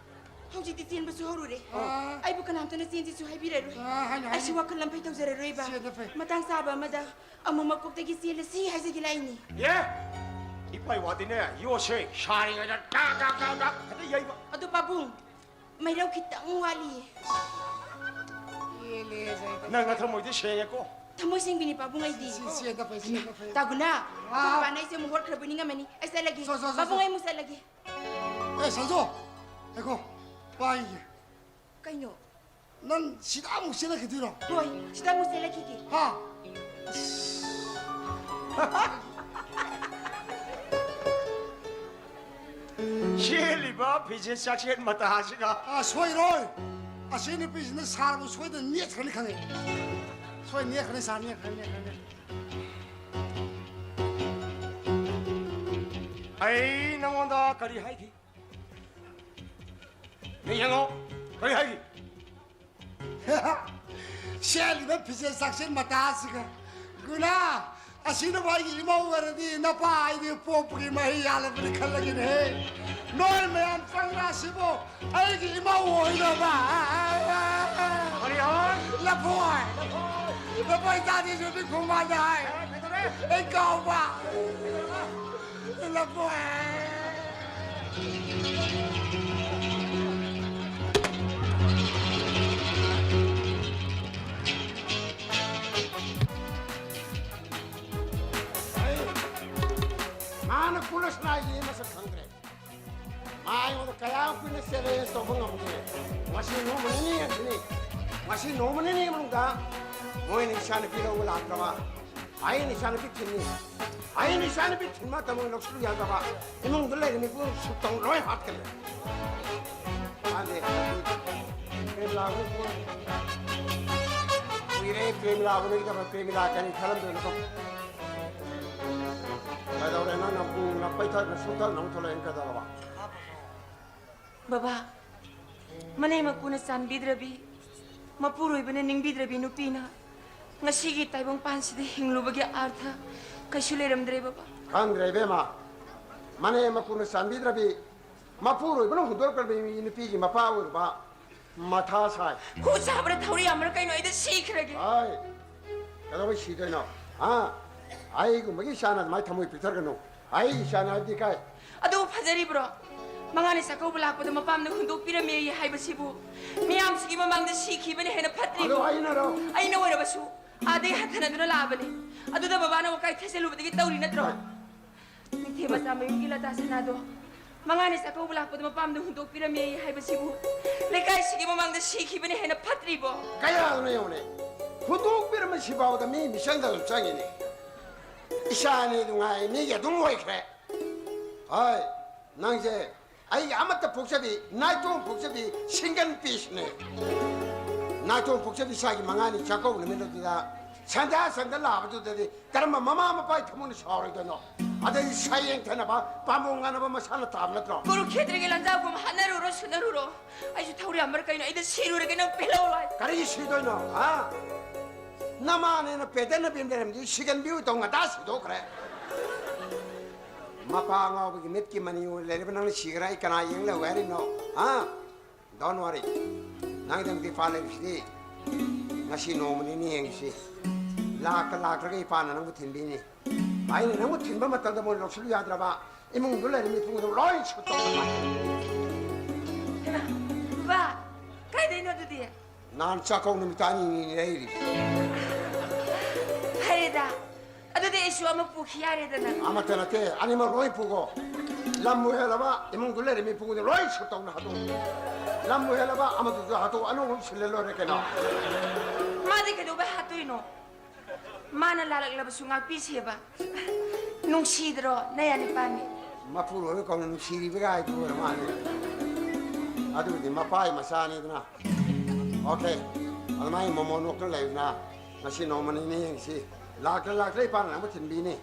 ꯍꯧꯖꯤꯛꯇꯤ ꯆꯦꯟꯕꯁꯨ ꯍꯧꯔꯨꯔꯦ꯫ ꯑꯥ꯫ ꯑꯩꯕꯨ ꯀꯅꯥꯝꯇꯅ ꯆꯦꯟꯁꯤꯁꯨ ꯍꯥꯏꯕꯤꯔꯔꯣꯏ꯫ ꯑꯥ, ꯍꯥꯏꯅꯨ, ꯍꯥꯏꯅꯨ꯫ ꯑꯩꯁꯨ ꯋꯥꯈꯜ ꯂꯝꯐꯩ ꯇꯧꯖꯔꯔꯣꯏꯕ꯫ ꯆꯦꯟꯕ ꯐꯩ꯫ ꯃꯇꯥꯡ ꯆꯥꯕ ꯑꯃꯗ ꯑꯃꯨꯛ ꯃꯀꯣꯛꯇꯒꯤ ꯆꯦꯜꯂꯁꯤ ꯍꯥꯏꯖꯒꯦ ꯂꯥꯛꯏꯅꯤ꯫ ꯑꯦ! ꯏꯄꯥꯏ ꯋꯥꯗꯤꯅꯦ, ꯌꯣꯠꯁꯦ ꯁꯥꯔꯤꯉꯩꯗ ꯇꯥꯛ, ꯇꯥꯛ, ꯇꯥꯛ, ꯇꯥꯛ ꯍꯦꯛꯇ ꯌꯩꯕ꯫ ꯑꯗꯣ ꯄꯥꯕꯨꯡ, ꯃꯩꯔꯧ ꯈꯤꯇꯪ ꯋꯥꯠꯂꯤꯌꯦ꯫ ꯅꯪ ꯅꯊꯃꯣꯏꯗꯤ ꯁꯦꯡꯉꯦꯀꯣ꯫ ꯊꯃꯣꯏ ꯁꯦꯡꯕꯤꯅꯤ ꯄꯥꯕꯨꯡ ꯑꯩꯗꯤ꯫ ꯁꯤ, ꯁꯤ, ꯁꯦꯡꯅ ꯐꯩ, ꯁꯦꯡꯅ ꯐꯩ꯫ ꯇꯥꯒꯨꯅꯥ, ꯑꯥ꯫ ꯑꯩꯈꯣꯏ ꯕꯕꯥꯅ ꯑꯩꯁꯦ ꯑꯃꯨꯛ ꯍꯣꯠꯈ꯭ꯔꯕ ꯅꯤꯡꯉꯝꯃꯅꯤ꯫ ꯑꯩ ꯆꯠꯂꯒꯦ꯫ ꯆꯣ, ꯆꯣ, ꯆꯣ, ꯄꯥꯕꯨꯡ, ꯆꯣ꯫ ꯑꯩ ꯑꯃꯨꯛ ꯆꯠꯂꯒꯦ꯫ ꯑꯦ, ꯁꯟꯖꯨ, ꯉꯥꯏꯈꯣ, ꯄꯥꯏꯒꯦ꯫ ꯀꯩꯅꯣ? ꯅꯪ ꯁꯤꯗ ꯑꯃꯨꯛ ꯆꯦꯜꯂꯛꯈꯤꯗꯣꯏꯔꯣ? ꯍꯣꯏ, ꯁꯤꯗ ꯑꯃꯨꯛ ꯆꯦꯜꯂꯛꯈꯤꯒꯦ꯫ ꯍꯥ? ꯆꯦꯜꯂꯤꯕ ꯐꯤꯖꯦꯠ ꯆꯥꯛꯁꯦꯠ ꯃꯇꯥ ꯑꯁꯤꯒ꯫ ꯑꯥ, ꯁꯣꯏꯔꯣꯏ꯫ ꯑꯁꯤ ꯅꯨꯄꯤꯁꯤꯅ ꯁꯥꯔꯕꯨ ꯁꯣꯏꯗꯅ ꯅꯦꯠꯈ꯭ꯔꯅꯤ ꯈꯪꯉꯦ꯫ ꯁꯣꯏ ꯅꯦꯠꯈ꯭ꯔꯅꯤ, ꯁꯥꯔ, ꯅꯦꯠꯈ꯭ꯔꯅꯤ, ꯅꯦꯠꯈ꯭ꯔꯅꯤ꯫ ꯑꯩ ꯅꯉꯣꯟꯗ ꯀꯔꯤ ꯍꯥꯏꯈꯤ? ꯃꯤ ꯌꯦꯡꯉꯣ, ꯀꯔꯤ ꯍꯥꯏꯈꯤ? ꯁꯦꯠꯂꯤꯕ ꯐꯤꯖꯦꯠ ꯆꯥꯛꯁꯦꯠ ꯃꯇꯥ ꯑꯁꯤꯒ꯫ ꯒꯨꯅꯥ, ꯑꯁꯤꯅꯕꯨ ꯑꯩꯒꯤ ꯏꯃꯧ ꯑꯣꯏꯔꯗꯤ ꯅꯄꯥ ꯑꯩꯗꯤ ꯄꯣꯛꯄꯒꯤ ꯃꯍꯩ ꯌꯥꯜꯂꯕꯅꯤ ꯈꯜꯂꯒꯦꯅꯦꯍꯦ꯫ ꯅꯣꯏ ꯃꯌꯥꯝ ꯆꯪꯕ ꯑꯁꯤꯕꯨ ꯑꯩꯒꯤ ꯏꯃꯧ ꯑꯣꯏꯅꯕ꯫ ꯀꯔꯤ ꯍꯥꯏ? ꯂꯐꯣꯏ꯫ ꯂꯐꯣꯏ ꯆꯥꯗꯦꯁꯨ ꯃꯤ ꯈꯨꯃꯥꯡꯗ ꯍꯥꯏ꯫ ꯑꯦ, ꯀꯩꯗꯧꯔꯦ? ꯑꯩ ꯀꯥꯎꯕ꯫ ꯂꯐꯣꯏ꯫ ꯑꯩ, ꯃꯥꯅ ꯀꯨꯂꯁ ꯂꯥꯏꯁꯦ ꯃꯁꯛ ꯈꯪꯗ꯭ꯔꯦ꯫ ꯃꯥ ꯑꯩꯉꯣꯟꯗ ꯀꯌꯥꯝ ꯀꯨꯏꯅ ꯁꯦꯜ ꯁꯤ ꯅꯣꯡꯃ ꯅꯤꯅꯤ ꯃꯅꯨꯡꯗ ꯃꯣꯏꯅ ꯏꯆꯥꯅꯨꯄꯤ ꯂꯧꯕ ꯂꯥꯛꯇ꯭ꯔꯕ, ꯑꯩꯅ ꯏꯆꯥꯅꯨꯄꯤ ꯊꯤꯟꯅꯤ, ꯑꯩꯅ ꯏꯆꯥꯅꯨꯄꯤ ꯊꯤꯟꯕ ꯃꯇꯝꯗ ꯂꯧꯁꯤꯜꯂꯨ ꯌꯥꯗꯕ, ꯏꯃꯨꯡꯗ ꯂꯩꯔꯤꯕ ꯃꯤꯄꯨꯝ ꯁꯨꯛꯇꯧ ꯂꯣꯏ ꯍꯥꯠꯀꯅꯤ꯫ ꯃꯥꯅꯦ, ꯄ꯭ꯔꯦꯃꯤꯂꯥꯕꯨ ꯀꯨꯏꯔꯦ, ꯄ꯭ꯔꯦꯃꯤꯂꯥꯕꯨ ꯂꯩꯒꯗꯕ, ꯄ꯭ꯔꯦꯃꯤꯂꯥ ꯀꯔꯤ ꯈꯜꯂꯝꯗꯣꯏꯅꯣ? ꯀꯩꯗꯧꯔꯦ? ꯅꯪꯅ ꯎꯅ ꯄꯩꯊꯛꯅ ꯁꯨꯛꯊꯛꯅ ꯑꯃꯨꯛ ꯊꯣꯛꯂꯛꯑꯦ, ꯀꯩꯗꯧꯔꯕ? ꯕꯕꯥ, ꯃꯅꯦꯝ ꯃꯀꯨꯅ ꯆꯥꯟꯕꯤꯗ꯭ꯔꯕꯤ, ꯃꯄꯨꯔꯣꯏꯕꯅ ꯅꯤꯡꯕꯤꯗ꯭ꯔꯕꯤ ꯅꯨꯄꯤꯅ ꯉꯁꯤꯒꯤ ꯇꯥꯏꯕꯪꯄꯥꯟꯁꯤꯗ ꯍꯤꯡꯂꯨꯕꯒꯤ ꯑꯥꯔꯊ ꯀꯩꯁꯨ ꯂꯩꯔꯝꯗ꯭ꯔꯦ, ꯕꯕꯥ꯫ ꯈꯪꯗ꯭ꯔꯦ, ꯏꯕꯦꯝꯃ꯫ ꯃꯅꯦꯝ ꯃꯀꯨꯅ ꯆꯥꯟꯕꯤꯗ꯭ꯔꯕꯤ, ꯃꯄꯨꯔꯣꯏꯕꯅ ꯍꯨꯟꯗꯣꯔꯛꯈ꯭ꯔꯕꯤ ꯅꯨꯄꯤꯒꯤ ꯃꯄꯥ ꯑꯣꯏꯔꯨꯕ ꯃꯊꯥ ꯁꯥꯏ꯫ ꯈꯨ ꯁꯥꯕ꯭ꯔꯥ ꯊꯧꯔꯤ ꯌꯥꯝꯕ꯭ꯔꯥ ꯀꯩꯅꯣ? ꯑꯩꯗ ꯁꯤꯈ꯭ꯔꯒꯦ꯫ ꯑꯩ ꯀꯩꯗꯧꯕꯩ ꯁꯤꯗꯣꯏꯅꯣ? ꯍꯥ? ꯑꯩꯒꯨꯝꯕꯒꯤ ꯏꯆꯥꯅ ꯑꯗꯨꯃꯥꯏꯅ ꯊꯃꯣꯏ ꯄꯤꯛꯊꯔꯒꯅꯨ꯫ ꯑꯩ ꯏꯆꯥꯅ ꯍꯥꯏꯕꯗꯤ ꯀꯥꯏ? ꯑꯗꯨꯕꯨ ꯐꯖꯔꯤꯕ꯭ꯔꯣ? ꯃꯉꯥꯅꯤ ꯆꯥꯛꯀꯧꯕ ꯂꯥꯛꯄꯗ ꯃꯄꯥꯝꯗ ꯍꯨꯟꯗꯣꯛꯄꯤꯔꯝꯃꯦ ꯍꯥꯏꯕꯁꯤꯕꯨ ꯃꯤꯌꯥꯝꯁꯤꯒꯤ ꯃꯃꯥꯡꯗ ꯁꯤꯈꯤꯕꯅ ꯍꯦꯟꯅ ꯐꯠꯇ꯭ꯔꯤꯕꯣ? ꯑꯗꯣ ꯑꯩꯅꯔꯣ? ꯑꯩꯅ ꯑꯣꯏꯔꯕꯁꯨ ꯑꯥꯗꯒꯤ ꯍꯟꯊꯅꯗꯨꯅ ꯂꯥꯛꯑꯕꯅꯦ꯫ ꯑꯗꯨꯗ ꯕꯕꯥꯅ ꯋꯥꯀꯥꯏ ꯊꯦꯠꯆꯜꯂꯨꯕꯗꯒꯤ ꯇꯧꯔꯤ ꯅꯠꯇ꯭ꯔꯣ? ꯅꯤꯡꯊꯦꯝ ꯃꯆꯥ ꯃꯌꯨꯝꯒꯤ ꯂꯇꯥ ꯁꯅꯥꯗꯣ ꯃꯉꯥꯅꯤ ꯆꯥꯛꯀꯧꯕ ꯂꯥꯛꯄꯗ ꯃꯄꯥꯝꯗ ꯍꯨꯟꯗꯣꯛꯄꯤꯔꯝꯃꯦ ꯍꯥꯏꯕꯁꯤꯕꯨ ꯂꯩꯀꯥꯏꯁꯤꯒꯤ ꯃꯃꯥꯡꯗ ꯁꯤꯈꯤꯕꯅ ꯍꯦꯟꯅ ꯐꯠꯇ꯭ꯔꯤꯕꯣ? ꯀꯌꯥꯗꯅꯣ ꯌꯦꯡꯉꯨꯅꯦ, ꯍꯨꯟꯗꯣꯛꯄꯤꯔꯝꯕ ꯁꯤꯐꯥꯎꯗ ꯃꯤ ꯃꯤꯆꯪꯗ ꯑꯗꯨꯝ ꯆꯪꯉꯤꯅꯦ꯫ ꯏꯆꯥꯅꯤ ꯑꯗꯨ ꯉꯥꯏ ꯃꯤꯒꯤ ꯑꯗꯨꯝ ꯑꯣꯏꯈ꯭ꯔꯦ꯫ ꯍꯣꯏ, ꯅꯪꯁꯦ ꯑꯩꯒꯤ ꯑꯃꯠꯇ ꯄꯣꯛꯆꯕꯤ, ꯅꯥꯏꯇꯣꯝ ꯄꯣꯛꯆꯕꯤ ꯁꯤꯡꯒꯟ ꯄꯤꯁꯅꯦ꯫ ꯅꯥꯏꯇꯣꯝ ꯄꯣꯛꯆꯕꯤ ꯏꯆꯥꯒꯤ ꯃꯉꯥꯅꯤ ꯆꯥꯛꯀꯧꯕ ꯅꯨꯃꯤꯠ ꯑꯗꯨꯗ ꯁꯟꯗꯥ ꯁꯟꯗ ꯂꯥꯛꯄꯗꯨꯗꯗꯤ ꯀꯔꯝꯕ ꯃꯃꯥ ꯃꯄꯥꯒꯤ ꯊꯃꯣꯏꯅ ꯁꯥꯎꯔꯣꯏꯗꯣꯏꯅꯣ? ꯑꯗꯩ ꯁꯥꯌꯦꯡ ꯊꯅꯕ ꯄꯥꯝꯕꯣꯝ ꯉꯥꯅꯕ ꯃꯁꯥꯅ ꯇꯥꯕ ꯅꯠꯇ꯭ꯔꯣ? ꯀꯨꯔꯨꯈꯦꯇ꯭ꯔꯒꯤ ꯂꯟꯖꯥꯎꯒꯨꯝ ꯍꯥꯠꯅꯔꯨꯔꯣ, ꯁꯨꯅꯔꯨꯔꯣ꯫ ꯑꯩꯁꯨ ꯊꯧꯔꯤ ꯑꯃꯔ ꯀꯩꯅꯣ, ꯑꯩꯗ ꯁꯤꯔꯨꯔꯒꯦ, ꯅꯪ ꯄꯦꯜꯍꯧꯔꯣꯏ꯫ ꯀꯔꯤꯒꯤ ꯁꯤꯗꯣꯏꯅꯣ, ꯍꯥ? ꯅꯃꯥꯅꯦꯅ ꯄꯦꯗꯅ ꯕꯤꯝ ꯂꯩꯔꯝꯗꯤ ꯁꯤꯒꯟꯕꯤꯌꯨ ꯇꯧ ꯉꯇꯥ ꯁꯤꯗꯣꯛꯈ꯭ꯔꯦ꯫ ꯃꯄꯥ ꯑꯉꯥꯎꯕꯒꯤ ꯃꯤꯠꯀꯤ ꯃꯅꯤ ꯑꯣꯏꯅ ꯂꯩꯔꯤꯕ ꯅꯪꯅ ꯁꯤꯈ꯭ꯔꯦ, ꯑꯩ ꯀꯅꯥ ꯌꯦꯡ ꯂꯩꯍꯧꯒꯦ ꯍꯥꯏꯔꯤꯅꯣ, ꯍꯥ? Don't worry. ꯅꯪꯒꯤꯗꯃꯛꯇ ꯏꯄꯥ ꯂꯩꯔꯤꯁꯤꯗꯤ꯫ ꯉꯁꯤ ꯅꯣꯡꯃ ꯅꯤꯅꯤ ꯌꯦꯡꯉꯤꯁꯤ꯫ ꯂꯥꯛꯇ ꯂꯥꯛꯇ꯭ꯔꯒ ꯏꯄꯥꯅ ꯅꯪꯕꯨ ꯊꯤꯟꯕꯤꯅꯤ꯫ ꯑꯩꯅ ꯅꯪꯕꯨ ꯊꯤꯟꯕ ꯃꯇꯝꯗ ꯃꯣꯏ ꯂꯧꯁꯤꯜꯂꯨ ꯌꯥꯗ꯭ꯔꯕ, ꯏꯃꯨꯡꯗ ꯂꯩꯔꯤꯕ ꯃꯤꯄꯨꯝꯗꯣ ꯂꯣꯏ ꯁꯨꯠꯇꯣꯛꯑꯒ ꯍꯩꯃꯥ, ꯕꯥ, ꯀꯥꯏꯗꯩꯅꯣ ꯑꯗꯨꯗꯤ? ꯅꯍꯥꯟ ꯆꯥꯛꯀꯧ ꯅꯨꯃꯤꯠꯇ ꯑꯅꯤꯅꯤ ꯂꯩꯔꯤꯁꯤ꯫ ꯐꯔꯦꯗ, ꯑꯗꯨꯗꯤ ꯑꯩꯁꯨ ꯑꯃ ꯄꯨꯈꯤ ꯌꯥꯔꯦꯗꯅ꯫ ꯑꯃꯠꯇ ꯅꯠꯇꯦ, ꯑꯅꯤꯃꯛ ꯂꯣꯏ ꯄꯨꯈꯣ꯫ ꯂꯝꯕꯨ ꯍꯦꯜꯂꯕ ꯏꯃꯨꯡꯗꯨ ꯂꯩꯔꯤꯕ ꯃꯤꯄꯨꯗꯨ ꯂꯣꯏ ꯁꯨꯠ ꯇꯧꯅ ꯍꯥꯠꯇꯣꯛꯎ꯫ ꯂꯝꯕꯨ ꯍꯦꯜꯂꯕ ꯑꯃꯗꯨꯁꯨ ꯍꯥꯠꯇꯣꯛ, ꯑꯅꯧꯕ ꯑꯃ ꯁꯤꯜꯂ ꯂꯣꯏꯔꯦ ꯀꯩꯅꯣ꯫ ꯃꯥꯗꯤ ꯀꯩꯗꯧꯕꯩ ꯍꯥꯠꯇꯣꯏꯅꯣ? ꯃꯥꯅ ꯂꯥꯜꯂꯛꯂꯕꯁꯨ ꯉꯥꯛꯄꯤꯁꯦꯕ꯫ ꯅꯨꯡꯁꯤꯗ꯭ꯔꯣ ꯅꯌꯥ ꯅꯨꯄꯥꯅꯤ? ꯃꯄꯨꯔꯣꯏꯕ ꯀꯧꯅ ꯅꯨꯡꯁꯤꯔꯤꯕꯒ ꯍꯥꯏꯗꯨ ꯑꯣꯏꯔ ꯃꯥꯜꯂꯦ꯫ ꯑꯗꯨꯕꯨꯗꯤ ꯃꯄꯥꯒꯤ ꯃꯆꯥꯅꯤꯗꯅ꯫ ꯑꯣꯀꯦ, ꯑꯗꯨꯃꯥꯏꯅ ꯃꯣꯃꯣꯟ ꯅꯣꯛꯇꯅ ꯂꯩꯕꯅ ꯉꯁꯤ ꯅꯣꯡꯃ ꯅꯤꯅꯤ ꯌꯦꯡꯁꯤ꯫ ꯂꯥꯛꯇ꯭ꯔ ꯂꯥꯛꯇ꯭ꯔ ꯏꯄꯥꯅ ꯑꯃ ꯊꯤꯟꯕꯤꯅꯤ꯫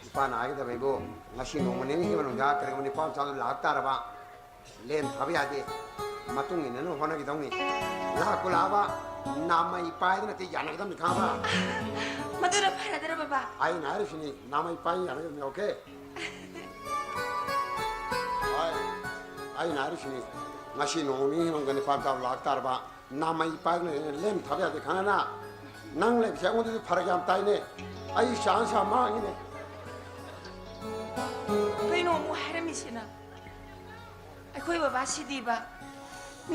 ꯏꯄꯥꯅ ꯍꯥꯏꯒꯗꯕ ꯏꯕꯨ, ꯉꯁꯤ ꯅꯣꯡꯃ ꯅꯤꯅꯤꯒꯤ ꯃꯅꯨꯡꯗ ꯀꯔꯤꯒꯨꯝꯕ ꯅꯤꯄꯥ ꯃꯆꯥꯗꯨ ꯂꯥꯛ ꯇꯥꯔꯕ, ꯂꯦꯝ ꯊꯥꯕ ꯌꯥꯗꯦ꯫ ꯃꯇꯨꯡ ꯏꯟꯅꯅꯕ ꯍꯣꯠꯅꯒꯗꯧꯅꯤ꯫ ꯂꯥꯛꯄꯨ ꯂꯥꯛꯑꯕ, ꯅꯥꯃꯩ ꯄꯥꯏꯗꯅ ꯍꯦꯛꯇ ꯌꯥꯅꯒꯗꯕꯅꯤ, ꯈꯪꯉꯕ? ꯃꯗꯨꯅ ꯐꯔꯗ꯭ꯔ, ꯕꯕꯥ? ꯑꯩꯅ ꯍꯥꯏꯔꯤꯁꯤꯅꯤ, ꯅꯥꯃꯩ ꯄꯥꯏ ꯌꯥꯅꯒꯗꯕꯅꯤ, ꯑꯣꯀꯦ? ꯍꯣꯏ, ꯑꯩꯅ ꯍꯥꯏꯔꯤꯁꯤꯅꯤ, ꯉꯁꯤ ꯅꯣꯡ ꯅꯤꯅꯤ ꯃꯅꯨꯡꯗ ꯅꯤꯄꯥ ꯃꯆꯥ ꯂꯥꯛ ꯇꯥꯔꯕ, ꯅꯥꯃꯩ ꯄꯥꯏꯗꯅ ꯂꯦꯝ ꯊꯥꯕ ꯌꯥꯗꯦ, ꯈꯪꯉꯅ? ꯅꯪ ꯂꯩꯕꯁꯦ ꯑꯩꯉꯣꯟꯗꯁꯨ ꯐꯔꯛ ꯌꯥꯝ ꯇꯥꯏꯅꯦ꯫ ꯑꯩ ꯆꯥꯟꯁ ꯌꯥꯝ ꯃꯥꯡꯉꯤꯅꯦ꯫ ꯀꯩꯅꯣ ꯑꯃꯨꯛ ꯍꯥꯏꯔꯝꯃꯤꯁꯤꯅ? ꯑꯩꯈꯣꯏ ꯕꯕꯥꯁꯤꯗꯤꯕ,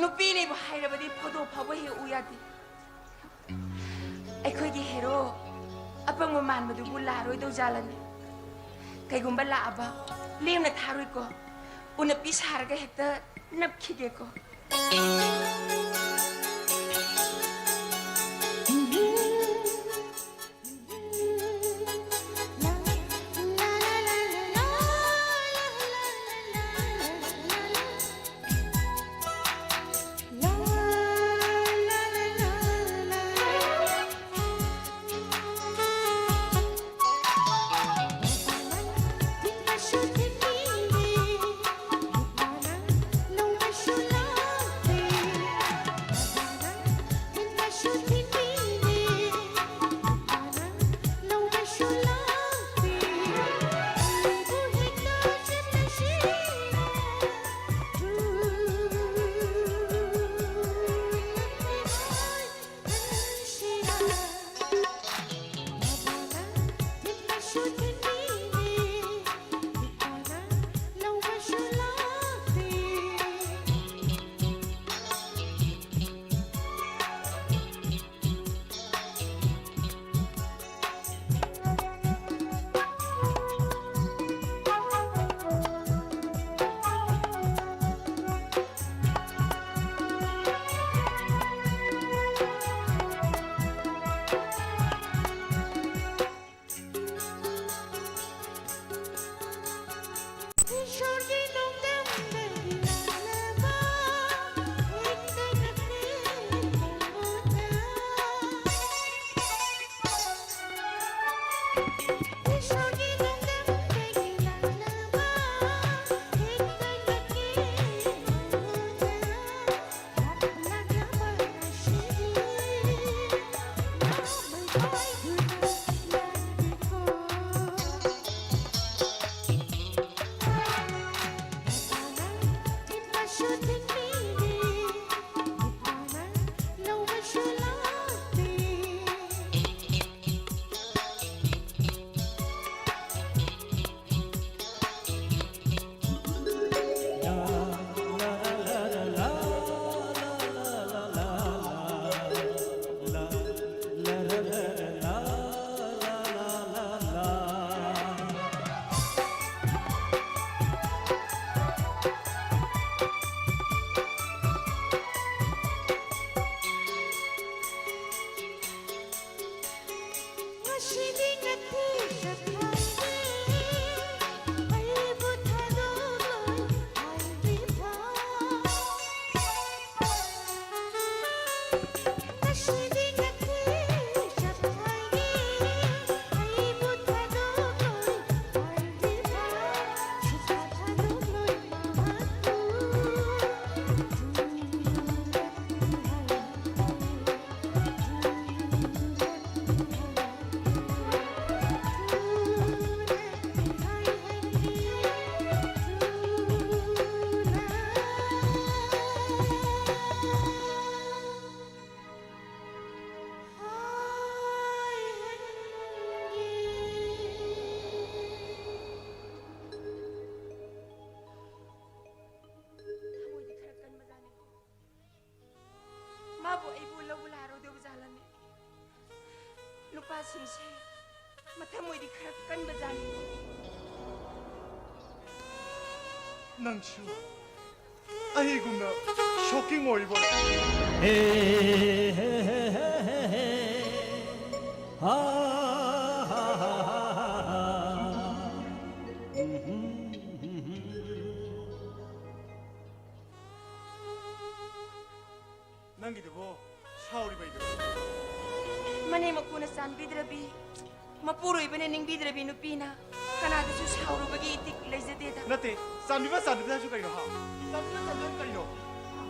ꯅꯨꯄꯤꯅꯦꯕꯨ ꯍꯥꯏꯔꯕꯗꯤ ꯐꯣꯇꯣ ꯐꯥꯎꯕ ꯍꯦꯛ ꯎ ꯌꯥꯗꯦ꯫ ꯑꯩꯈꯣꯏꯒꯤ ꯍꯦꯔꯣ ꯑꯄꯪꯕ ꯃꯥꯟꯕꯗꯨꯕꯨ ꯂꯥꯛꯑꯔꯣꯏꯗꯧ ꯖꯥꯠꯂꯅꯦ? ꯀꯩꯒꯨꯝꯕ ꯂꯥꯛꯑꯕ, ꯂꯦꯝꯅ ꯊꯥꯔꯣꯏꯀꯣ, ꯎꯅꯞꯄꯤ ꯁꯥꯔꯒ ꯍꯦꯛꯇ ꯅꯞꯈꯤꯒꯦꯀꯣ꯫ ꯑꯩꯕꯨ ꯂꯧꯕ ꯂꯥꯛꯑꯔꯣꯏꯗꯧꯕ ꯖꯥꯠꯂꯅꯦ? ꯅꯨꯄꯥꯁꯤꯡꯁꯦ ꯃꯊꯃꯣꯏꯗꯤ ꯈꯔ ꯀꯟꯕ ꯖꯥꯠꯅꯤ꯫ ꯅꯪꯁꯨ ꯑꯩꯒꯨꯝꯅ ꯁꯣꯛꯀꯤꯡ ꯑꯣꯏꯕ꯭ꯔꯣ? ꯅꯪꯒꯤꯗꯨꯕꯨ ꯁꯥꯎꯔꯤꯕꯩꯗꯨꯔꯣ? ꯃꯅꯦꯝ ꯃꯀꯨꯅ ꯆꯥꯟꯕꯤꯗ꯭ꯔꯕꯤ, ꯃꯄꯨꯔꯣꯏꯕꯅ ꯅꯤꯡꯕꯤꯗ꯭ꯔꯕꯤ ꯅꯨꯄꯤꯅ ꯀꯅꯥꯗꯁꯨ ꯁꯥꯎꯔꯨꯕꯒꯤ ꯏꯇꯤꯛ ꯂꯩꯖꯗꯦꯗ꯫ ꯅꯠꯇꯦ, ꯆꯥꯟꯕꯤꯕ ꯆꯥꯟꯕꯤꯕ ꯍꯥꯏꯁꯨ ꯀꯩꯅꯣ, ꯍꯥ? ꯆꯥꯟꯕꯤꯕ ꯆꯥꯟꯕꯤꯕ ꯀꯩꯅꯣ?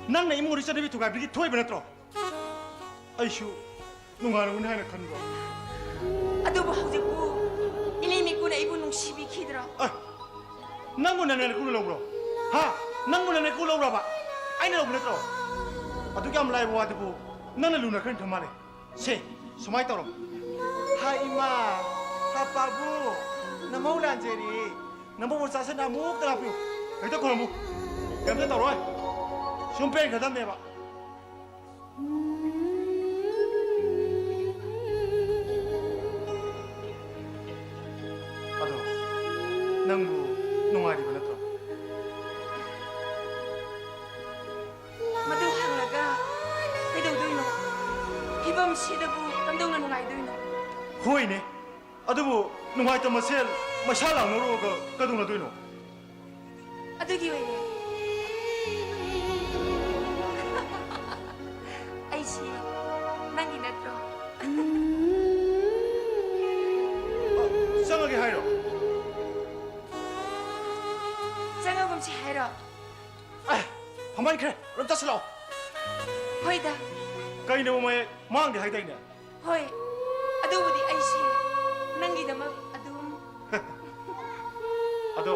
ꯅꯪꯅ ꯏꯃꯨꯡꯗ ꯆꯠꯅꯕꯤ ꯊꯨꯒꯥꯏꯕꯤꯒꯤ ꯊꯣꯛꯏꯕ ꯅꯠꯇ꯭ꯔꯣ? ꯑꯩꯁꯨ ꯅꯨꯡꯉꯥꯏꯔꯝꯒꯅꯤ ꯍꯥꯏꯅ ꯈꯟꯕ꯭ꯔꯣ? ꯑꯗꯨꯕꯨ ꯍꯧꯖꯤꯛꯄꯨ ꯏꯅꯦꯝ ꯏꯀꯨꯅ ꯑꯩꯕꯨ ꯅꯨꯡꯁꯤꯕꯤꯈꯤꯗ꯭ꯔꯣ? ꯑꯦ, ꯅꯪꯕꯨ ꯅꯅꯦꯝ ꯏꯀꯨꯅ ꯂꯧꯕ꯭ꯔꯣ? ꯍꯥ? ꯅꯪꯕꯨ ꯅꯅꯦꯝ ꯏꯀꯨ ꯂꯧꯕ꯭ꯔꯕ? ꯑꯩꯅ ꯂꯧꯕ ꯅꯠꯇ꯭ꯔꯣ? ꯑꯗꯨꯛ ꯌꯥꯝ ꯂꯥꯏꯕ ꯋꯥꯗꯨꯕꯨ ꯅꯪꯅ ꯂꯨꯅ ꯈꯟ ꯈꯟ ꯃꯥꯜꯂꯦ꯫ ꯁꯦ, ꯁꯨꯃꯥꯏꯅ ꯇꯧꯔꯣ꯫ ꯍꯥ ꯏꯃꯥ, ꯍꯥ ꯄꯥꯕꯨ, ꯅꯃꯧ ꯂꯥꯟꯖꯔꯦ꯫ ꯅꯃꯧ ꯃꯆꯥꯁꯤꯅ ꯑꯃꯨꯛꯇ ꯂꯥꯛꯄꯤꯌꯨ꯫ ꯍꯦꯛꯇ ꯈꯨꯔꯨꯝꯃꯨ꯫ ꯀꯩꯝꯇ ꯇꯧꯔꯣꯏ꯫ ꯁꯨꯝ ꯄꯦꯟꯈ꯭ꯔꯗꯕꯅꯦꯕ꯫ ꯑꯗꯣ ꯅꯪꯕꯨ ꯅꯨꯡꯉꯥꯏꯔꯤꯕ ꯅꯠꯇ꯭ꯔꯣ? ꯃꯗꯨ ꯍꯪꯂꯒ ꯀꯩꯗꯧꯗꯣꯏꯅꯣ? ꯐꯤꯕꯝꯁꯤꯗꯕꯨ ꯀꯝꯗꯧꯅ ꯅꯨꯡꯉꯥꯏꯗꯣꯏꯅꯣ? ꯍꯣꯏꯅꯦ, ꯑꯗꯨꯕꯨ ꯅꯨꯡꯉꯥꯏꯇꯕ ꯃꯁꯦꯜ ꯃꯩꯁꯥ ꯂꯥꯡꯅꯔꯨꯔꯒ ꯀꯩꯗꯧꯅꯗꯣꯏꯅꯣ? ꯑꯗꯨꯒꯤ ꯑꯣꯏꯔꯦ꯫ ꯑꯩꯁꯤ ꯅꯪꯒꯤ ꯅꯠꯇ꯭ꯔꯣ? ꯑ, ꯆꯪꯉꯒꯦ ꯍꯥꯏꯔꯣ? ꯆꯪꯉꯒꯨꯝꯁꯤ ꯍꯥꯏꯔꯣ? ꯑꯦ, ꯐꯝꯍꯟꯈ꯭ꯔꯦ, ꯑꯗꯨꯝ ꯆꯠꯁꯤꯜꯂꯛꯑꯣ꯫ ꯍꯣꯏꯗ꯫ ꯀꯩꯅꯣ ꯃꯌꯦꯛ ꯃꯥꯡꯗꯦ ꯍꯥꯏꯗꯥꯏꯅꯦ? ꯍꯣꯏ, ꯑꯗꯨꯕꯨꯗꯤ ꯑꯩꯁꯦ ꯅꯪꯒꯤꯗꯃꯛ ꯑꯗꯨꯝ꯫ ꯑꯗꯣ,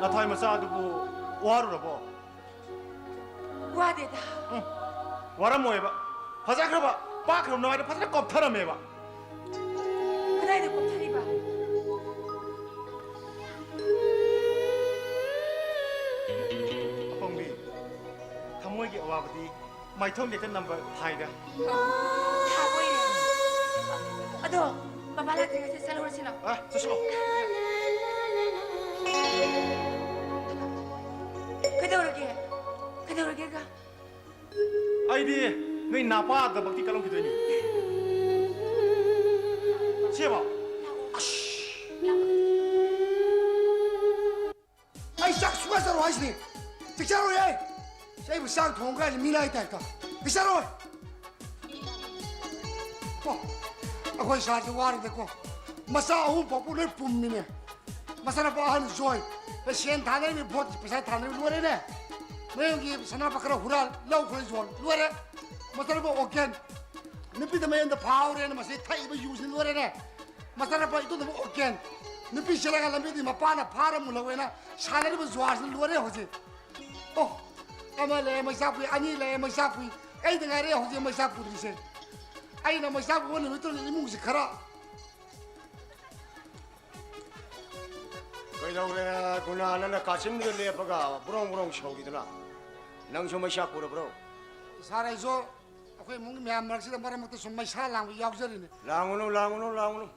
ꯅꯊ꯭ꯋꯥꯏ ꯃꯆꯥ ꯑꯗꯨꯕꯨ ꯋꯥꯔꯨꯔꯕꯣ? ꯋꯥꯗꯦꯗ꯫ ꯎꯝ, ꯋꯥꯔꯝꯃꯣꯏꯕ꯫ ꯐꯖꯈ꯭ꯔꯕ, ꯄꯥꯛꯈ꯭ꯔꯕ ꯅꯃꯥꯏꯗ ꯐꯖꯅ ꯀꯣꯞꯊꯔꯝꯃꯦꯕ꯫ ꯀꯗꯥꯏꯗ ꯀꯣꯞꯊꯔꯤꯕ? ꯑꯄꯪꯕꯤ, ꯊꯃꯣꯏꯒꯤ ꯑꯋꯥꯕꯗꯤ ꯃꯥꯏꯊꯣꯡ ꯍꯦꯛꯇ ꯅꯝꯕ ꯊꯥꯏꯗ꯫ ꯊꯥꯕꯣꯏꯅꯦ꯫ ꯑꯗꯣ, ꯕꯕꯥ ꯂꯥꯛꯇ꯭ꯔꯤꯉꯩꯗ ꯆꯠꯍꯧꯔꯁꯤ ꯂꯥꯎ꯫ ꯑ, ꯆꯠꯁꯤꯂꯣ꯫ ꯀꯩꯗꯧꯔꯒꯦ? ꯀꯩꯗꯧꯔꯒꯦꯒ? ꯑꯩꯗꯤ ꯅꯣꯏ ꯅꯄꯥꯗꯃꯛꯇꯤ ꯀꯜꯂꯝꯈꯤꯗꯣꯏꯅꯤ꯫ ꯁꯦꯕ꯫ ꯑꯁ꯫ ꯑꯩ ꯆꯥꯛ ꯁꯨꯡꯆꯥ ꯆꯥꯔꯣꯏ ꯍꯥꯏꯁꯤꯅꯤ꯫ ꯆꯥꯛ ꯆꯥꯔꯣꯏ ꯑꯩ꯫ ꯁꯤ ꯑꯩꯕꯨ ꯆꯥꯛ ꯊꯣꯡꯉꯒ ꯃꯤ ꯂꯥꯏ ꯇꯥꯏꯞꯇ꯫ ꯆꯥꯛ ꯆꯥꯔꯣꯏ꯫ ꯀꯣ, ꯑꯩꯈꯣꯏ ꯁꯥꯔꯁꯦ ꯋꯥꯔꯦꯗꯀꯣ꯫ ꯃꯆꯥ ꯑꯍꯨꯝ ꯄꯣꯛꯄ ꯂꯣꯏ ꯄꯨꯝꯃꯤꯅꯦ꯫ ꯃꯆꯥꯅꯨꯄꯥ ꯑꯍꯟ ꯖꯣꯏ, ꯁꯦꯟ ꯊꯥꯅꯔꯤꯕ ꯚꯣꯠꯀꯤ ꯄꯩꯁꯥ ꯊꯥꯅꯔꯤꯕ ꯂꯣꯏꯔꯦꯅꯦ꯫ ꯃꯌꯨꯝꯒꯤ ꯁꯅꯥꯄꯥ ꯈꯔ ꯍꯨꯔꯥꯟ, ꯂꯧ ꯈꯔ ꯌꯣꯟ, ꯂꯣꯏꯔꯦ꯫ ꯃꯆꯥꯅꯨꯄꯥ ꯑꯣꯀꯦꯟ, ꯅꯨꯄꯤꯗ ꯃꯌꯨꯝꯗ ꯐꯥꯍꯧꯔꯦꯅ ꯃꯁꯤ ꯊꯛꯏꯕ ꯌꯨꯁꯤꯅ ꯂꯣꯏꯔꯦꯅꯦ꯫ ꯃꯆꯥꯅꯨꯄꯥ ꯏꯇꯣꯟꯗꯕ ꯑꯣꯀꯦꯟ, ꯅꯨꯄꯤ ꯆꯦꯜꯂꯒ ꯂꯝꯕꯤꯗꯤ ꯃꯄꯥꯅ ꯐꯥꯔ ꯃꯨꯜꯍꯧꯋꯦꯅ ꯁꯥꯟꯅꯔꯤꯕ ꯖꯨꯋꯥꯔꯁꯤꯅ ꯂꯣꯏꯔꯦ ꯍꯧꯖꯤꯛ꯫ ꯑꯣ, ꯑꯃ ꯂꯩꯔꯦ ꯃꯩꯆꯥꯛꯄꯨꯏ, ꯑꯅꯤ ꯂꯩꯔꯦ ꯃꯩꯆꯥꯛꯄꯨꯏ, ꯑꯩꯗ ꯉꯥꯏꯔꯦ ꯍꯧꯖꯤꯛ ꯃꯩꯆꯥꯛ ꯄꯨꯗ꯭ꯔꯤꯁꯦ꯫ ꯑꯩꯅ ꯃꯩꯆꯥꯛ ꯄꯨꯕ ꯅꯨꯃꯤꯠꯇꯨꯗ ꯏꯃꯨꯡꯁꯤ ꯈꯔ ꯀꯩꯗꯧꯔꯦ ꯒꯨꯅꯥ, ꯅꯪꯅ ꯀꯥꯆꯤꯟꯗꯨꯗ ꯂꯦꯞꯄꯒ ꯕ꯭ꯔꯣꯡ ꯕ꯭ꯔꯣꯡ ꯁꯧꯔꯤꯗꯨꯅ? ꯅꯪꯁꯨ ꯃꯩꯁꯥ ꯄꯨꯔꯕ꯭ꯔꯣ? ꯁꯥꯔ, ꯑꯩꯁꯨ ꯑꯩꯈꯣꯏ ꯏꯃꯨꯡꯒꯤ ꯃꯌꯥꯝ ꯃꯔꯛꯁꯤꯗ ꯃꯔꯛ ꯃꯔꯛꯇ ꯁꯨꯝ ꯃꯩꯁꯥ ꯂꯥꯡꯕ ꯌꯥꯎꯖꯔꯤꯅꯦ꯫ ꯂꯥꯡꯒꯅꯨ, ꯂꯥꯡꯒꯅꯨ, ꯂꯥꯡꯒꯅꯨ꯫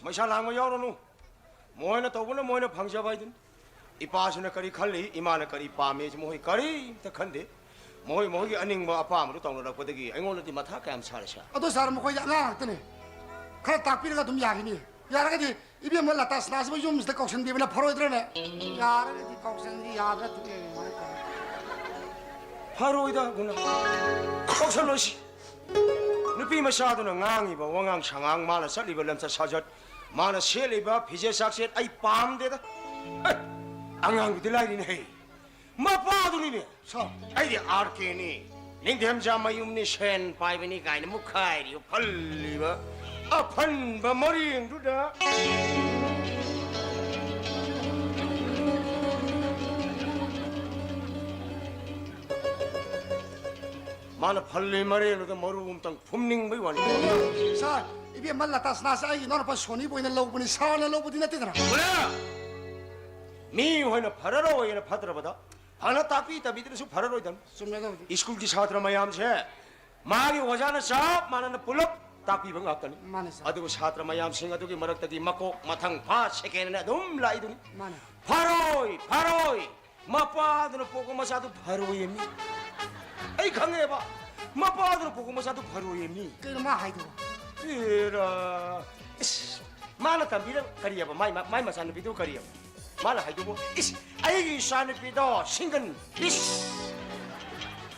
ꯃꯩꯁꯥ ꯂꯥꯡꯕ ꯌꯥꯎꯔꯅꯨ꯫ ꯃꯣꯏꯅ ꯇꯧꯕꯅ ꯃꯣꯏꯅ ꯐꯪꯖꯕ ꯍꯥꯏꯗꯨꯅꯤ꯫ ꯏꯄꯥꯁꯤꯅ ꯀꯔꯤ ꯈꯜꯂꯤ, ꯏꯃꯥꯅ ꯀꯔꯤ ꯄꯥꯝꯃꯤ ꯍꯥꯏꯁꯤ ꯃꯈꯣꯏ ꯀꯔꯤꯝꯇ ꯈꯟꯗꯦ꯫ ꯃꯈꯣꯏ ꯃꯈꯣꯏꯒꯤ ꯑꯅꯤꯡꯕ ꯑꯄꯥꯝꯕꯗꯨ ꯇꯧꯅꯔꯛꯄꯗꯒꯤ ꯑꯩꯉꯣꯟꯗꯗꯤ ꯃꯊꯥ ꯀꯌꯥꯝ ꯁꯥꯔꯦ, ꯁꯥꯔ꯫ ꯑꯗꯣ ꯁꯥꯔ, ꯃꯈꯣꯏꯗꯤ ꯑꯉꯥꯡ ꯉꯥꯛꯇꯅꯦ꯫ ꯈꯔ ꯇꯥꯛꯄꯤꯔꯒ ꯑꯗꯨꯝ ꯌꯥꯈꯤꯅꯤ꯫ ꯌꯥꯔꯒꯗꯤ ꯏꯕꯦꯝꯃ ꯂꯇꯥ ꯁꯅꯥꯁꯤꯕꯨ ꯌꯨꯝꯁꯤꯗ ꯀꯧꯁꯟꯕꯤꯕꯅ ꯐꯔꯣꯏꯗ꯭ꯔꯅꯦ? ꯌꯥꯔꯒꯗꯤ ꯀꯧꯁꯟꯁꯤ, ꯌꯥꯗ꯭ꯔꯥ ꯇꯣꯛꯑꯦ꯫ ꯐꯔꯣꯏꯗ, ꯒꯨꯅꯥ꯫ ꯀꯧꯁꯜꯂꯣꯏꯁꯤ꯫ ꯅꯨꯄꯤ ꯃꯆꯥꯗꯨꯅ ꯉꯥꯡꯉꯤꯕ ꯋꯥꯉꯥꯡ ꯁꯉꯥꯡ, ꯃꯥꯅ ꯆꯠꯂꯤꯕ ꯂꯝꯆꯠ ꯁꯥꯖꯠ, ꯃꯥꯅ ꯁꯦꯠꯂꯤꯕ ꯐꯤꯖꯦꯠ ꯆꯥꯛꯁꯦꯠ ꯑꯩ ꯄꯥꯝꯗꯦꯗ꯫ ꯑꯦ, ꯑꯉꯥꯡꯗꯨꯗꯤ ꯂꯥꯏꯔꯤꯅꯦ ꯍꯦ꯫ ꯃꯄꯥꯗꯨꯅꯤꯅꯦ꯫ ꯁꯥꯔ꯫ ꯑꯩꯗꯤ ꯑꯥꯔ ꯀꯦꯅꯤ꯫ ꯅꯤꯡꯊꯦꯝꯖꯥ ꯃꯌꯨꯝꯅꯤ, ꯁꯦꯟ ꯄꯥꯏꯕꯅꯤ ꯀꯥꯏꯅ ꯃꯨꯛꯈꯥꯏꯔꯤꯕ ꯐꯜꯂꯤꯕ ꯑꯐꯟꯕ ꯃꯔꯦꯡꯗꯨꯗ꯫ ꯃꯥꯅ ꯐꯜꯂꯤ ꯃꯔꯦꯡꯗꯨꯗ ꯃꯔꯨ ꯑꯃꯇꯪ ꯐꯨꯝꯅꯤꯡꯕꯩ ꯋꯥꯅꯤ꯫ ꯁꯥꯔ, ꯏꯕꯦꯝꯃ ꯂꯇꯥ ꯁꯅꯥꯁꯦ ꯑꯩꯒꯤ ꯏꯅꯥꯎꯅꯨꯄꯥ ꯁꯣꯅꯤꯕꯨ ꯑꯣꯏꯅ ꯂꯧꯕꯅꯤ, ꯁꯥꯔꯅ ꯂꯧꯕꯗꯤ ꯅꯠꯇꯦꯗꯅ꯫ ꯄꯨꯔꯥ ꯃꯤ ꯍꯣꯏꯅ ꯐꯔꯔꯣꯏꯅ ꯐꯠꯇ꯭ꯔꯕꯗ ꯐꯅ ꯇꯥꯛꯄꯤ ꯇꯝꯕꯤꯗ꯭ꯔꯁꯨ ꯐꯔꯔꯣꯏꯗꯕꯅꯤ꯫ ꯆꯨꯝꯃꯦ ꯑꯗꯨꯕꯨꯗꯤ꯫ ꯁ꯭ꯀꯨꯜꯒꯤ ꯁꯥꯇ꯭ꯔ ꯃꯌꯥꯝꯁꯦ ꯃꯥꯒꯤ ꯑꯣꯖꯥꯅ ꯆꯞ ꯃꯥꯟꯅꯅ ꯄꯨꯂꯞ ꯇꯥꯛꯄꯤꯕ ꯉꯥꯛꯇꯅꯤ꯫ ꯃꯥꯅꯦ ꯁꯥꯔ꯫ ꯑꯗꯨꯕꯨ ꯁꯥꯇ꯭ꯔ ꯃꯌꯥꯝꯁꯤꯡ ꯑꯗꯨꯒꯤ ꯃꯔꯛꯇꯒꯤ ꯃꯀꯣꯛ ꯃꯊꯪ ꯐꯥ ꯁꯦꯀꯦꯟ ꯑꯅ ꯑꯗꯨꯝ ꯂꯥꯛꯏꯗꯨꯅꯤ꯫ ꯃꯥꯅꯦ꯫ ꯐꯔꯣꯏ, ꯐꯔꯣꯏ꯫ ꯃꯄꯥꯗꯨꯅ ꯄꯣꯛꯄ ꯃꯆꯥꯗꯨ ꯐꯔꯣꯏꯌꯦ ꯃꯤ꯫ ꯑꯩ ꯈꯪꯉꯦꯕ꯫ ꯃꯄꯥꯗꯨꯅ ꯄꯣꯛꯄ ꯃꯆꯥꯗꯨ ꯐꯔꯣꯏꯌꯦ ꯃꯤ꯫ ꯀꯩꯅꯣ ꯃꯥ ꯍꯥꯏꯗꯨꯕꯣ? ꯑꯦꯔꯥ꯫ ꯏꯁ, ꯃꯥꯅ ꯇꯝꯕꯤꯔ ꯀꯔꯤꯑꯕ? ꯃꯥꯏ, ꯃꯥꯏ ꯃꯆꯥꯅꯨꯄꯤꯗꯨ ꯀꯔꯤꯑꯕ? ꯃꯥꯅ ꯍꯥꯏꯗꯨꯕꯨ, ꯏꯁ, ꯑꯩꯒꯤ ꯏꯆꯥꯅꯨꯄꯤꯗꯣ ꯁꯤꯡꯒꯟ ꯄꯤꯁ꯫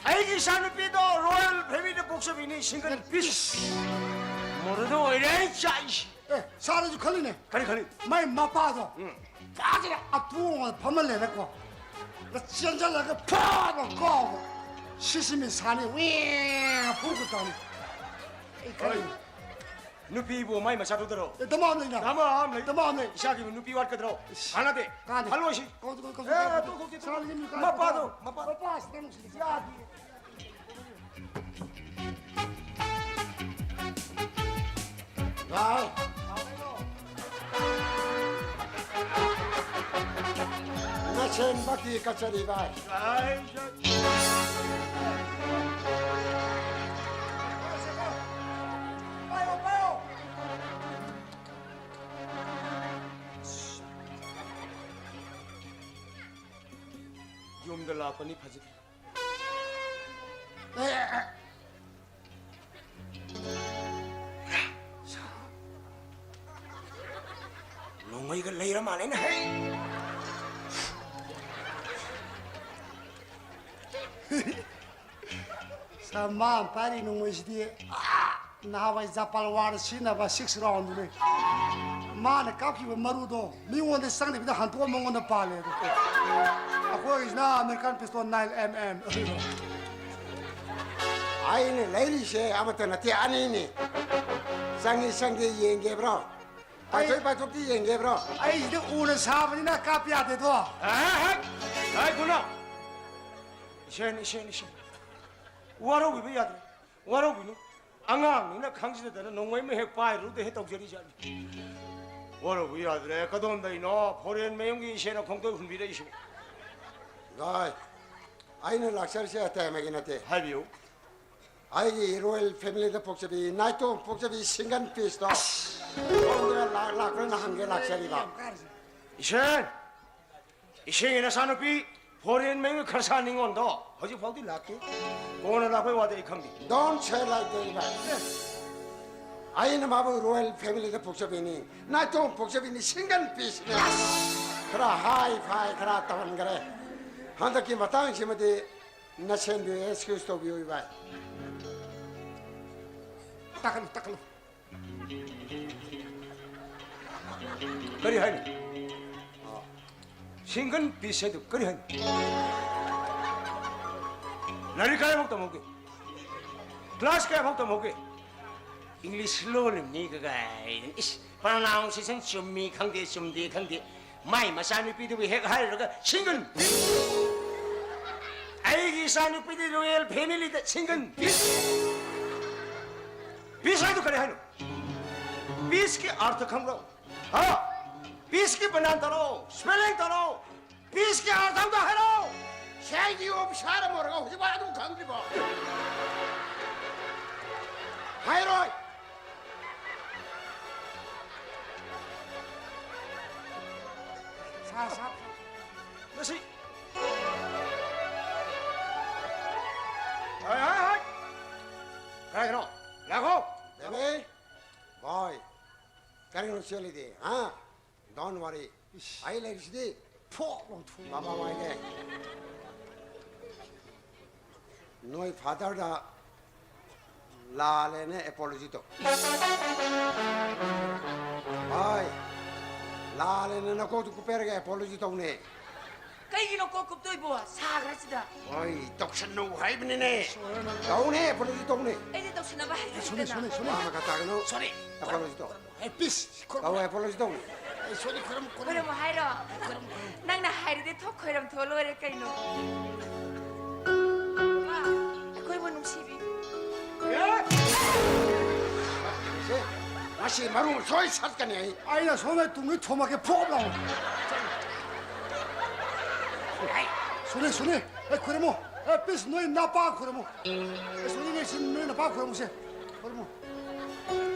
ꯑꯩꯒꯤ ꯏꯆꯥꯅꯨꯄꯤꯗꯣ ꯔꯣꯌꯦꯜ ꯐꯦꯃꯤꯂꯤꯗ ꯄꯣꯛꯆꯕꯤꯅꯤ, ꯁꯤꯡꯒꯟ ꯄꯤꯁ꯫ ꯃꯣꯔꯗ ꯑꯣꯏꯔꯦ ꯑꯩ ꯆꯥꯛꯏꯁꯦ꯫ ꯑꯦ, ꯁꯥꯔꯁꯨ ꯈꯜꯂꯤꯅꯦ꯫ ꯀꯔꯤ ꯈꯜꯂꯤ? ꯃꯥꯏ ꯃꯄꯥꯗꯣ ꯎꯝ꯫ ꯐꯖꯅ ꯑꯇꯣꯡꯕꯗ ꯐꯝꯍꯜꯂꯦꯅꯀꯣ꯫ ꯆꯦꯟꯁꯤꯜꯂꯒ ꯐꯥꯕ ꯀꯥꯎꯕ꯫ ꯁꯤꯁꯤꯃꯤ ꯁꯥꯅꯤ, ꯋꯦꯡ ꯐꯨꯒ ꯇꯧꯅꯤ꯫ ꯑꯩ ꯈꯜꯂꯤ꯫ ꯍꯣꯏ꯫ ꯅꯨꯄꯤꯕꯨ ꯃꯥꯏ ꯃꯆꯥꯗꯨꯗꯔꯣ? ꯑꯦ, ꯗꯃꯥ ꯑꯃ ꯂꯩꯅ꯫ ꯗꯃꯥ ꯑꯃ ꯂꯩ꯫ ꯗꯃꯥ ꯑꯃ ꯂꯩ꯫ ꯏꯆꯥꯒꯤꯕꯨ ꯅꯨꯄꯤ ꯋꯥꯠꯀꯗ꯭ꯔꯣ? ꯏꯁ꯫ ꯀꯥꯟꯅꯗꯦ꯫ ꯀꯥꯟꯅꯗꯦ꯫ ꯈꯜꯂꯣꯏꯁꯤ꯫ ꯀꯧ, ꯀꯧ, ꯀꯧ, ꯑꯦ, ꯀꯧ, ꯇꯣꯛ, ꯇꯣꯛ, ꯇꯣꯛ, ꯇꯣꯛ꯫ ꯁꯥꯔ, ꯌꯨꯝ ꯀꯥꯏ-, ꯃꯄꯥꯗꯣ, ꯃꯄꯥ-, ꯃꯄꯥꯁꯤꯗ ꯅꯨꯡꯁꯤꯗꯦ꯫ ꯌꯥꯗꯦ꯫ ꯌꯥꯏ꯫ ꯅꯁꯦꯟꯕꯒꯤ ꯀꯆꯔꯤ ꯚꯥꯏ꯫ ꯌꯨꯝꯗ ꯂꯥꯛꯄꯅꯤ ꯐꯖꯗꯦ꯫ ꯑꯦ, ꯑꯦ, ꯑꯦ꯫ ꯅꯣꯡꯃꯩꯒ ꯂꯩꯔ ꯃꯥꯜꯂꯦꯅꯦ, ꯍꯩ! ꯁꯥ, ꯃꯥ ꯄꯥꯏꯔꯤ ꯅꯣꯡꯃꯩꯁꯤꯗꯤ, ꯑꯥ, ꯅꯍꯥꯟꯋꯥꯏ ꯖꯄꯥꯟ ꯋꯥꯔꯗ ꯁꯤꯖꯤꯟꯅꯕ ꯁꯤꯛꯁ ꯔꯥꯎꯟꯗꯨꯅꯤ꯫ ꯃꯥꯅ ꯀꯥꯞꯈꯤꯕ ꯃꯔꯨꯗꯣ ꯃꯤꯉꯣꯟꯗ ꯆꯪꯗꯕꯤꯗ ꯍꯟꯗꯣꯛꯑ ꯃꯉꯣꯟꯗ ꯄꯥꯜꯂꯦ ꯑꯗꯣ꯫ ꯑꯩꯈꯣꯏꯒꯤꯁꯤꯅ American pistol nine M M. ꯑꯩꯅ ꯂꯩꯔꯤꯁꯦ ꯑꯃꯠꯇ ꯅꯠꯇꯦ, ꯑꯅꯤꯅꯤ꯫ ꯆꯪꯉꯤ ꯆꯪꯗꯦ ꯌꯦꯡꯒꯦꯕ꯭ꯔꯣ? ꯑꯩ ꯄꯥꯏꯊꯣꯛ ꯄꯥꯏꯊꯣꯛꯇꯤ ꯌꯦꯡꯒꯦꯕ꯭ꯔꯣ? ꯑꯩꯁꯤꯗꯤ ꯎꯅ ꯁꯥꯕꯅꯤꯅ ꯀꯥꯞꯄ ꯌꯥꯗꯦꯗꯣ꯫ ꯑꯦ, ꯍꯦꯛ! ꯉꯥꯏꯈꯣꯅ! ꯏꯁꯦꯟ, ꯏꯁꯦꯟ, ꯏꯁꯦꯟ꯫ ꯋꯥꯔꯧꯕꯤꯕ ꯌꯥꯗ꯭ꯔꯦ꯫ ꯋꯥꯔꯧꯕꯤꯅꯨ꯫ ꯑꯉꯥꯡꯅꯤꯅ ꯈꯪꯖꯗꯅ ꯅꯣꯡꯃꯩ ꯑꯃ ꯍꯦꯛ ꯄꯥꯏꯔꯨꯗ ꯍꯦꯛ ꯇꯧꯖꯔꯤꯖꯥꯠꯅꯤ꯫ ꯋꯥꯔꯧꯕ ꯌꯥꯗ꯭ꯔꯦ꯫ ꯀꯗꯣꯝꯗꯩꯅꯣ ꯐꯣꯔꯦꯟ ꯃꯌꯨꯝꯒꯤ ꯏꯁꯦꯟ ꯑꯈꯣꯡꯗꯣꯏ ꯍꯨꯟꯕꯤꯔꯛꯏꯁꯤꯕꯣ? ꯚꯥꯏ, ꯑꯩꯅ ꯂꯥꯛꯆꯔꯤꯁꯦ ꯑꯇꯩ ꯑꯃꯒꯤ ꯅꯠꯇꯦ꯫ ꯍꯥꯏꯕꯤꯌꯨ꯫ ꯑꯩꯒꯤ ꯔꯣꯌꯦꯜ ꯐꯦꯃꯤꯂꯤꯗ ꯄꯣꯛꯆꯕꯤ, ꯅꯥꯏꯇꯣꯝ ꯄꯣꯛꯆꯕꯤ ꯁꯤꯡꯒꯜ ꯄꯤꯁꯇꯣ ꯁꯣꯝꯗ ꯂꯥꯛ-, ꯂꯥꯛꯄ꯭ꯔꯅ ꯍꯪꯒꯦ ꯂꯥꯛꯆꯔꯤꯕ꯫ ꯏꯁꯦꯟ! ꯏꯁꯦꯟꯒꯤ ꯅꯆꯥꯅꯨꯄꯤ ꯐꯣꯔꯦꯟ ꯃꯌꯨꯝꯒꯤ ꯈꯔꯁꯥ ꯅꯤꯉꯣꯟꯗꯣ ꯍꯧꯖꯤꯛ ꯐꯥꯎꯗꯤ ꯂꯥꯛꯇꯦ꯫ ꯀꯣꯟꯅ ꯂꯥꯛꯄꯩ ꯋꯥꯗꯤ ꯑꯩ ꯈꯪꯗꯦ꯫ Don't say like that, ꯚꯥꯏ꯫ ꯑꯩꯅ ꯃꯥꯕꯨ ꯔꯣꯌꯦꯜ ꯐꯦꯃꯤꯂꯤꯗ ꯄꯣꯛꯆꯕꯤꯅꯤ, ꯅꯥꯏꯇꯣꯝ ꯄꯣꯛꯆꯕꯤꯅꯤ, ꯁꯤꯡꯒꯜ ꯄꯤꯁꯅꯤ꯫ ꯈꯔ ꯍꯥꯏ ꯐꯥꯏ ꯈꯔ ꯇꯧꯍꯟꯈꯔꯦ꯫ ꯍꯟꯗꯛꯀꯤ ꯃꯇꯥꯡꯁꯤꯃꯗꯤ ꯅꯁꯦꯟꯕꯤꯌꯨ, excuse ꯇꯧꯕꯤꯌꯨ, ꯏꯕꯥꯏ꯫ ꯇꯥꯛꯀꯅꯨ, ꯇꯥꯛꯀꯅꯨ꯫ ꯀꯔꯤ ꯍꯥꯏꯅꯣ? ꯁꯤꯡꯒꯜ ꯄꯤꯁ ꯍꯥꯏꯗꯨ ꯀꯔꯤ ꯍꯥꯏꯅꯣ? ꯂꯥꯏꯔꯤꯛ ꯀꯥꯏꯐꯥꯎ ꯇꯝꯍꯧꯒꯦ? ꯀ꯭ꯂꯥꯁ ꯀꯌꯥꯐꯥꯎ ꯇꯝꯍꯧꯒꯦ? ꯏꯪꯂꯤꯁ ꯂꯣꯜꯂꯤꯕꯅꯤ ꯀꯒꯥꯏꯗꯅ꯫ ꯏꯁ, pronunciation ꯆꯨꯝꯃꯤ ꯈꯪꯗꯦ, ꯆꯨꯝꯗꯦ ꯈꯪꯗꯦ꯫ ꯃꯥꯏ ꯃꯆꯥꯅꯨꯄꯤꯗꯨꯕꯨ ꯍꯦꯛ ꯍꯥꯏꯔꯨꯔꯒ ꯁꯤꯡꯒꯜ ꯄꯤꯁ꯫ ꯑꯩꯒꯤ ꯏꯆꯥꯅꯨꯄꯤꯗꯤ ꯔꯣꯌꯦꯜ ꯐꯦꯃꯤꯂꯤꯗ ꯁꯤꯡꯒꯜ ꯄꯤꯁ꯫ ꯄꯤꯁ ꯍꯥꯏꯗꯨ ꯀꯔꯤ ꯍꯥꯏꯅꯣ? ꯄꯤꯁꯀꯤ ꯑꯥꯔꯊ ꯈꯪꯕ꯭ꯔꯣ? ꯍꯥ? ꯄꯤꯁꯀꯤ ꯕꯅꯥꯟ ꯇꯧꯔꯣ, ꯁ꯭ꯄꯦꯂꯤꯡ ꯇꯧꯔꯣ꯫ ꯄꯤꯁꯀꯤ ꯑꯥꯔꯊ ꯑꯝꯇ ꯍꯥꯏꯔꯛꯑꯣ꯫ ꯁꯤ ꯑꯥꯏ ꯗꯤ ꯑꯣꯐꯤꯁꯥꯔ ꯑꯃ ꯑꯣꯏꯔꯒ ꯍꯧꯖꯤꯛꯐꯥꯎ ꯑꯗꯨꯝ ꯈꯪꯗ꯭ꯔꯤꯕꯣ? ꯍꯥꯏꯔꯣꯏ꯫ ꯁꯥ, ꯁꯥ꯫ ꯃꯁꯤ꯫ ꯍꯥꯏ, ꯍꯥꯏ, ꯍꯥꯏ꯫ ꯀꯥꯏꯗꯅꯣ? ꯂꯥꯛꯈꯣ꯫ ꯕꯦꯕꯤ꯫ ꯕꯣꯏ꯫ ꯀꯔꯤꯅꯣ ꯆꯦꯜꯂꯤꯗꯤ, ꯍꯥ? Don't worry. ꯏꯁ꯫ ꯑꯩ ꯂꯩꯔꯤꯁꯤꯗꯤ꯫ ꯐꯣꯛ ꯂꯥꯎꯊꯣꯛ꯫ ꯕꯥꯕꯥ ꯋꯥꯏꯒꯦ꯫ ꯅꯣꯏ ꯐꯥꯗꯔꯗ ꯂꯥꯜꯂꯦꯅ ꯑꯦꯄꯣꯂꯣꯖꯤ ꯇꯧ꯫ ꯍꯣꯏ꯫ ꯂꯥꯜꯂꯦꯅ ꯅꯀꯣꯛꯇꯨ ꯀꯨꯞꯄꯦꯔꯒ ꯑꯦꯄꯣꯂꯣꯖꯤ ꯇꯧꯅꯦ꯫ ꯀꯩꯒꯤꯅꯣ ꯀꯣꯛ ꯀꯨꯞꯇꯣꯏꯕꯣ? ꯁꯥꯈ꯭ꯔꯁꯤꯗ꯫ ꯍꯣꯏ, ꯇꯧꯁꯟꯅꯧ ꯍꯥꯏꯕꯅꯤꯅꯦ꯫ ꯇꯧꯅꯦ, ꯑꯦꯄꯣꯂꯣꯖꯤ ꯇꯧꯅꯦ꯫ ꯑꯩꯗꯤ ꯇꯧꯁꯤꯟꯅꯕ ꯍꯩꯇꯦꯗꯅ꯫ ꯁꯣꯔꯤ, ꯁꯣꯔꯤ, ꯁꯣꯔꯤ꯫ ꯋꯥ ꯑꯃ ꯈꯔ ꯇꯥꯒꯅꯨ꯫ ꯁꯣꯔꯤ꯫ ꯑꯦꯄꯣꯂꯣꯖꯤ ꯇꯧ꯫ ꯑꯦ, ꯄꯤꯁ꯫ ꯇꯧ, ꯑꯦꯄꯣꯂꯣꯖꯤ ꯇꯧꯅꯦ꯫ ꯑꯩ ꯁꯣꯔꯤ, ꯈꯣꯏꯔꯝ, ꯈꯣꯏꯔꯝ꯫ ꯈꯣꯏꯔꯝꯃꯣ ꯍꯥꯏꯔꯣ? ꯈꯣꯏꯔꯝ, ꯈꯣꯏꯔꯝ꯫ ꯅꯪꯅ ꯍꯥꯏꯔꯗꯤ ꯊꯣꯛ ꯈꯣꯏꯔꯝ ꯊꯣꯛꯑ ꯂꯣꯏꯔꯦ ꯀꯩꯅꯣ꯫ ꯃꯥ, ꯑꯩꯈꯣꯏꯕꯨ ꯅꯨꯡꯁꯤꯕꯤ꯫ ꯁꯦ, ꯉꯁꯤ ꯃꯔꯨ ꯁꯣꯏ ꯁꯠꯀꯅꯤ ꯑꯩ꯫ ꯑꯩꯅ ꯁꯣꯝꯗ ꯇꯨꯡꯒꯤ ꯊꯣꯝꯃꯛꯀꯦ, ꯐꯣꯞ ꯂꯥꯎꯅ꯫ ꯁꯣꯅꯤ, ꯁꯣꯅꯤ, ꯑꯦ, ꯈꯨꯔꯨꯝꯃꯣ꯫ ꯑꯦ, please, ꯅꯣꯏ ꯅꯄꯥ ꯈꯨꯔꯨꯝꯃꯣ꯫ ꯑꯦ, ꯁꯣꯅꯤ, ꯅꯣꯏ ꯁꯤ, ꯅꯣꯏ ꯅꯄꯥ ꯈꯨꯔꯨꯝꯃꯨꯁꯦ꯫ ꯈꯨꯔꯨꯝꯃꯣ꯫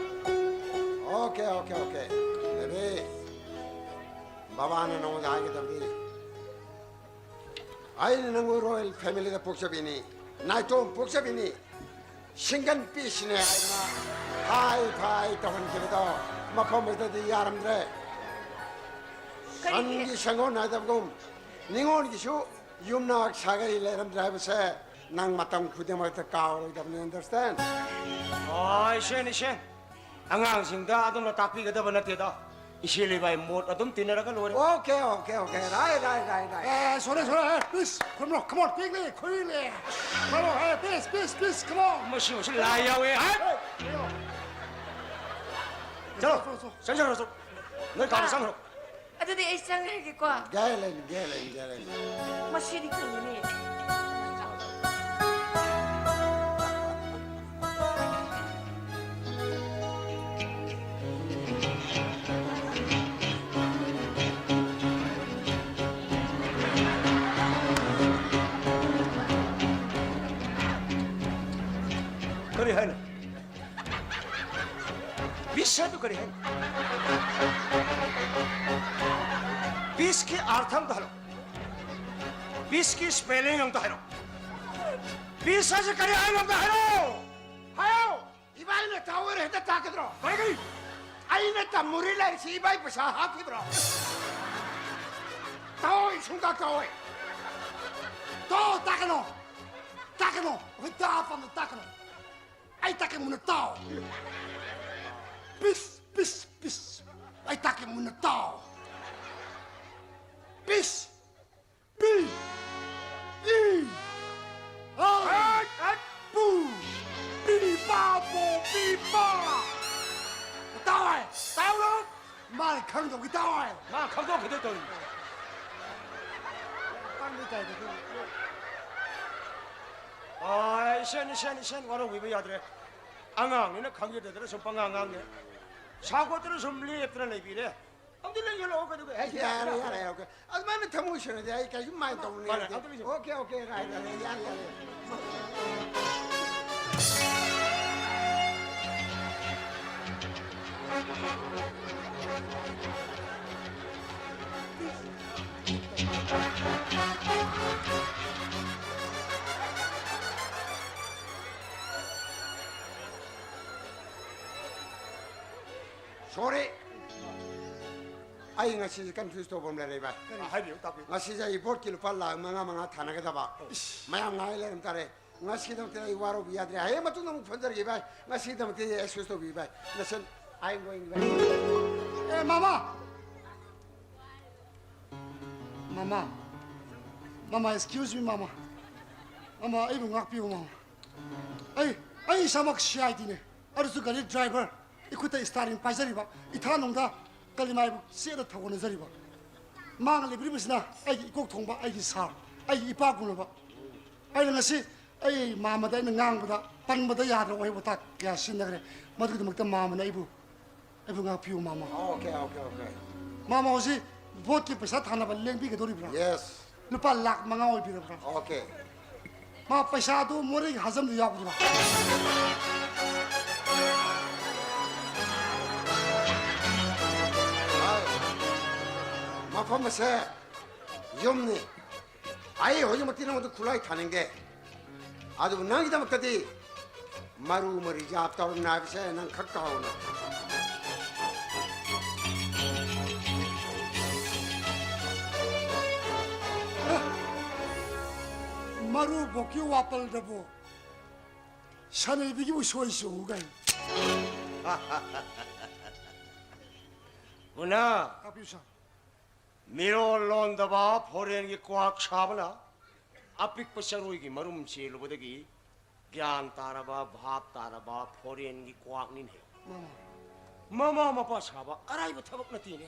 Okay, okay, okay. Baby, ꯕꯕꯥꯅ ꯅꯉꯣꯟꯗ ꯍꯥꯏꯒꯗꯕꯗꯤ, ꯑꯩꯅ ꯅꯪꯕꯨ royal family ꯗ ꯄꯣꯛꯆꯕꯤꯅꯤ, ꯅꯥꯏꯇꯣꯝ ꯄꯣꯛꯆꯕꯤꯅꯤ, ꯁꯤꯡꯒꯟ ꯄꯤꯁꯤꯅꯦ ꯍꯥꯏꯗꯅ ꯍꯥꯏ ꯐꯥꯏ ꯇꯧꯍꯟꯈꯤꯕꯗꯣ ꯃꯐꯝ ꯑꯗꯨꯗꯗꯤ ꯌꯥꯔꯝꯗ꯭ꯔꯦ꯫ ꯀꯔꯤꯒꯤ? ꯁꯟꯒꯤ ꯁꯪꯒꯣꯟ ꯍꯥꯏꯗꯕꯒꯨꯝ, ꯅꯤꯉꯣꯜꯒꯤꯁꯨ ꯌꯨꯝꯅꯥꯛ ꯁꯥꯒꯩ ꯂꯩꯔꯝꯗ꯭ꯔꯦ ꯍꯥꯏꯕꯁꯦ ꯅꯪ ꯃꯇꯝ ꯈꯨꯗꯤꯡꯃꯛꯇ ꯀꯥꯎꯔꯣꯏꯗꯕꯅꯤ, understand? ꯑꯣ, ꯏꯆꯦ, ꯏꯆꯦ꯫ ꯑꯉꯥꯡꯁꯤꯡꯗ ꯑꯗꯨꯝꯅ ꯇꯥꯛꯄꯤꯒꯗꯕ ꯅꯠꯇꯦꯗ꯫ ꯏꯆꯦ ꯂꯩꯕꯥꯏ ꯃꯣꯠ ꯑꯗꯨꯝ ꯇꯤꯟꯅꯔꯒ ꯂꯣꯏꯔꯦ꯫ Okay, okay, okay. Right, right, right, right. A, sorry, sorry, A, please, ꯈꯨꯔꯨꯝꯂꯣ, come on, quickly, quickly. ꯈꯨꯔꯨꯝꯂꯣ, A, please, please, please, come on. ꯃꯁꯤ, ꯃꯁꯤ ꯂꯥꯏ ꯌꯥꯎꯋꯦ, ꯍꯥꯏ! ꯆꯠꯂꯣ, ꯆꯠꯂꯣ, ꯆꯠꯂꯣ, ꯆꯠꯂꯣ꯫ ꯆꯪꯁꯤꯜꯂꯣ, ꯆꯠꯂꯣ꯫ ꯅꯣꯏ ꯀꯥꯗ ꯆꯪꯈ꯭ꯔꯣ꯫ ꯑꯗꯨꯗꯤ ꯑꯩ ꯆꯪꯈ꯭ꯔꯒꯦꯀꯣ꯫ ꯒꯦꯂꯦꯟ, ꯒꯦꯂꯦꯟ, ꯒꯦꯂꯦꯟ꯫ ꯃꯁꯤꯗꯤ ꯀꯩꯅꯣꯅꯦ? ꯀꯔꯤ ꯍꯥꯏꯅꯣ? ꯄꯤꯁ ꯍꯥꯏꯗꯨ ꯀꯔꯤ ꯍꯥꯏꯅꯣ? ꯄꯤꯁꯀꯤ ꯑꯥꯔꯊ ꯑꯝꯇ ꯍꯥꯏꯔꯛꯑꯣ꯫ ꯄꯤꯁꯀꯤ ꯁ꯭ꯄꯦꯂꯤꯡ ꯑꯝꯇ ꯍꯥꯏꯔꯛꯑꯣ꯫ ꯄꯤꯁ ꯍꯥꯏꯁꯦ ꯀꯔꯤ ꯍꯥꯏꯅꯣ ꯑꯝꯇ ꯍꯥꯏꯔꯛꯑꯣ꯫ ꯍꯥꯏꯌꯣ! ꯏꯕꯥꯏꯅ ꯇꯥꯍꯧꯔꯦ ꯍꯦꯛꯇ ꯇꯥꯛꯀꯗ꯭ꯔꯣ? ꯀꯔꯤ, ꯀꯔꯤ? ꯑꯩꯅ ꯇꯝꯃꯨꯔꯤ ꯂꯥꯏꯔꯤꯛꯁꯤ ꯏꯕꯥꯏ ꯄꯩꯁꯥ ꯍꯥꯞꯈꯤꯕ꯭ꯔꯣ? ꯇꯥꯛꯑꯣꯏ, ꯁꯨꯡꯇꯥꯛ ꯇꯥꯛꯑꯣꯏ꯫ ꯇꯥꯛꯑꯣ, ꯇꯥꯛꯀꯅꯣ꯫ ꯇꯥꯛꯀꯅꯣ꯫ ꯑꯩꯈꯣꯏ ꯇꯥꯛꯑ ꯄꯥꯝꯗ ꯇꯥꯛꯀꯅꯣ꯫ ꯑꯩ ꯇꯥꯛꯀꯦ ꯃꯨꯟꯅ ꯇꯥꯎ꯫ ꯄꯤꯁ, ꯄꯤꯁ, ꯄꯤꯁ꯫ ꯑꯩ ꯇꯥꯛꯀꯦ ꯃꯨꯟꯅ ꯇꯥꯎ꯫ ꯄꯤꯁ꯫ ꯄꯤ꯫ ꯏ꯫ ꯑ꯫ ꯍꯠ, ꯍꯠ꯫ ꯄꯨ꯫ ꯄꯤ ꯄꯥ ꯄꯣ ꯄꯤ ꯄꯥ꯫ ꯇꯥꯎ ꯍꯥꯏ꯫ ꯇꯥꯎꯔꯣ꯫ ꯃꯥꯅ ꯈꯪꯗꯧꯒꯤ ꯇꯥꯎ ꯍꯥꯏ꯫ ꯃꯥ ꯈꯪꯗꯣꯛꯈꯤꯗꯣꯏ ꯇꯧꯔꯤ꯫ ꯄꯪꯕꯩ ꯇꯥꯏꯞꯇ ꯑꯗꯨ꯫ ꯑꯥꯏ, ꯏꯁꯦꯟ, ꯏꯁꯦꯟ, ꯏꯁꯦꯟ, ꯋꯥꯔꯧꯕꯤꯕ ꯌꯥꯗ꯭ꯔꯦ꯫ ꯑꯉꯥꯡꯅꯤꯅ ꯈꯪꯖꯗꯗꯅ ꯁꯨꯝ ꯄꯉꯥꯡ ꯉꯥꯡꯉꯦ꯫ ꯁꯥꯎꯒꯠꯇꯅ ꯁꯨꯝ ꯂꯦꯞꯇꯅ ꯂꯩꯕꯤꯔꯦ꯫ ꯑꯝꯇ ꯂꯩꯁꯜꯂꯛꯑꯣ, ꯀꯩꯗꯧꯒꯦ? ꯍꯦ, ꯌꯥꯔꯦ, ꯌꯥꯔꯦ, ꯑꯣꯀꯦ꯫ ꯑꯗꯨꯃꯥꯏꯅ ꯊꯃꯣꯏ ꯁꯦꯡꯅꯗꯤ ꯑꯩ ꯀꯩꯁꯨ ꯃꯥꯏꯟ ꯇꯧꯅꯤꯡꯉꯥꯏ ꯐꯔꯦ, ꯂꯩꯇꯦ꯫ ꯑꯝꯇ ꯂꯩꯁꯜꯂꯛꯑꯣ꯫ ꯑꯣꯀꯦ, ꯑꯣꯀꯦ, ꯔꯥꯏꯠ, ꯔꯥꯏꯠ, ꯌꯥꯔꯦ, ꯌꯥꯔꯦ꯫ Sorry꯫ ꯑꯩ ꯉꯁꯤꯁꯦ ꯀꯟꯐ꯭ꯌꯨꯁ ꯇꯧꯕ ꯑꯃ ꯂꯩꯔꯦ, ꯚꯥꯏ꯫ ꯀꯔꯤ? ꯍꯥꯏꯕꯤꯌꯨ, ꯇꯥꯕꯤꯌꯨ꯫ ꯉꯁꯤꯁꯦ ꯑꯩ ꯕꯣꯠꯀꯤ ꯂꯨꯄꯥ ꯂꯥꯈ ꯃꯉꯥ ꯃꯉꯥ ꯊꯥꯅꯒꯗꯕ꯫ ꯏꯁ꯫ ꯃꯌꯥꯝ ꯉꯥꯏ ꯂꯩꯔꯝ ꯇꯥꯔꯦ꯫ ꯉꯁꯤꯒꯤꯗꯃꯛꯇ ꯑꯩ ꯋꯥꯔꯧꯕ ꯌꯥꯗ꯭ꯔꯦ꯫ ꯍꯌꯦꯡ ꯃꯇꯨꯡꯗ ꯑꯃꯨꯛ ꯐꯣꯟ ꯇꯧꯔꯒꯦ, ꯚꯥꯏ꯫ ꯉꯁꯤꯒꯤꯗꯃꯛꯇ ꯑꯩ ꯑꯦꯛꯁꯀ꯭ꯌꯨꯁ ꯇꯧꯕꯤꯌꯨ, ꯚꯥꯏ꯫ Listen, I am going, ꯚꯥꯏ꯫ ꯑꯦ, ꯃꯃꯥ! ꯃꯃꯥ! ꯃꯃꯥ, excuse me, ꯃꯃꯥ꯫ ꯃꯃꯥ, ꯑꯩꯕꯨ ꯉꯥꯛꯄꯤꯌꯨ, ꯃꯃꯥ꯫ ꯑꯩ, ꯑꯩ ꯏꯁꯥꯃꯛ ꯁꯤ ꯑꯥꯏ ꯗꯤꯅꯦ꯫ ꯑꯗꯨꯁꯨ ꯒꯥꯔꯤ ꯗ꯭ꯔꯥꯏꯚꯔ, ꯏꯈꯨꯠꯇ ꯏꯁꯇꯥꯔꯤꯡ ꯄꯥꯏꯖꯔꯤꯕ, ꯏꯊꯥ ꯅꯨꯡꯗ ꯀꯂꯤꯃꯥꯏꯕꯨ ꯆꯦꯠꯅ ꯊꯧꯒꯣꯟꯅꯖꯔꯤꯕ꯫ ꯃꯥꯅ ꯂꯩꯕꯤꯔꯤꯕꯁꯤꯅ ꯑꯩꯒꯤ ꯏꯀꯣꯛ ꯊꯣꯡꯕ, ꯑꯩꯒꯤ ꯁꯥꯔ, ꯑꯩꯒꯤ ꯏꯄꯥꯒꯨꯝꯂꯕ꯫ ꯑꯩꯅ ꯉꯁꯤ ꯑꯩ ꯃꯥꯃꯗ ꯑꯩꯅ ꯉꯥꯡꯕꯗ, ꯄꯟꯕꯗ ꯌꯥꯗ꯭ꯔꯕ ꯋꯥꯍꯩ ꯋꯥꯇꯥ ꯀꯌꯥ ꯁꯤꯖꯤꯟꯅꯈ꯭ꯔꯦ꯫ ꯃꯗꯨꯒꯤꯗꯃꯛꯇ ꯃꯥꯃꯅ ꯑꯩꯕꯨ, ꯑꯩꯕꯨ ꯉꯥꯛꯄꯤꯌꯨ, ma'am. Okay, okay, okay. Ma'am, ꯍꯧꯖꯤꯛ ꯚꯣꯠꯀꯤ ꯄꯩꯁꯥ ꯊꯥꯅꯕ ꯂꯦꯡꯕꯤꯒꯗꯧꯔꯤꯕ꯭ꯔꯥ? ꯌꯦꯁ꯫ ꯂꯨꯄꯥ ꯂꯥꯈ ꯃꯉꯥ ꯑꯣꯏꯕꯤꯔꯕ꯭ꯔꯥ? ꯑꯣꯀꯦ꯫ ꯃꯥ, ꯄꯩꯁꯥꯗꯨ ꯃꯣꯔꯦꯒꯤ ꯍꯥꯖꯝꯗ ꯌꯥꯎꯒꯗ꯭ꯔꯥ? ꯍꯣꯏ꯫ ꯃꯐꯝ ꯑꯁꯦ ꯌꯨꯝꯅꯤ꯫ ꯑꯩ ꯍꯧꯖꯤꯛꯃꯛꯇꯤ ꯅꯉꯣꯟꯗ ꯈꯨꯠꯂꯥꯏ ꯊꯥꯅꯤꯡꯗꯦ꯫ ꯑꯗꯨꯕꯨ ꯅꯪꯒꯤꯗꯃꯛꯇꯗꯤ ꯃꯔꯨ ꯑꯃ ꯔꯤꯖꯥꯕ ꯇꯧꯔꯝꯃꯦ ꯍꯥꯏꯕꯁꯦ ꯅꯪ ꯈꯛ ꯀꯥꯎꯅꯨ꯫ ꯃꯔꯨ ꯚꯣꯛꯀꯤ ꯋꯥꯄꯜꯗꯕꯨ ꯁꯅꯩꯕꯤꯒꯤ ꯎꯁꯣꯏ ꯆꯨꯒꯩ꯫ ꯎꯅ꯫ ꯇꯥꯛꯄꯤꯌꯨ, ꯁꯥꯔ꯫ ꯃꯤꯔꯣꯜ ꯂꯣꯟꯗꯕ ꯐꯣꯔꯦꯟꯒꯤ ꯀ꯭ꯋꯥꯛ ꯁꯥꯕꯅ ꯑꯄꯤꯛꯄ ꯆꯔꯣꯏꯒꯤ ꯃꯔꯨꯝ ꯆꯦꯜꯂꯨꯕꯗꯒꯤ ꯒ꯭ꯌꯥꯟ ꯇꯥꯔꯕ, ꯚꯥꯞ ꯇꯥꯔꯕ ꯐꯣꯔꯦꯟꯒꯤ ꯀ꯭ꯋꯥꯛꯅꯤꯅꯦ꯫ ꯃꯃꯥ꯫ ꯃꯃꯥ ꯃꯄꯥ ꯁꯥꯕ ꯑꯔꯥꯏꯕ ꯊꯕꯛ ꯅꯠꯇꯦꯅꯦ꯫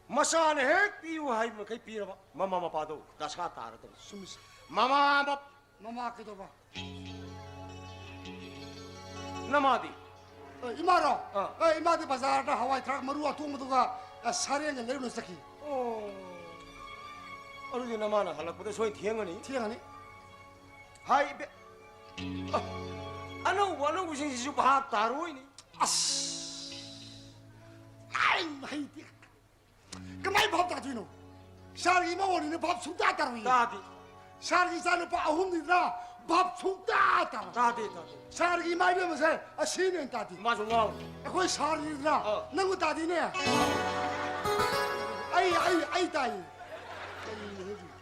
ꯃꯆꯥꯅ ꯍꯦꯛ ꯄꯤꯌꯨ ꯍꯥꯏꯕ ꯃꯈꯩ ꯄꯤꯔꯕ ꯃꯃꯥ ꯃꯄꯥꯗꯣ ꯗꯁꯥ ꯇꯥꯔꯗꯕꯅꯤ꯫ ꯆꯨꯝꯃꯤ, ꯁꯥꯔ꯫ ꯃꯃꯥ ꯃꯞ- ꯃꯃꯥ ꯀꯩꯗꯧꯕ? ꯅꯃꯥꯗꯤ? ꯑ, ꯏꯃꯥꯔꯣ? ꯑꯥ꯫ ꯑ, ꯏꯃꯥꯗꯤ ꯕꯖꯥꯔꯗ ꯍꯋꯥꯏ ꯊ꯭ꯔꯥꯛ ꯃꯔꯨ ꯑꯊꯣꯡꯕꯗꯨꯒ, ꯑ, ꯁꯥꯔꯦꯡꯒ ꯂꯩꯔꯨꯅ ꯆꯠꯈꯤ꯫ ꯑꯣ꯫ ꯑꯗꯨꯗꯤ ꯅꯃꯥꯅ ꯍꯜꯂꯛꯄꯗ ꯁꯣꯏ ꯊꯦꯡꯉꯅꯤ꯫ ꯊꯦꯡꯉꯅꯤ꯫ ꯍꯥꯏ ꯏꯕꯦ-, ꯑ, ꯑꯅꯧꯕ ꯑꯅꯧꯕꯁꯤꯡꯁꯤꯁꯨ ꯚꯥꯞ ꯇꯥꯔꯣꯏꯅꯦ꯫ ꯑꯁ! ꯑꯩ ꯍꯩꯇꯦ꯫ ꯀꯃꯥꯏ ꯚꯥꯞ ꯇꯥꯗꯣꯏꯅꯣ? ꯁꯥꯔꯒꯤ ꯏꯃꯧ ꯑꯅꯤꯅ ꯚꯥꯞ ꯁꯨꯡꯇꯥ ꯇꯥꯔꯣꯏꯌꯦ꯫ ꯇꯥꯗꯦ꯫ ꯁꯥꯔꯒꯤ ꯏꯆꯥꯅꯨꯄꯥ ꯑꯍꯨꯝꯅꯤꯗꯅ ꯚꯥꯞ ꯁꯨꯡꯇꯥ ꯇꯥꯔꯣꯏ꯫ ꯇꯥꯗꯦ, ꯇꯥꯗꯦ꯫ ꯁꯥꯔꯒꯤ ꯏꯃꯥ ꯏꯕꯦꯝꯃꯁꯦ ꯑꯁꯤꯅ ꯍꯦꯟꯅ ꯇꯥꯗꯦ꯫ ꯃꯥꯁꯨ ꯉꯥꯎꯔꯦ꯫ ꯑꯩꯈꯣꯏ ꯁꯥꯔꯒꯤꯗꯅ ꯑꯥ꯫ ꯅꯪꯕꯨ ꯇꯥꯗꯦꯅꯦ꯫ ꯑꯩ, ꯑꯩ, ꯑꯩ ꯇꯥꯏꯌꯦ꯫ ꯀꯩꯅꯣ ꯍꯥꯏꯁꯤꯕꯣ?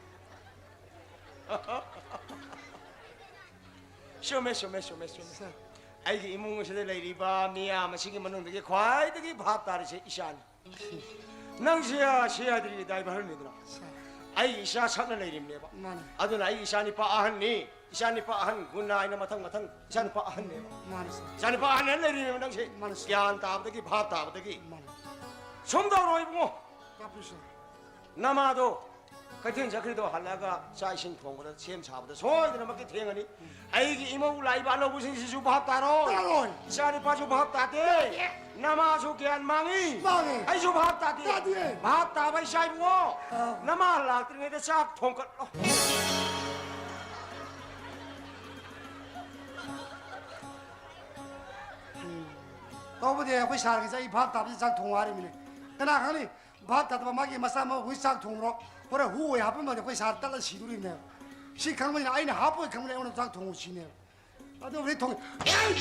ꯆꯨꯝꯃꯦ, ꯆꯨꯝꯃꯦ, ꯆꯨꯝꯃꯦ, ꯆꯨꯝꯃꯦ꯫ ꯁꯥꯔ꯫ ꯑꯩꯒꯤ ꯏꯃꯨꯡ ꯑꯁꯤꯗ ꯂꯩꯔꯤꯕ ꯃꯤꯌꯥꯝ ꯑꯁꯤꯒꯤ ꯃꯅꯨꯡꯗꯒꯤ ꯈ꯭ꯋꯥꯏꯗꯒꯤ ꯚꯥꯞ ꯇꯥꯔꯤꯁꯦ ꯏꯆꯥꯅꯤ꯫ ꯅꯪꯁꯦ ꯁꯤ ꯍꯥꯏꯗ꯭ꯔꯤ ꯗ꯭ꯔꯥꯏꯚꯔꯅꯤꯗꯅ꯫ ꯁꯥꯔ꯫ ꯑꯩ ꯏꯆꯥ ꯁꯛꯅ ꯂꯩꯔꯤꯕꯅꯦꯕ꯫ ꯃꯥꯅꯤ꯫ ꯑꯗꯨꯅ ꯑꯩ ꯏꯆꯥꯅꯤꯄꯥ ꯑꯍꯟꯅꯤ, ꯏꯆꯥꯅꯤꯄꯥ ꯑꯍꯟ ꯒꯨꯟꯅ ꯍꯥꯏꯅ ꯃꯊꯪ ꯃꯊꯪ ꯏꯆꯥꯅꯤꯄꯥ ꯑꯍꯟꯅꯦꯕ꯫ ꯃꯥꯅꯤ, ꯁꯥꯔ꯫ ꯏꯆꯥꯅꯤꯄꯥ ꯑꯍꯟ ꯍꯥꯏꯅ ꯂꯩꯔꯤꯕ ꯅꯪꯁꯦ꯫ ꯃꯥꯅꯤ, ꯁꯥꯔ꯫ ꯒ꯭ꯌꯥꯟ ꯇꯥꯕꯗꯒꯤ, ꯚꯥꯞ ꯇꯥꯕꯗꯒꯤ꯫ ꯃꯥꯅꯤ꯫ ꯁꯨꯝ ꯇꯧꯔꯣ ꯏꯕꯨꯡꯉꯣ꯫ ꯇꯥꯛꯄꯤꯌꯨ, ꯁꯥꯔ꯫ ꯅꯃꯥꯗꯣ ꯀꯩꯊꯦꯜ ꯆꯠꯈ꯭ꯔꯤꯗꯣ ꯍꯜꯂꯛꯑꯒ ꯆꯥꯛ ꯏꯁꯤꯡ ꯊꯣꯡꯕꯗ, ꯁꯦꯝ ꯁꯥꯕꯗ ꯁꯣꯏꯗꯅꯃꯛꯀꯤ ꯊꯦꯡꯉꯅꯤ꯫ ꯑꯩꯒꯤ ꯏꯃꯧ ꯂꯥꯛꯏꯕ ꯑꯅꯧꯕꯁꯤꯡꯁꯤꯁꯨ ꯚꯥꯞ ꯇꯥꯔꯣ꯫ ꯇꯥꯔꯣꯏ꯫ ꯏꯆꯥ ꯅꯨꯄꯥꯁꯨ ꯚꯥꯞ ꯇꯥꯗꯦ꯫ ꯇꯥꯗꯦ꯫ ꯅꯃꯥꯁꯨ ꯒ꯭ꯌꯥꯟ ꯃꯥꯡꯉꯤ꯫ ꯃꯥꯡꯉꯤ꯫ ꯑꯩꯁꯨ ꯚꯥꯞ ꯇꯥꯗꯦ꯫ ꯇꯥꯗꯦ꯫ ꯚꯥꯞ ꯇꯥꯕ ꯏꯆꯥ ꯏꯕꯨꯡꯉꯣ꯫ ꯑꯥ꯫ ꯅꯃꯥ ꯂꯥꯛꯇ꯭ꯔꯤꯉꯩꯗ ꯆꯥꯛ ꯊꯣꯡꯀꯠꯂꯣ꯫ ꯎꯝ꯫ ꯇꯧꯕꯗꯤ ꯑꯩꯈꯣꯏ ꯁꯥꯔꯒꯤꯁꯦ ꯑꯩ ꯚꯥꯞ ꯇꯥꯕꯁꯤ ꯆꯥꯛ ꯊꯣꯡꯉꯨ ꯍꯥꯏꯔꯤꯕꯅꯦ꯫ ꯀꯅꯥ ꯈꯪꯅꯤ? ꯚꯥꯞ ꯇꯥꯗꯕ ꯃꯥꯒꯤ ꯃꯆꯥ ꯃꯎꯒꯤ ꯆꯥꯛ ꯊꯣꯡꯕ꯭ꯔꯣ? ꯍꯣꯔꯦꯟ ꯍꯨ ꯑꯣꯏ ꯍꯥꯞꯄꯝꯃꯗꯤ ꯑꯩꯈꯣꯏ ꯁꯥꯔ ꯇꯠꯂ ꯁꯤꯗꯣꯔꯤꯕꯅꯦꯕ꯫ ꯁꯤ ꯈꯪꯕꯅꯤꯅ ꯑꯩꯅ ꯍꯥꯞꯄꯣꯏ ꯈꯪꯕꯅꯤꯅ ꯑꯩꯉꯣꯟꯗ ꯆꯥꯛ ꯊꯣꯡꯉꯨ ꯁꯤꯅꯦꯕ꯫ ꯑꯗꯨꯕꯨꯗꯤ ꯊꯣꯡꯉꯦ꯫ ꯑꯦ!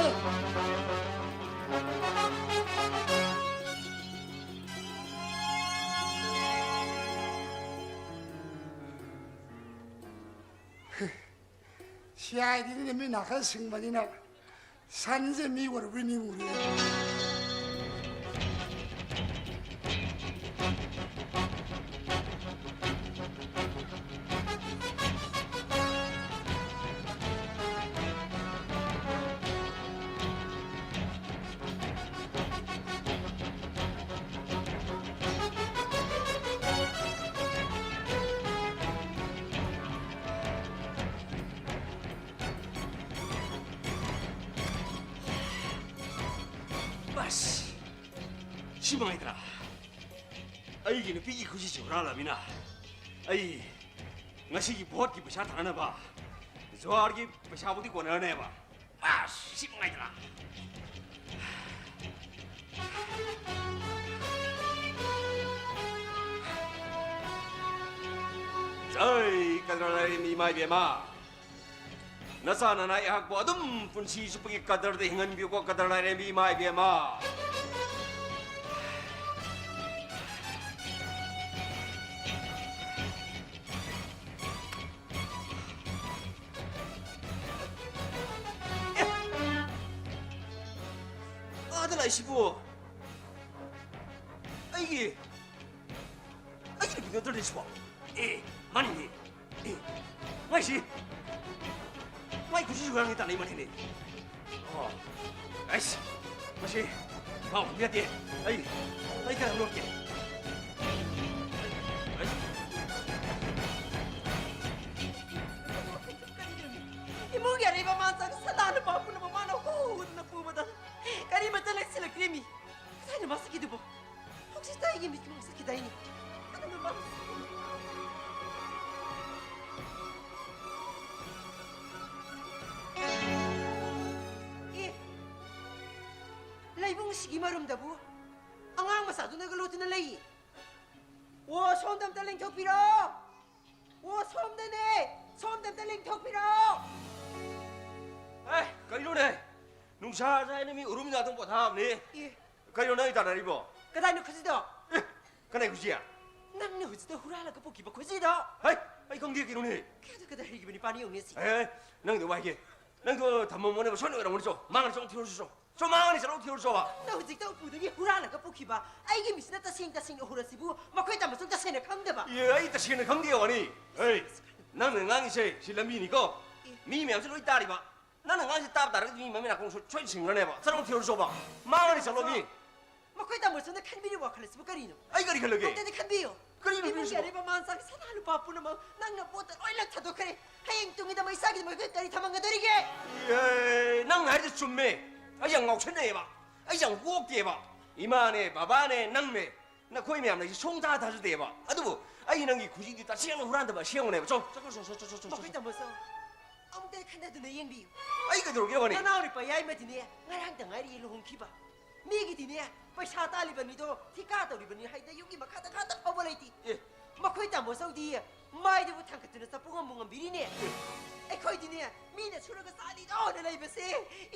ꯑꯦ! ꯁꯤ ꯍꯥꯏꯗꯤ ꯃꯤ ꯅꯥꯀꯜ ꯁꯤꯡꯕꯅꯤꯅ꯫ ꯁꯟꯁꯦ ꯃꯤ ꯑꯣꯏꯔꯕꯣꯏ ꯅꯤꯡꯉꯨꯔꯦ꯫ ꯑꯁ, ꯁꯤ ꯃꯉꯥꯏꯗ꯭ꯔꯥ? ꯑꯩꯒꯤ ꯅꯨꯄꯤꯒꯤ ꯈꯨꯖꯤꯁꯤ ꯍꯨꯔꯥꯜꯂꯃꯤꯅ ꯑꯩ ꯉꯁꯤꯒꯤ ꯚꯣꯠꯀꯤ ꯄꯩꯁꯥ ꯊꯥꯅꯅꯕ ꯖꯨꯍꯥꯔꯒꯤ ꯄꯩꯁꯥꯕꯨꯗꯤ ꯀꯣꯟꯅꯔꯅꯦꯕ꯫ ꯑꯁ, ꯁꯤ ꯃꯉꯥꯏꯗ꯭ꯔꯥ? ꯖꯩ ꯀꯗ꯭ꯔ ꯂꯥꯏꯔꯦꯝꯕꯤ ꯏꯃꯥ ꯏꯕꯦꯝꯃ꯫ ꯅꯆꯥ ꯅꯅꯥꯏ ꯑꯩꯍꯥꯛꯄꯨ ꯑꯗꯨꯝ ꯄꯨꯟꯁꯤ ꯆꯨꯞꯄꯒꯤ ꯀꯗꯔꯗ ꯍꯤꯡꯍꯟꯕꯤꯌꯨꯀꯣ, ꯀꯗꯔ ꯂꯥꯏꯔꯦꯝꯕꯤ ꯏꯃꯥ ꯏꯕꯦꯝꯃ꯫ ꯑꯥꯗ ꯂꯥꯛꯏꯁꯤꯕꯨ ꯑꯩꯒꯤ ꯑꯩꯒꯤ ꯅꯨꯄꯤ ꯅꯠꯇ꯭ꯔꯅꯦ ꯁꯤꯕꯣ? ꯑꯦ, ꯃꯥꯅꯤꯅꯦ꯫ ꯑꯦ, ꯃꯥꯏꯁꯤ꯫ ꯃꯥꯏ ꯈꯨꯖꯤꯁꯨ ꯉꯔꯥꯡꯗꯤ ꯇꯥꯟꯅꯩ ꯃꯥꯅꯤꯅꯦ꯫ ꯑꯣ, ꯑꯩꯁ, ꯃꯁꯤ ꯃꯥ ꯎꯍꯟꯕ ꯌꯥꯗꯦ꯫ ꯑꯩ, ꯑꯩ ꯈꯔ ꯍꯪꯗꯣꯔꯛꯀꯦ꯫ ꯑꯩ, ꯏꯃꯨꯡꯒꯤ ꯑꯔꯩꯕ ꯃꯥꯟ ꯆꯥꯡ ꯁꯅꯥ ꯂꯨꯄꯥ ꯄꯨꯝꯅꯃꯛ ꯃꯥꯅ ꯍꯨꯗꯨꯅ ꯄꯨꯕꯗ ꯀꯔꯤꯃꯠꯇ ꯂꯩꯁꯤꯜꯂꯛꯇ꯭ꯔꯤꯃꯤ꯫ ꯀꯗꯥꯏꯅ ꯃꯥ ꯆꯠꯈꯤꯗꯨꯕꯣ? ꯍꯧꯖꯤꯛꯇ ꯑꯩꯒꯤ ꯃꯤꯠꯀꯤ ꯃꯥꯡ ꯆꯠꯈꯤꯗꯥꯏꯅꯦ? ꯑꯗꯨꯅ ꯃꯥ ꯑꯦ, ꯂꯩꯕꯨꯡꯁꯤꯒꯤ ꯃꯔꯨꯝꯗꯕꯨ ꯑꯉꯥꯡ ꯃꯆꯥꯗꯨꯅꯒ ꯂꯣꯠꯇꯨꯅ ꯂꯩꯌꯦ꯫ ꯑꯣ, ꯁꯣꯝꯗ ꯑꯝꯇ ꯂꯦꯡꯊꯣꯛꯄꯤꯔꯛꯑꯣ꯫ ꯑꯣ, ꯁꯣꯝꯗꯅꯦ! ꯁꯣꯝꯗ ꯑꯝꯇ ꯂꯦꯡꯊꯣꯛꯄꯤꯔꯛꯑꯣ! ꯑꯦ, ꯀꯩꯅꯣꯅꯦ? ꯅꯨꯡꯁꯥ ꯁꯥꯏꯅ ꯃꯤ ꯎꯔꯨꯝ ꯉꯥꯛꯇꯪ ꯄꯣꯊꯥꯕꯅꯦ꯫ ꯑꯦ꯫ ꯀꯩꯅꯣ ꯅꯪ ꯇꯥꯟꯅꯔꯤꯕꯣ? ꯀꯗꯥꯏꯅꯣ ꯈꯨꯖꯤꯗꯣ? ꯑꯦ, ꯀꯅꯥꯏ ꯈꯨꯖꯤ? ꯅꯪꯅ ꯍꯧꯖꯤꯛꯇ ꯍꯨꯔꯥꯜꯂꯒ ꯄꯨꯈꯤꯕ ꯈꯨꯖꯤꯗꯣ꯫ ꯍꯩ, ꯑꯩ ꯈꯪꯗꯦ ꯀꯩꯅꯣꯅꯦ꯫ ꯀꯌꯥꯗ ꯀꯗꯥꯏ ꯍꯩꯈꯤꯕꯅꯤ ꯄꯥꯅꯤ ꯌꯦꯡꯉꯨꯅꯦ ꯁꯤ꯫ ꯑꯦ, ꯅꯪꯗꯣ ꯋꯥꯏꯒꯦ꯫ ꯅꯪꯗꯣ ꯊꯝꯃꯝꯃꯣꯅꯦ, ꯁꯣꯏꯅ ꯑꯣꯏꯔꯝꯒꯅꯤ ꯆꯣ꯫ ꯃꯥꯡꯉꯅꯤ ꯆꯠꯂꯣ ꯊꯤꯔꯨꯔꯁꯤ ꯆꯣ꯫ ꯆꯣ, ꯃꯥꯡꯉꯅꯤ ꯆꯠꯂꯣ ꯊꯤꯔꯨꯔꯁꯤ ꯆꯣꯕ꯫ ꯅꯪ ꯍꯧꯖꯤꯛꯇ ꯎꯄꯨꯗꯒꯤ ꯍꯨꯔꯥꯜꯂꯒ ꯄꯨꯈꯤꯕ ꯑꯩꯒꯤ ꯃꯤꯠꯁꯤꯅ ꯇꯁꯦꯡ ꯇꯁꯦꯡꯅ ꯎꯍꯧꯔꯁꯤꯕꯨ ꯃꯈꯣꯏ ꯇꯥꯃꯣꯁꯨ ꯇꯁꯦꯡꯅ ꯈꯪꯗꯕ꯫ ꯑꯦ, ꯑꯩ ꯇꯁꯦꯡꯅ ꯈꯪꯗꯦ ꯋꯥꯅꯤ꯫ ꯍꯩ, ꯅꯪꯅ ꯉꯥꯡꯉꯤꯁꯦ ꯁꯤ ꯂꯝꯕꯤꯅꯤꯀꯣ꯫ ꯑꯦ꯫ ꯃꯤ ꯃꯌꯥꯝꯁꯦ ꯂꯣꯏ ꯇꯥꯔꯤꯕ꯫ ꯅꯪꯅ ꯉꯥꯡꯁꯦ ꯇꯥꯕ ꯇꯥꯔꯒꯗꯤ ꯃꯤ ꯃꯃꯤꯠ ꯅꯥꯀꯣꯡ ꯁꯣꯏ-, ꯁꯣꯏꯗꯅ ꯁꯤꯡꯒ꯭ꯔꯅꯦꯕ꯫ ꯆꯠꯂꯣ ꯊꯤꯔꯨꯔꯁꯤ ꯆꯣꯕ꯫ ꯃꯥꯡꯉꯅꯤ ꯆꯠꯂꯣ ꯃꯤ꯫ ꯃꯈꯣꯏ ꯇꯥꯃꯣꯁꯨꯅ ꯈꯟꯕꯤꯔꯤꯕ ꯋꯥꯈꯜ ꯑꯁꯤꯕꯨ ꯀꯔꯤꯅꯣ? ꯑꯩ ꯀꯔꯤ ꯈꯜꯂꯒꯦ? ꯑꯝꯇꯗꯤ ꯈꯟꯕꯤꯌꯨ꯫ ꯀꯔꯤꯅꯣ ꯏꯃꯨꯡꯒꯤ ꯈꯜꯂꯤꯁꯤꯕꯣ? ꯑꯔꯩꯕ ꯃꯥꯟ ꯆꯥꯛ ꯁꯅꯥ ꯂꯨꯄꯥ ꯄꯨꯝꯅꯃꯛ ꯅꯪꯅ ꯄꯣꯠꯇ ꯂꯣꯏꯅ ꯊꯥꯗꯣꯛꯈ꯭ꯔꯦ꯫ ꯍꯌꯦꯡ ꯇꯨꯡꯒꯤꯗꯃꯛ ꯏꯆꯥꯒꯤꯗꯃꯛ ꯀꯔꯤ ꯊꯝꯃꯝꯒꯗꯧꯔꯤꯒꯦ? ꯑꯦ, ꯅꯪ ꯍꯥꯏꯔꯤꯗꯣ ꯆꯨꯝꯃꯦ꯫ ꯑꯩ ꯌꯥꯝ ꯉꯥꯎꯁꯟꯅꯩꯌꯦꯕ꯫ ꯑꯩꯁꯦ ꯌꯥꯝ ꯑꯣꯛꯇꯦꯕ꯫ ꯏꯃꯥꯅꯦ, ꯕꯕꯥꯅꯦ, ꯅꯪꯅꯦ, ꯅꯈꯣꯏ ꯃꯌꯥꯝꯅ ꯑꯩꯁꯦ ꯁꯨꯡꯊꯥ ꯊꯥꯖꯗꯦꯕ꯫ ꯑꯗꯨꯕꯨ ꯑꯩ ꯅꯪꯒꯤ ꯈꯨꯖꯤꯗꯤ ꯇꯁꯦꯡꯅ ꯍꯨꯔꯥꯟꯗꯕ ꯑꯁꯦꯡꯕꯅꯦꯕ꯫ ꯆꯣ, ꯆꯣ, ꯆꯣ, ꯆꯣ, ꯆꯣ, ꯆꯣ, ꯆꯣ, ꯆꯣ꯫ ꯃꯈꯣꯏ ꯇꯥꯃꯣꯁꯨ ꯑꯃꯨꯛꯇ ꯈꯟꯅꯗꯨꯅ ꯌꯦꯡꯕꯤꯌꯨ꯫ ꯑꯩ ꯀꯩꯗꯧꯔꯒꯦ, ꯋꯥꯅꯤ? ꯅꯅꯥꯎ ꯅꯨꯄꯥ ꯌꯥꯏꯃꯗꯤꯅꯦ, ꯉꯔꯥꯡꯗ ꯉꯥꯏꯔꯤ ꯂꯨꯍꯣꯡꯈꯤꯕ꯫ ꯃꯤꯒꯤꯗꯤꯅꯦ, ꯄꯩꯁꯥ ꯇꯥꯜꯂꯤꯕ ꯃꯤꯗꯣ ꯊꯤꯀꯥ ꯇꯧꯔꯤꯕꯅꯤ ꯍꯥꯏꯗꯅ ꯌꯨꯝꯒꯤ ꯃꯈꯥꯗ ꯈꯥꯗ ꯐꯥꯎꯕ ꯂꯩꯇꯦ꯫ ꯑꯦ꯫ ꯃꯈꯣꯏ ꯇꯥꯃꯣ ꯆꯧꯗꯤ ꯃꯥꯏꯗꯨꯕꯨ ꯊꯥꯡꯒꯠꯇꯨꯅ ꯆꯠꯄ ꯉꯝꯕꯨ ꯉꯝꯕꯤꯔꯤꯅꯦ꯫ ꯑꯦ꯫ ꯑꯩꯈꯣꯏꯗꯤꯅꯦ, ꯃꯤꯅ ꯁꯨꯔꯒ ꯆꯥꯅꯤꯗꯣꯅ ꯂꯩꯕꯁꯦ,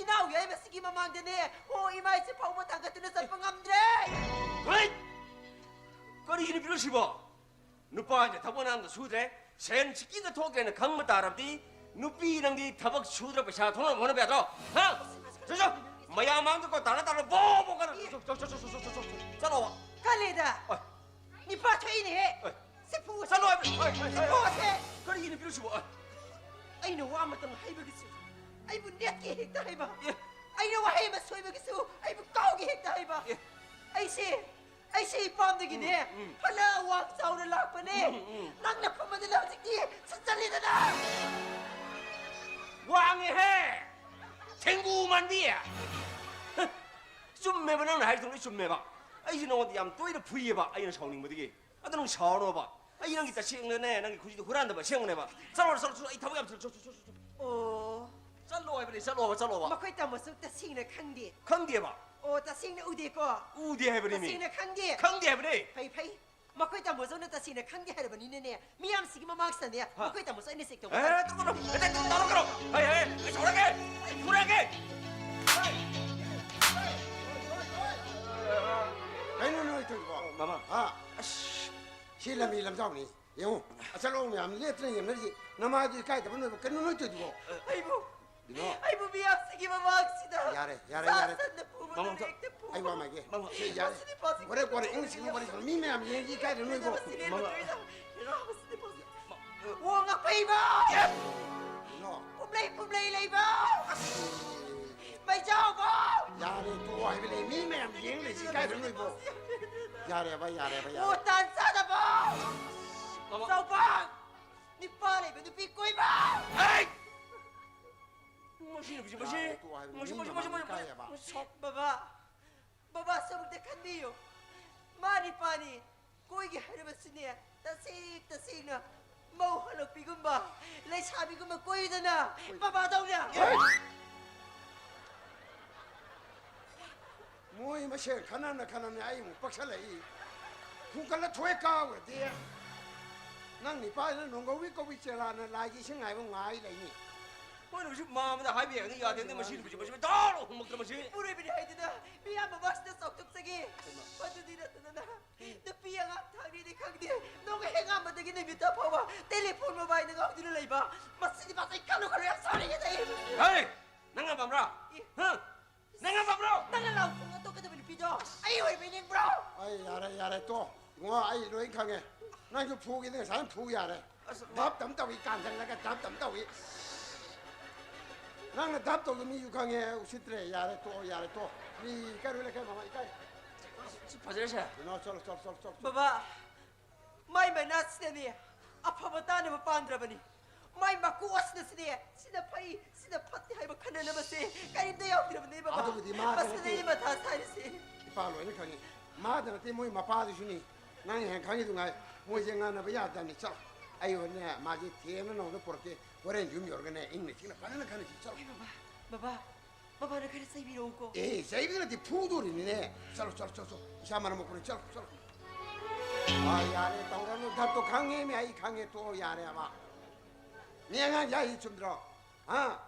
ꯏꯅꯥꯎ ꯌꯥꯏꯃꯁꯤꯒꯤ ꯃꯃꯥꯡꯗꯅꯦ, ꯍꯣ, ꯏꯃꯥꯏꯁꯦ ꯐꯥꯎꯕ ꯊꯥꯡꯒꯠꯇꯨꯅ ꯆꯠꯄ ꯉꯝꯗ꯭ꯔꯦ꯫ ꯍꯩꯠ! ꯀꯔꯤꯒꯤꯅꯣ ꯄꯤꯔꯨꯁꯤꯕꯣ? ꯅꯨꯄꯥꯁꯤꯅ ꯊꯕꯛ ꯑꯅꯥꯝꯗ ꯁꯨꯗ꯭ꯔꯦ, ꯁꯦꯟ ꯁꯤꯀꯤꯗ ꯊꯣꯛꯇ꯭ꯔꯦꯅ ꯈꯪꯕ ꯇꯥꯔꯕꯗꯤ, ꯅꯨꯄꯤ ꯅꯪꯗꯤ ꯊꯕꯛ ꯁꯨꯗ꯭ꯔ ꯄꯩꯁꯥ ꯊꯣꯛꯅꯕ ꯍꯣꯠꯅꯕ ꯌꯥꯗ꯭ꯔꯣ? ꯍꯥ? ꯆꯠ, ꯆꯠ, ꯃꯌꯥꯝ ꯃꯥꯡꯗꯀꯣ ꯇꯥꯅ ꯇꯥꯅ ꯕꯣ ꯕꯣ ꯀꯥꯟꯅ ꯆꯠ, ꯆꯠ, ꯆꯠ, ꯆꯠ, ꯆꯠ, ꯆꯠ, ꯆꯠ, ꯆꯠꯂꯣꯕ꯫ ꯀꯂꯦꯗ! ꯑꯣꯏ꯫ ꯅꯤꯄꯥ ꯊꯣꯛꯏꯅꯦꯍꯦ! ꯑꯣꯏ꯫ ꯁꯤꯐꯨ ꯑꯁꯦ! ꯆꯠꯂꯣ ꯍꯥꯏꯕꯅꯤ! ꯑꯣꯏ, ꯑꯣꯏ, ꯑꯣꯏ꯫ ꯁꯤꯐꯨ ꯑꯁꯦ! ꯀꯔꯤꯒꯤꯅꯣ ꯄꯤꯔꯨꯁꯤꯕꯣ? ꯑꯣꯏ꯫ ꯑꯩꯅ ꯋꯥ ꯑꯃꯇꯪ ꯍꯥꯏꯕꯒꯤꯁꯨ ꯑꯩꯕꯨ ꯅꯦꯠꯀꯦ ꯍꯦꯛꯇ ꯍꯥꯏꯕ꯫ ꯑꯦ꯫ ꯑꯩꯅ ꯋꯥꯍꯩ ꯑꯃ ꯁꯣꯏꯕꯒꯤꯁꯨ ꯑꯩꯕꯨ ꯀꯥꯎꯒꯦ ꯍꯦꯛꯇ ꯍꯥꯏꯕ꯫ ꯑꯦ꯫ ꯑꯩꯁꯦ ꯑꯩꯁꯦ ꯏꯄꯥꯝꯗꯒꯤꯅꯦ, ꯎꯝ, ꯎꯝ꯫ ꯐꯅ ꯋꯥꯡ ꯆꯥꯎꯅ ꯂꯥꯛꯄꯅꯦ꯫ ꯎꯝ, ꯎꯝ꯫ ꯅꯪꯅ ꯈꯨꯝꯕꯗꯨꯅ ꯍꯧꯖꯤꯛꯇꯤ ꯁꯨꯠꯆꯜꯂꯤꯗꯅ꯫ ꯋꯥꯡꯉꯦꯍꯦ! ꯊꯦꯡꯒꯨ ꯃꯥꯟꯕꯤ! ꯆꯨꯝꯃꯦꯕ, ꯅꯪꯅ ꯍꯥꯏꯔꯤꯗꯣ ꯂꯣꯏ ꯆꯨꯝꯃꯦꯕ꯫ ꯑꯩꯁꯦ ꯅꯉꯣꯟꯗ ꯌꯥꯝ ꯇꯣꯏꯅ ꯐꯨꯏꯌꯦꯕ, ꯑꯩꯅ ꯁꯥꯎꯅꯤꯡꯕꯗꯒꯤ꯫ ꯑꯗꯣ ꯅꯪ ꯁꯥꯎꯔꯅꯣꯕ꯫ ꯑꯩ ꯅꯪꯒꯤ ꯇꯁꯦꯡꯅꯅꯦ, ꯅꯪꯒꯤ ꯈꯨꯖꯤꯗꯣ ꯍꯨꯔꯥꯟꯗꯕ ꯑꯁꯦꯡꯕꯅꯦꯕ꯫ ꯆꯠꯂꯣ, ꯆꯠꯂꯣ, ꯆꯠꯂꯣ, ꯑꯩ ꯊꯕꯛ ꯌꯥꯝ ꯆꯤꯜꯂꯦ꯫ ꯆꯠꯂꯣ, ꯆꯠꯂꯣ, ꯆꯠꯂꯣ꯫ ꯑꯣ꯫ ꯆꯠꯂꯣ ꯍꯥꯏꯕꯅꯦ, ꯆꯠꯂꯣꯕ, ꯆꯠꯂꯣꯕ꯫ ꯃꯈꯣꯏ ꯇꯥꯃꯣꯁꯨ ꯇꯁꯦꯡꯅ ꯈꯪꯗꯦ꯫ ꯈꯪꯗꯦꯕ꯫ ꯑꯣ, ꯇꯁꯦꯡꯅ ꯎꯗꯦꯀꯣ? ꯎꯗꯦ ꯍꯥꯏꯕꯅꯤ ꯃꯤ꯫ ꯇꯁꯦꯡꯅ ꯈꯪꯗꯦ꯫ ꯈꯪꯗꯦ ꯍꯥꯏꯕꯅꯤ꯫ ꯐꯩ, ꯐꯩ꯫ ꯃꯈꯣꯏ ꯇꯥꯃꯣꯁꯨꯅ ꯇꯁꯦꯡꯅ ꯈꯪꯗꯦ ꯍꯥꯏꯔꯕꯅꯤꯅꯅꯦ, ꯃꯤꯌꯥꯝꯁꯤꯒꯤ ꯃꯃꯥꯡꯁꯤꯗꯅꯦ, ꯍꯥ? ꯃꯈꯣꯏ ꯇꯥꯃꯣꯁꯨ ꯑꯩꯅ ꯆꯦꯛ ꯇꯧꯕ ꯑꯦ, ꯇꯧꯔꯣ, ꯇꯧꯔꯣ꯫ ꯑꯦ, ꯇꯧꯔꯣ, ꯇꯧꯔꯣ꯫ ꯍꯩ, ꯍꯩ, ꯑꯩ ꯁꯥꯎꯔꯛꯑꯒꯦ꯫ ꯑꯩ ꯐꯨꯔꯛꯑꯒꯦ꯫ ꯀꯩꯅꯣ ꯅꯣꯏ ꯇꯧꯔꯤꯕꯣ? ꯃꯃꯥ꯫ ꯍꯥ? ꯑꯁ꯫ ꯁꯤ ꯂꯝꯕꯤ ꯂꯝꯖꯥꯎꯅꯤ꯫ ꯌꯦꯡꯉꯨ, ꯑꯆꯠꯂꯣ ꯃꯌꯥꯝ ꯂꯦꯞꯇꯅ ꯌꯦꯡꯅꯔꯤꯁꯦ꯫ ꯅꯃꯥꯗꯨ ꯏꯀꯥꯏꯗꯕ ꯅꯣꯏꯕ ꯀꯩꯅꯣ ꯅꯣꯏ ꯇꯧꯔꯤꯗꯨꯕꯣ? ꯑꯩꯕꯨ, ꯕꯤꯅꯣ꯫ ꯑꯩꯕꯨ ꯃꯤꯌꯥꯝꯁꯤꯒꯤ ꯃꯃꯥꯡꯁꯤꯗ ꯌꯥꯔꯦ, ꯌꯥꯔꯦ, ꯌꯥꯔꯦ꯫ ꯁꯥ ꯁꯟꯅ ꯄꯨꯕꯗꯧꯅ ꯃꯃꯥ, ꯍꯦꯛꯇ ꯄꯨꯕ꯫ ꯑꯩ ꯋꯥ ꯃꯥꯏꯒꯦ꯫ ꯃꯃꯥ꯫ ꯁꯤ ꯌꯥꯔꯦ꯫ ꯃꯁꯤꯗꯤ ꯄꯥꯖꯤ ꯋꯥꯔꯦ, ꯋꯥꯔꯦ, ꯏꯪꯂꯤꯁ ꯏꯪꯂꯤꯁ ꯋꯥꯔꯦ꯫ ꯃꯤ ꯃꯌꯥꯝ ꯌꯦꯡꯉꯤ ꯏꯀꯥꯏꯗ ꯅꯣꯏꯕꯣ꯫ ꯃꯁꯤꯗꯤ ꯃꯃꯥ꯫ ꯃꯇꯨꯏꯗ꯫ ꯃꯁꯤꯗꯤ ꯄꯥꯖꯤ꯫ ꯃ-, ꯑꯣ, ꯉꯛꯄꯩꯕ! ꯌꯦꯁ! ꯕꯤꯅꯣ꯫ ꯄꯨꯝꯂꯩ ꯄꯨꯝꯂꯩ ꯂꯩꯕ! ꯑꯁ! ꯃꯩꯖꯥꯎꯕ! ꯌꯥꯔꯦ, ꯇꯣꯛꯑꯣ ꯍꯥꯏꯕꯅꯦ꯫ ꯃꯤ ꯃꯌꯥꯝ ꯌꯦꯡ ꯂꯩꯁꯤ ꯏꯀꯥꯏꯗ ꯅꯣꯏꯕꯣ꯫ ꯌꯥꯔꯦꯕ, ꯌꯥꯔꯦꯕ, ꯌꯥꯔꯦ꯫ ꯑꯣ, ꯇꯥꯟ ꯆꯥꯗꯕ! ꯃꯃꯥ꯫ ꯆꯥꯎꯕ! ꯅꯨꯄꯥ ꯂꯩꯕ ꯅꯨꯄꯤ ꯀꯣꯏꯕ! ꯍꯩ! ꯃꯁꯤ ꯅꯨꯄꯤꯁꯤ, ꯃꯁꯤ, ꯌꯥꯔꯦ, ꯇꯣꯛꯑꯣ ꯍꯥꯏꯕꯅꯤ꯫ ꯃꯁꯤ, ꯃꯤ ꯃꯁꯤ, ꯃꯁꯤ, ꯃꯃꯥꯡ ꯃꯁꯤ, ꯏꯀꯥꯏꯌꯦꯕ꯫ ꯃꯁꯤ, ꯕꯕꯥ, ꯕꯕꯥꯁꯨ ꯑꯃꯨꯛꯇ ꯈꯟꯕꯤꯌꯨ꯫ ꯃꯥꯅꯤ ꯄꯥꯅꯤ ꯀꯣꯏꯒꯦ ꯍꯥꯏꯔꯕꯁꯨꯅꯦ, ꯇꯁꯦꯡ ꯇꯁꯦꯡꯅ ꯃꯧ ꯍꯜꯂꯛꯄꯤꯒꯨꯝꯕ, ꯂꯩꯁꯥꯕꯤꯒꯨꯝꯕ ꯀꯣꯏꯗꯅ ꯕꯕꯥꯗꯧꯅ꯫ ꯃꯣꯏ ꯃꯁꯦꯟ ꯈꯟꯅꯅ ꯈꯟꯅꯅ ꯑꯩ ꯑꯃꯨꯛ ꯄꯛꯁꯜꯂꯛꯏ꯫ ꯈꯨꯡꯒꯠꯂ ꯊꯣꯛꯑꯦ ꯀꯥꯎꯔꯗꯤ꯫ ꯅꯪ ꯅꯤꯄꯥꯗꯨꯅ ꯅꯣꯡꯒꯧꯕꯤ ꯀꯧꯕꯤ ꯆꯦꯂꯥꯅ ꯂꯥꯏꯒꯤ ꯏꯁꯤꯡ ꯉꯥꯏꯕ ꯉꯥꯏ ꯂꯩꯅꯤ꯫ ꯃꯣꯏꯅꯕꯨꯁꯨ ꯃꯥ ꯑꯃꯗ ꯍꯥꯏꯕ ꯌꯥꯒꯅꯤ ꯌꯥꯗꯦ꯫ ꯃꯁꯤ ꯅꯨꯄꯤꯁꯦ ꯃꯁꯤ ꯗꯥꯎ ꯍꯨꯝꯃꯛꯇ ꯃꯁꯤ꯫ ꯏꯄꯨꯔꯣꯏꯕꯅꯤ ꯍꯥꯏꯗꯨꯅ ꯃꯤꯌꯥꯝ ꯃꯃꯥꯡꯁꯤꯗ ꯆꯥꯎꯊꯣꯛꯆꯒꯦ꯫ ꯃꯗꯨꯗꯤ ꯅꯠꯇꯗꯅ ꯅꯨꯄꯤ ꯑꯉꯥꯡ ꯊꯥꯡꯅꯤꯅꯤ ꯈꯪꯗꯦ, ꯅꯣꯡ ꯍꯦꯛ ꯉꯥꯟꯕꯗꯒꯤ ꯅꯨꯃꯤꯠ ꯇꯥ ꯐꯥꯎꯕ ꯇꯦꯂꯤꯐꯣꯟ ꯃꯣꯕꯥꯏꯜꯗ ꯉꯥꯎꯗꯨꯅ ꯂꯩꯕ꯫ ꯃꯁꯤꯗꯤ ꯃꯁꯤ ꯈꯜꯂꯨ ꯈꯜꯂꯨ ꯌꯥꯝ ꯁꯥꯎꯅꯤꯡꯉꯦꯗ ꯑꯩ꯫ ꯍꯦ! ꯅꯪ ꯉꯝꯕ꯭ꯔꯥ? ꯍꯥ? ꯅꯪ ꯉꯝꯕ꯭ꯔꯣ? ꯅꯪꯅ ꯂꯥꯎ ꯈꯣꯡꯅ ꯇꯣꯛꯀꯗꯕ ꯅꯨꯄꯤꯗꯣ ꯑꯩ ꯑꯣꯏꯕꯩ ꯅꯤꯡꯕ꯭ꯔꯣ? ꯑꯩ ꯌꯥꯔꯦ, ꯌꯥꯔꯦ, ꯇꯣ꯫ ꯏꯉꯣ, ꯑꯩ ꯂꯣꯏ ꯈꯪꯉꯦ꯫ ꯅꯪꯁꯨ ꯐꯨꯒꯦꯗꯤ ꯉꯁꯥꯏꯅ ꯐꯨ ꯌꯥꯔꯦ꯫ ꯑꯁ, ꯙꯞ ꯇꯝ ꯇꯧꯏ, ꯀꯥꯟꯁꯤꯜꯂꯒ ꯙꯞ ꯇꯝ ꯇꯧꯏ꯫ ꯅꯪꯅ ꯙꯞ ꯇꯧꯕ ꯃꯤꯁꯨ ꯈꯪꯉꯦ, ꯎꯁꯤꯠꯇ꯭ꯔꯦ꯫ ꯌꯥꯔꯦ, ꯇꯣꯛꯑꯣ, ꯌꯥꯔꯦ, ꯇꯣꯛꯑꯣ꯫ ꯃꯤ ꯏꯀꯥꯏꯔꯣꯏ ꯂꯩꯀꯥꯏ ꯃꯃꯥ, ꯏꯀꯥꯏ꯫ ꯁꯤ ꯐꯖꯔꯦ ꯁꯦ꯫ ꯀꯩꯅꯣ, ꯆꯠꯂꯣ, ꯆꯠꯂꯣ, ꯆꯠꯂꯣ, ꯆꯠꯂꯣ꯫ ꯕꯕꯥ, ꯃꯥꯏ ꯃꯅꯥꯁꯤꯅꯅꯦ ꯑꯐꯕ ꯇꯥꯅꯕ ꯄꯥꯟꯗ꯭ꯔꯕꯅꯤ꯫ ꯃꯥꯏ ꯃꯀꯣꯛ ꯑꯁꯤꯗꯁꯤꯅꯦ ꯁꯤꯅ ꯐꯩ, ꯁꯤꯅ ꯐꯠꯇꯦ ꯍꯥꯏꯕ ꯈꯟꯅꯅꯕꯁꯦ ꯀꯔꯤꯝꯇ ꯌꯥꯎꯗ꯭ꯔꯕꯅꯦ ꯕꯕꯥ꯫ ꯑꯗꯨꯕꯨꯗꯤ ꯃꯥꯗ ꯃꯁꯤꯗ ꯅꯠꯇꯦ꯫ ꯑꯩ ꯃꯊꯥ ꯁꯥꯔꯤꯁꯦ꯫ ꯏꯄꯥ ꯂꯣꯏꯅ ꯈꯪꯉꯤ꯫ ꯃꯥꯗ ꯅꯠꯇꯦ, ꯃꯣꯏ ꯃꯄꯥꯗꯨꯁꯨꯅꯤ꯫ ꯅꯪ ꯍꯦꯟꯅ ꯈꯪꯉꯤꯗꯨꯉꯥꯏ꯫ ꯃꯣꯏꯁꯦ ꯉꯥꯡꯅꯕ ꯌꯥꯗꯕꯅꯤ꯫ ꯆꯠꯂꯣ꯫ ꯑꯩ ꯍꯣꯔꯦꯟꯅꯦ ꯃꯥꯁꯦ ꯊꯦꯝꯅ ꯅꯉꯣꯟꯗ ꯄꯨꯔꯛꯀꯦ꯫ ꯍꯣꯔꯦꯟ ꯌꯨꯝ ꯌꯧꯔꯒꯅꯦ ꯏꯪꯅ ꯆꯤꯛꯅ ꯐꯖꯅ ꯈꯟꯅꯁꯤ꯫ ꯆꯠꯂꯣ꯫ ꯍꯣꯏ ꯕꯕꯥ, ꯕꯕꯥ, ꯕꯕꯥꯅ ꯈꯔ ꯆꯩꯕꯤꯔꯛꯎꯀꯣ꯫ ꯑꯦ, ꯆꯩꯕꯗ ꯅꯠꯇꯦ, ꯐꯨꯗꯣꯔꯤꯅꯤꯅꯦ꯫ ꯆꯠꯂꯣ, ꯆꯠꯂꯣ, ꯆꯠꯂꯣ, ꯆꯠꯂꯣ꯫ ꯏꯁꯥ ꯃꯔꯝ ꯃꯣꯛꯄꯅꯤ꯫ ꯆꯠꯂꯣ, ꯆꯠꯂꯣ꯫ ꯑꯥ, ꯌꯥꯔꯦ, ꯇꯧꯔꯅꯨ꯫ ꯙꯞꯇꯣ ꯈꯪꯉꯦꯃꯤ, ꯑꯩ ꯈꯪꯉꯦ꯫ ꯇꯣꯛꯑꯣ, ꯌꯥꯔꯦꯕ꯫ ꯃꯤ ꯑꯉꯥꯡ ꯌꯥꯏ ꯆꯨꯝꯗ꯭ꯔꯣ? ꯍꯥ?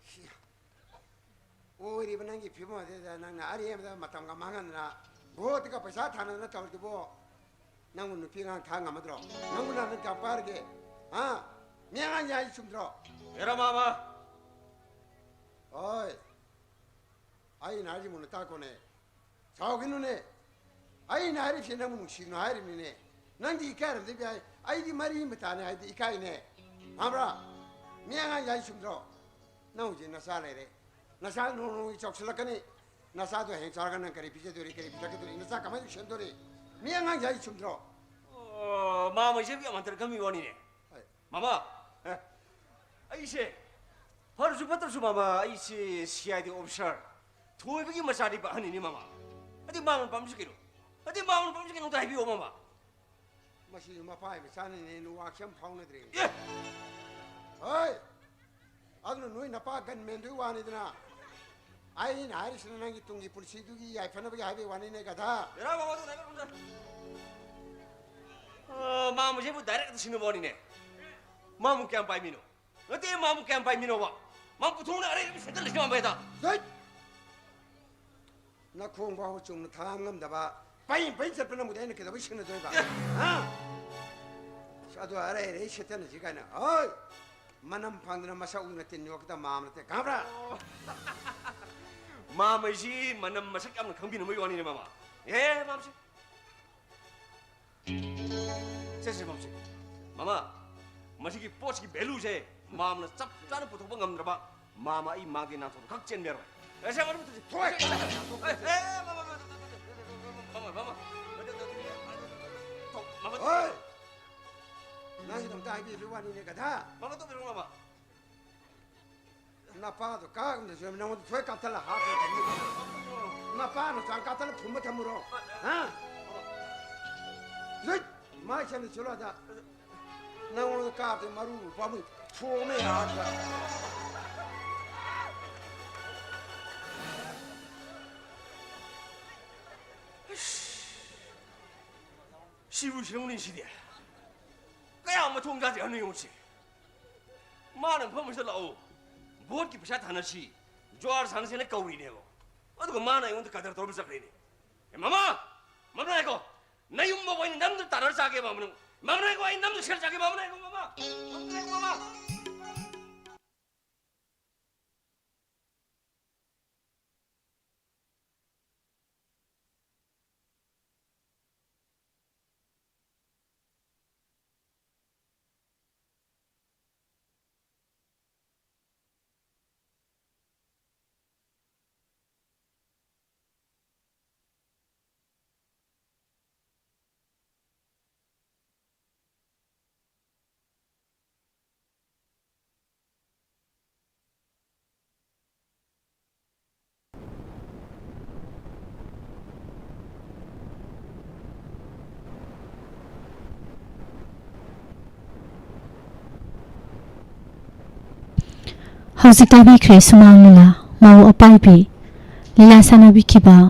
ꯁꯤ ꯑꯣꯏꯔꯤꯕ ꯅꯪꯒꯤ ꯐꯤꯕꯝ ꯑꯗꯨꯗ ꯅꯪꯅ ꯑꯔꯦꯝꯕꯗ ꯃꯇꯝꯒ ꯃꯥꯡꯍꯟꯗꯅ ꯚꯣꯠꯀ ꯄꯩꯁꯥ ꯊꯥꯅꯗꯅ ꯇꯧꯔꯤꯗꯨꯕꯨ ꯅꯪꯕꯨ ꯅꯨꯄꯤ ꯑꯉꯥꯡ ꯊꯥ ꯉꯝꯃꯗ꯭ꯔꯣ? ꯅꯪꯕꯨ ꯅꯍꯥꯟ ꯀꯌꯥꯝ ꯄꯥꯔꯒꯦ? ꯍꯥ? ꯃꯤ ꯑꯉꯥꯡ ꯌꯥꯏ ꯆꯨꯝꯗ꯭ꯔꯣ? ꯍꯦꯔꯥ ꯃꯥꯃ꯫ ꯍꯣꯏ꯫ ꯑꯩꯅ ꯍꯥꯏꯁꯤ ꯃꯨꯟꯅ ꯇꯥꯛꯈꯣꯅꯦ꯫ ꯁꯥꯎꯈꯤꯅꯨꯅꯦ꯫ ꯑꯩꯅ ꯍꯥꯏꯔꯤꯕꯁꯤ ꯅꯪꯕꯨ ꯅꯨꯡꯁꯤꯗꯨꯅ ꯍꯥꯏꯔꯤꯕꯅꯤꯅꯦ꯫ ꯅꯪꯗꯤ ꯏꯀꯥꯏꯔꯝꯗꯕ ꯌꯥꯏ꯫ ꯑꯩꯗꯤ ꯃꯔꯤ ꯃꯇꯥꯅꯤ ꯍꯥꯏꯗꯤ ꯏꯀꯥꯏꯅꯦ꯫ ꯈꯪꯕ꯭ꯔꯥ? ꯃꯤ ꯑꯉꯥꯡ ꯌꯥꯏ ꯆꯨꯝꯗ꯭ꯔꯣ? ꯅꯪ ꯍꯧꯖꯤꯛ ꯅꯆꯥ ꯂꯩꯔꯦ꯫ ꯅꯆꯥ ꯅꯣꯡ ꯅꯣꯡꯃꯒꯤ ꯆꯥꯎꯁꯤꯜꯂꯛꯀꯅꯤ꯫ ꯅꯆꯥꯗꯣ ꯍꯌꯦꯡ ꯆꯥꯎꯔꯒ ꯅꯪ ꯀꯔꯤ ꯄꯤꯖꯗꯣꯔꯤ, ꯀꯔꯤ ꯄꯤꯊꯛꯀꯗꯣꯔꯤ? ꯅꯆꯥ ꯀꯃꯥꯏꯅ ꯁꯦꯝꯗꯣꯔꯤ? ꯃꯤ ꯑꯉꯥꯡ ꯌꯥꯏ ꯆꯨꯝꯗ꯭ꯔꯣ? ꯑꯣ, ꯃꯥꯃꯩꯁꯦ ꯌꯥꯝ ꯍꯟꯊꯅ ꯈꯟꯕꯤ ꯋꯥꯅꯤꯅꯦ꯫ ꯍꯣꯏ꯫ ꯃꯥꯃ, ꯑꯦ, ꯑꯩꯁꯦ ꯐꯔꯁꯨ ꯐꯠꯇ꯭ꯔꯁꯨ ꯃꯥꯃ, ꯑꯩꯁꯦ ꯁꯤ ꯑꯥꯏ ꯗꯤ officer, ꯊꯣꯏꯕꯒꯤ ꯃꯆꯥꯗꯤ ꯑꯍꯟꯅꯤꯅꯦ, ꯃꯃꯥ꯫ ꯑꯗꯨꯗꯤ ꯃꯥ ꯃꯄꯥꯝꯁꯤ ꯀꯩꯅꯣ? ꯑꯗꯨꯗꯤ ꯃꯥ ꯃꯄꯥꯝꯁꯤ ꯀꯩꯅꯣ? ꯑꯝꯇ ꯍꯥꯏꯕꯤꯌꯣ, ꯃꯃꯥ꯫ ꯃꯁꯤꯁꯨ ꯃꯄꯥꯒꯤ ꯃꯆꯥꯅꯤꯅꯦ, ꯅꯨꯋꯥꯛꯁꯦ ꯌꯥꯝ ꯐꯥꯎꯅꯗ꯭ꯔꯦ꯫ ꯑꯦ! ꯍꯣꯏ! ꯑꯗꯨꯅ ꯅꯣꯏ ꯅꯄꯥ ꯒꯟꯃꯦꯟꯗꯨꯒꯤ ꯋꯥꯅꯤꯗꯅ꯫ ꯑꯩꯅ ꯍꯥꯏꯔꯤꯁꯤꯅ ꯅꯪꯒꯤ ꯇꯨꯡꯒꯤ ꯄꯨꯟꯁꯤꯗꯨꯒꯤ ꯌꯥꯏꯐꯅꯕꯒꯤ ꯍꯥꯏꯕꯒꯤ ꯋꯥꯅꯤꯅꯦ, ꯒꯙꯥ꯫ ꯍꯦꯔꯥ, ꯃꯃꯥ, ꯑꯗꯨ ꯍꯥꯏꯕ ꯉꯝꯗ꯭ꯔꯦ꯫ ꯑ, ꯃꯥ ꯃꯁꯤꯕꯨ direct ꯁꯤꯡꯅꯕ ꯋꯥꯅꯤꯅꯦ꯫ ꯃꯥꯃꯨꯛ ꯀꯌꯥꯝ ꯄꯥꯏꯃꯤꯅꯣ? ꯅꯠꯇꯦ, ꯃꯥꯕꯨ ꯀꯌꯥꯝ ꯄꯥꯏꯃꯤꯅꯣꯕ? ꯃꯥ ꯄꯨꯊꯣꯛꯅ ꯑꯔꯩ ꯑꯔꯩ ꯁꯦꯠꯇ ꯂꯩꯁꯤꯟꯕ ꯍꯦꯛꯇ꯫ ꯗꯠ! ꯅꯈꯣꯡ ꯐꯥꯎ ꯆꯨꯝꯅ ꯊꯥꯡ ꯉꯝꯗꯕ, ꯄꯩ ꯄꯩ ꯆꯠꯄ ꯅꯪꯕꯨꯗꯤ ꯑꯩꯅ ꯀꯩꯗꯧꯕꯩ ꯁꯤꯟꯅꯗꯣꯏꯕ? ꯑꯦ! ꯍꯥ? ꯑꯁ, ꯑꯗꯨ ꯑꯔꯩ ꯑꯔꯩ ꯁꯦꯠꯇꯅꯁꯤ ꯀꯥꯏꯅ꯫ ꯍꯣꯏ! ꯃꯅꯝ ꯐꯪꯗꯅ ꯃꯁꯛ ꯎꯗꯅ ꯇꯤꯟ ꯌꯣꯠꯀꯗꯕ ꯃꯥꯝꯃ ꯅꯠꯇꯦ, ꯈꯪꯕ꯭ꯔꯥ? ꯑꯣ꯫ ꯃꯥꯝꯃꯩꯁꯤ ꯃꯅꯝ ꯃꯁꯛ ꯌꯥꯝꯅ ꯈꯪꯕꯤꯅꯕꯒꯤ ꯋꯥꯅꯤꯅꯦ, ꯃꯃꯥ꯫ ꯑꯦ, ꯃꯥꯝꯁꯤ꯫ ꯁꯦ, ꯁꯦ, ꯃꯝꯁꯦ꯫ ꯃꯃꯥ, ꯃꯁꯤꯒꯤ ꯄꯣꯠꯁꯤꯒꯤ value ꯁꯦ ꯃꯥꯝꯃꯅ ꯆꯞ ꯆꯥꯅ ꯄꯨꯊꯣꯛꯄ ꯉꯝꯗ꯭ꯔꯕ ꯃꯥꯝꯃ ꯑꯩ ꯃꯥꯒꯤ ꯅꯥꯊꯣꯛ ꯈꯛ ꯆꯦꯟꯕ ꯌꯥꯔꯣꯏ꯫ ꯑꯦ, ꯁꯦ, ꯃꯝꯁꯦ, ꯊꯣꯛꯑꯦ꯫ ꯑꯦ, ꯑꯦ, ꯃꯃꯥ, ꯃꯃꯥ, ꯃꯃꯥ, ꯃꯃꯥ, ꯃꯃꯥ, ꯃꯃꯥ, ꯃꯃꯥ, ꯃꯃꯥ, ꯃꯃꯥ, ꯍꯣꯏ! ꯅꯪꯒꯤꯗꯃꯛꯇ ꯍꯥꯏꯕꯤꯕꯒꯤ ꯋꯥꯅꯤꯅꯦ, ꯒꯙꯥ꯫ ꯃꯃꯥ, ꯇꯣꯛꯄꯤꯔꯣ, ꯃꯃꯥ꯫ ꯅꯄꯥꯗꯣ ꯀꯥꯒꯨꯝꯗꯁꯨ ꯅꯉꯣꯟꯗ ꯊꯣꯏ ꯀꯥꯞꯊꯠꯂ ꯍꯥꯞꯄ ꯊꯝꯃꯨ꯫ ꯅꯄꯥꯅ ꯆꯥꯡ ꯀꯥꯞꯊꯠꯂ ꯐꯨꯝꯕ ꯊꯝꯃꯨꯔꯣ? ꯍꯥ? ꯂꯨꯠ! ꯃꯥꯏ ꯁꯦꯝꯗ ꯆꯠꯂꯣ ꯑꯗ꯫ ꯅꯉꯣꯟꯗ ꯀꯥꯞꯇꯦ ꯃꯔꯨ ꯄꯥꯝꯃꯨꯏ꯫ ꯊꯣꯝꯃꯦ ꯍꯥꯠꯄ꯫ ꯁꯤꯕꯨ ꯁꯤꯔꯝꯒꯅꯤ ꯁꯤꯗꯤ꯫ ꯀꯌꯥ ꯃꯊꯣꯡ ꯆꯥꯗꯦ ꯍꯥꯏꯕꯅꯣ ꯌꯦꯡꯉꯨꯁꯤ꯫ ꯃꯥꯅ ꯃꯐꯝ ꯑꯁꯤꯗ ꯂꯥꯛꯑꯣ, ꯚꯣꯠꯀꯤ ꯄꯩꯁꯥ ꯊꯥꯅꯁꯤ, ꯖ꯭ꯋꯥꯔ ꯁꯥꯟꯅꯁꯤꯅ ꯀꯧꯔꯤꯅꯦꯕ꯫ ꯑꯗꯨꯒ ꯃꯥꯅ ꯑꯩꯉꯣꯟꯗ ꯀꯗꯔ ꯇꯧꯔꯝ ꯆꯠꯈ꯭ꯔꯦꯅꯦ꯫ ꯑꯦ, ꯃꯃꯥ! ꯃꯃꯥ ꯉꯥꯏꯈꯣ! ꯅꯌꯨꯝ ꯕꯥꯎ ꯑꯩꯅ ꯅꯝꯗ ꯇꯥꯟꯅꯔ ꯆꯥꯒꯦ, ꯃꯃꯥ ꯅꯪ꯫ ꯃꯃꯥ ꯉꯥꯏꯈꯣ, ꯑꯩ ꯅꯝꯗ ꯁꯦꯜ ꯆꯥꯒꯦ, ꯃꯃꯥ ꯉꯥꯏꯈꯣ, ꯃꯃꯥ! ꯃꯃꯥ ꯉꯥꯏꯈꯣ, ꯃꯃꯥ! ꯍꯧꯖꯤꯛ ꯇꯥꯕꯤꯈ꯭ꯔꯦ ꯁꯨꯃꯥꯡ ꯂꯤꯂꯥ, ꯃꯧ ꯑꯄꯥꯏꯕꯤ꯫ ꯂꯤꯂꯥ ꯁꯥꯟꯅꯕꯤꯈꯤꯕ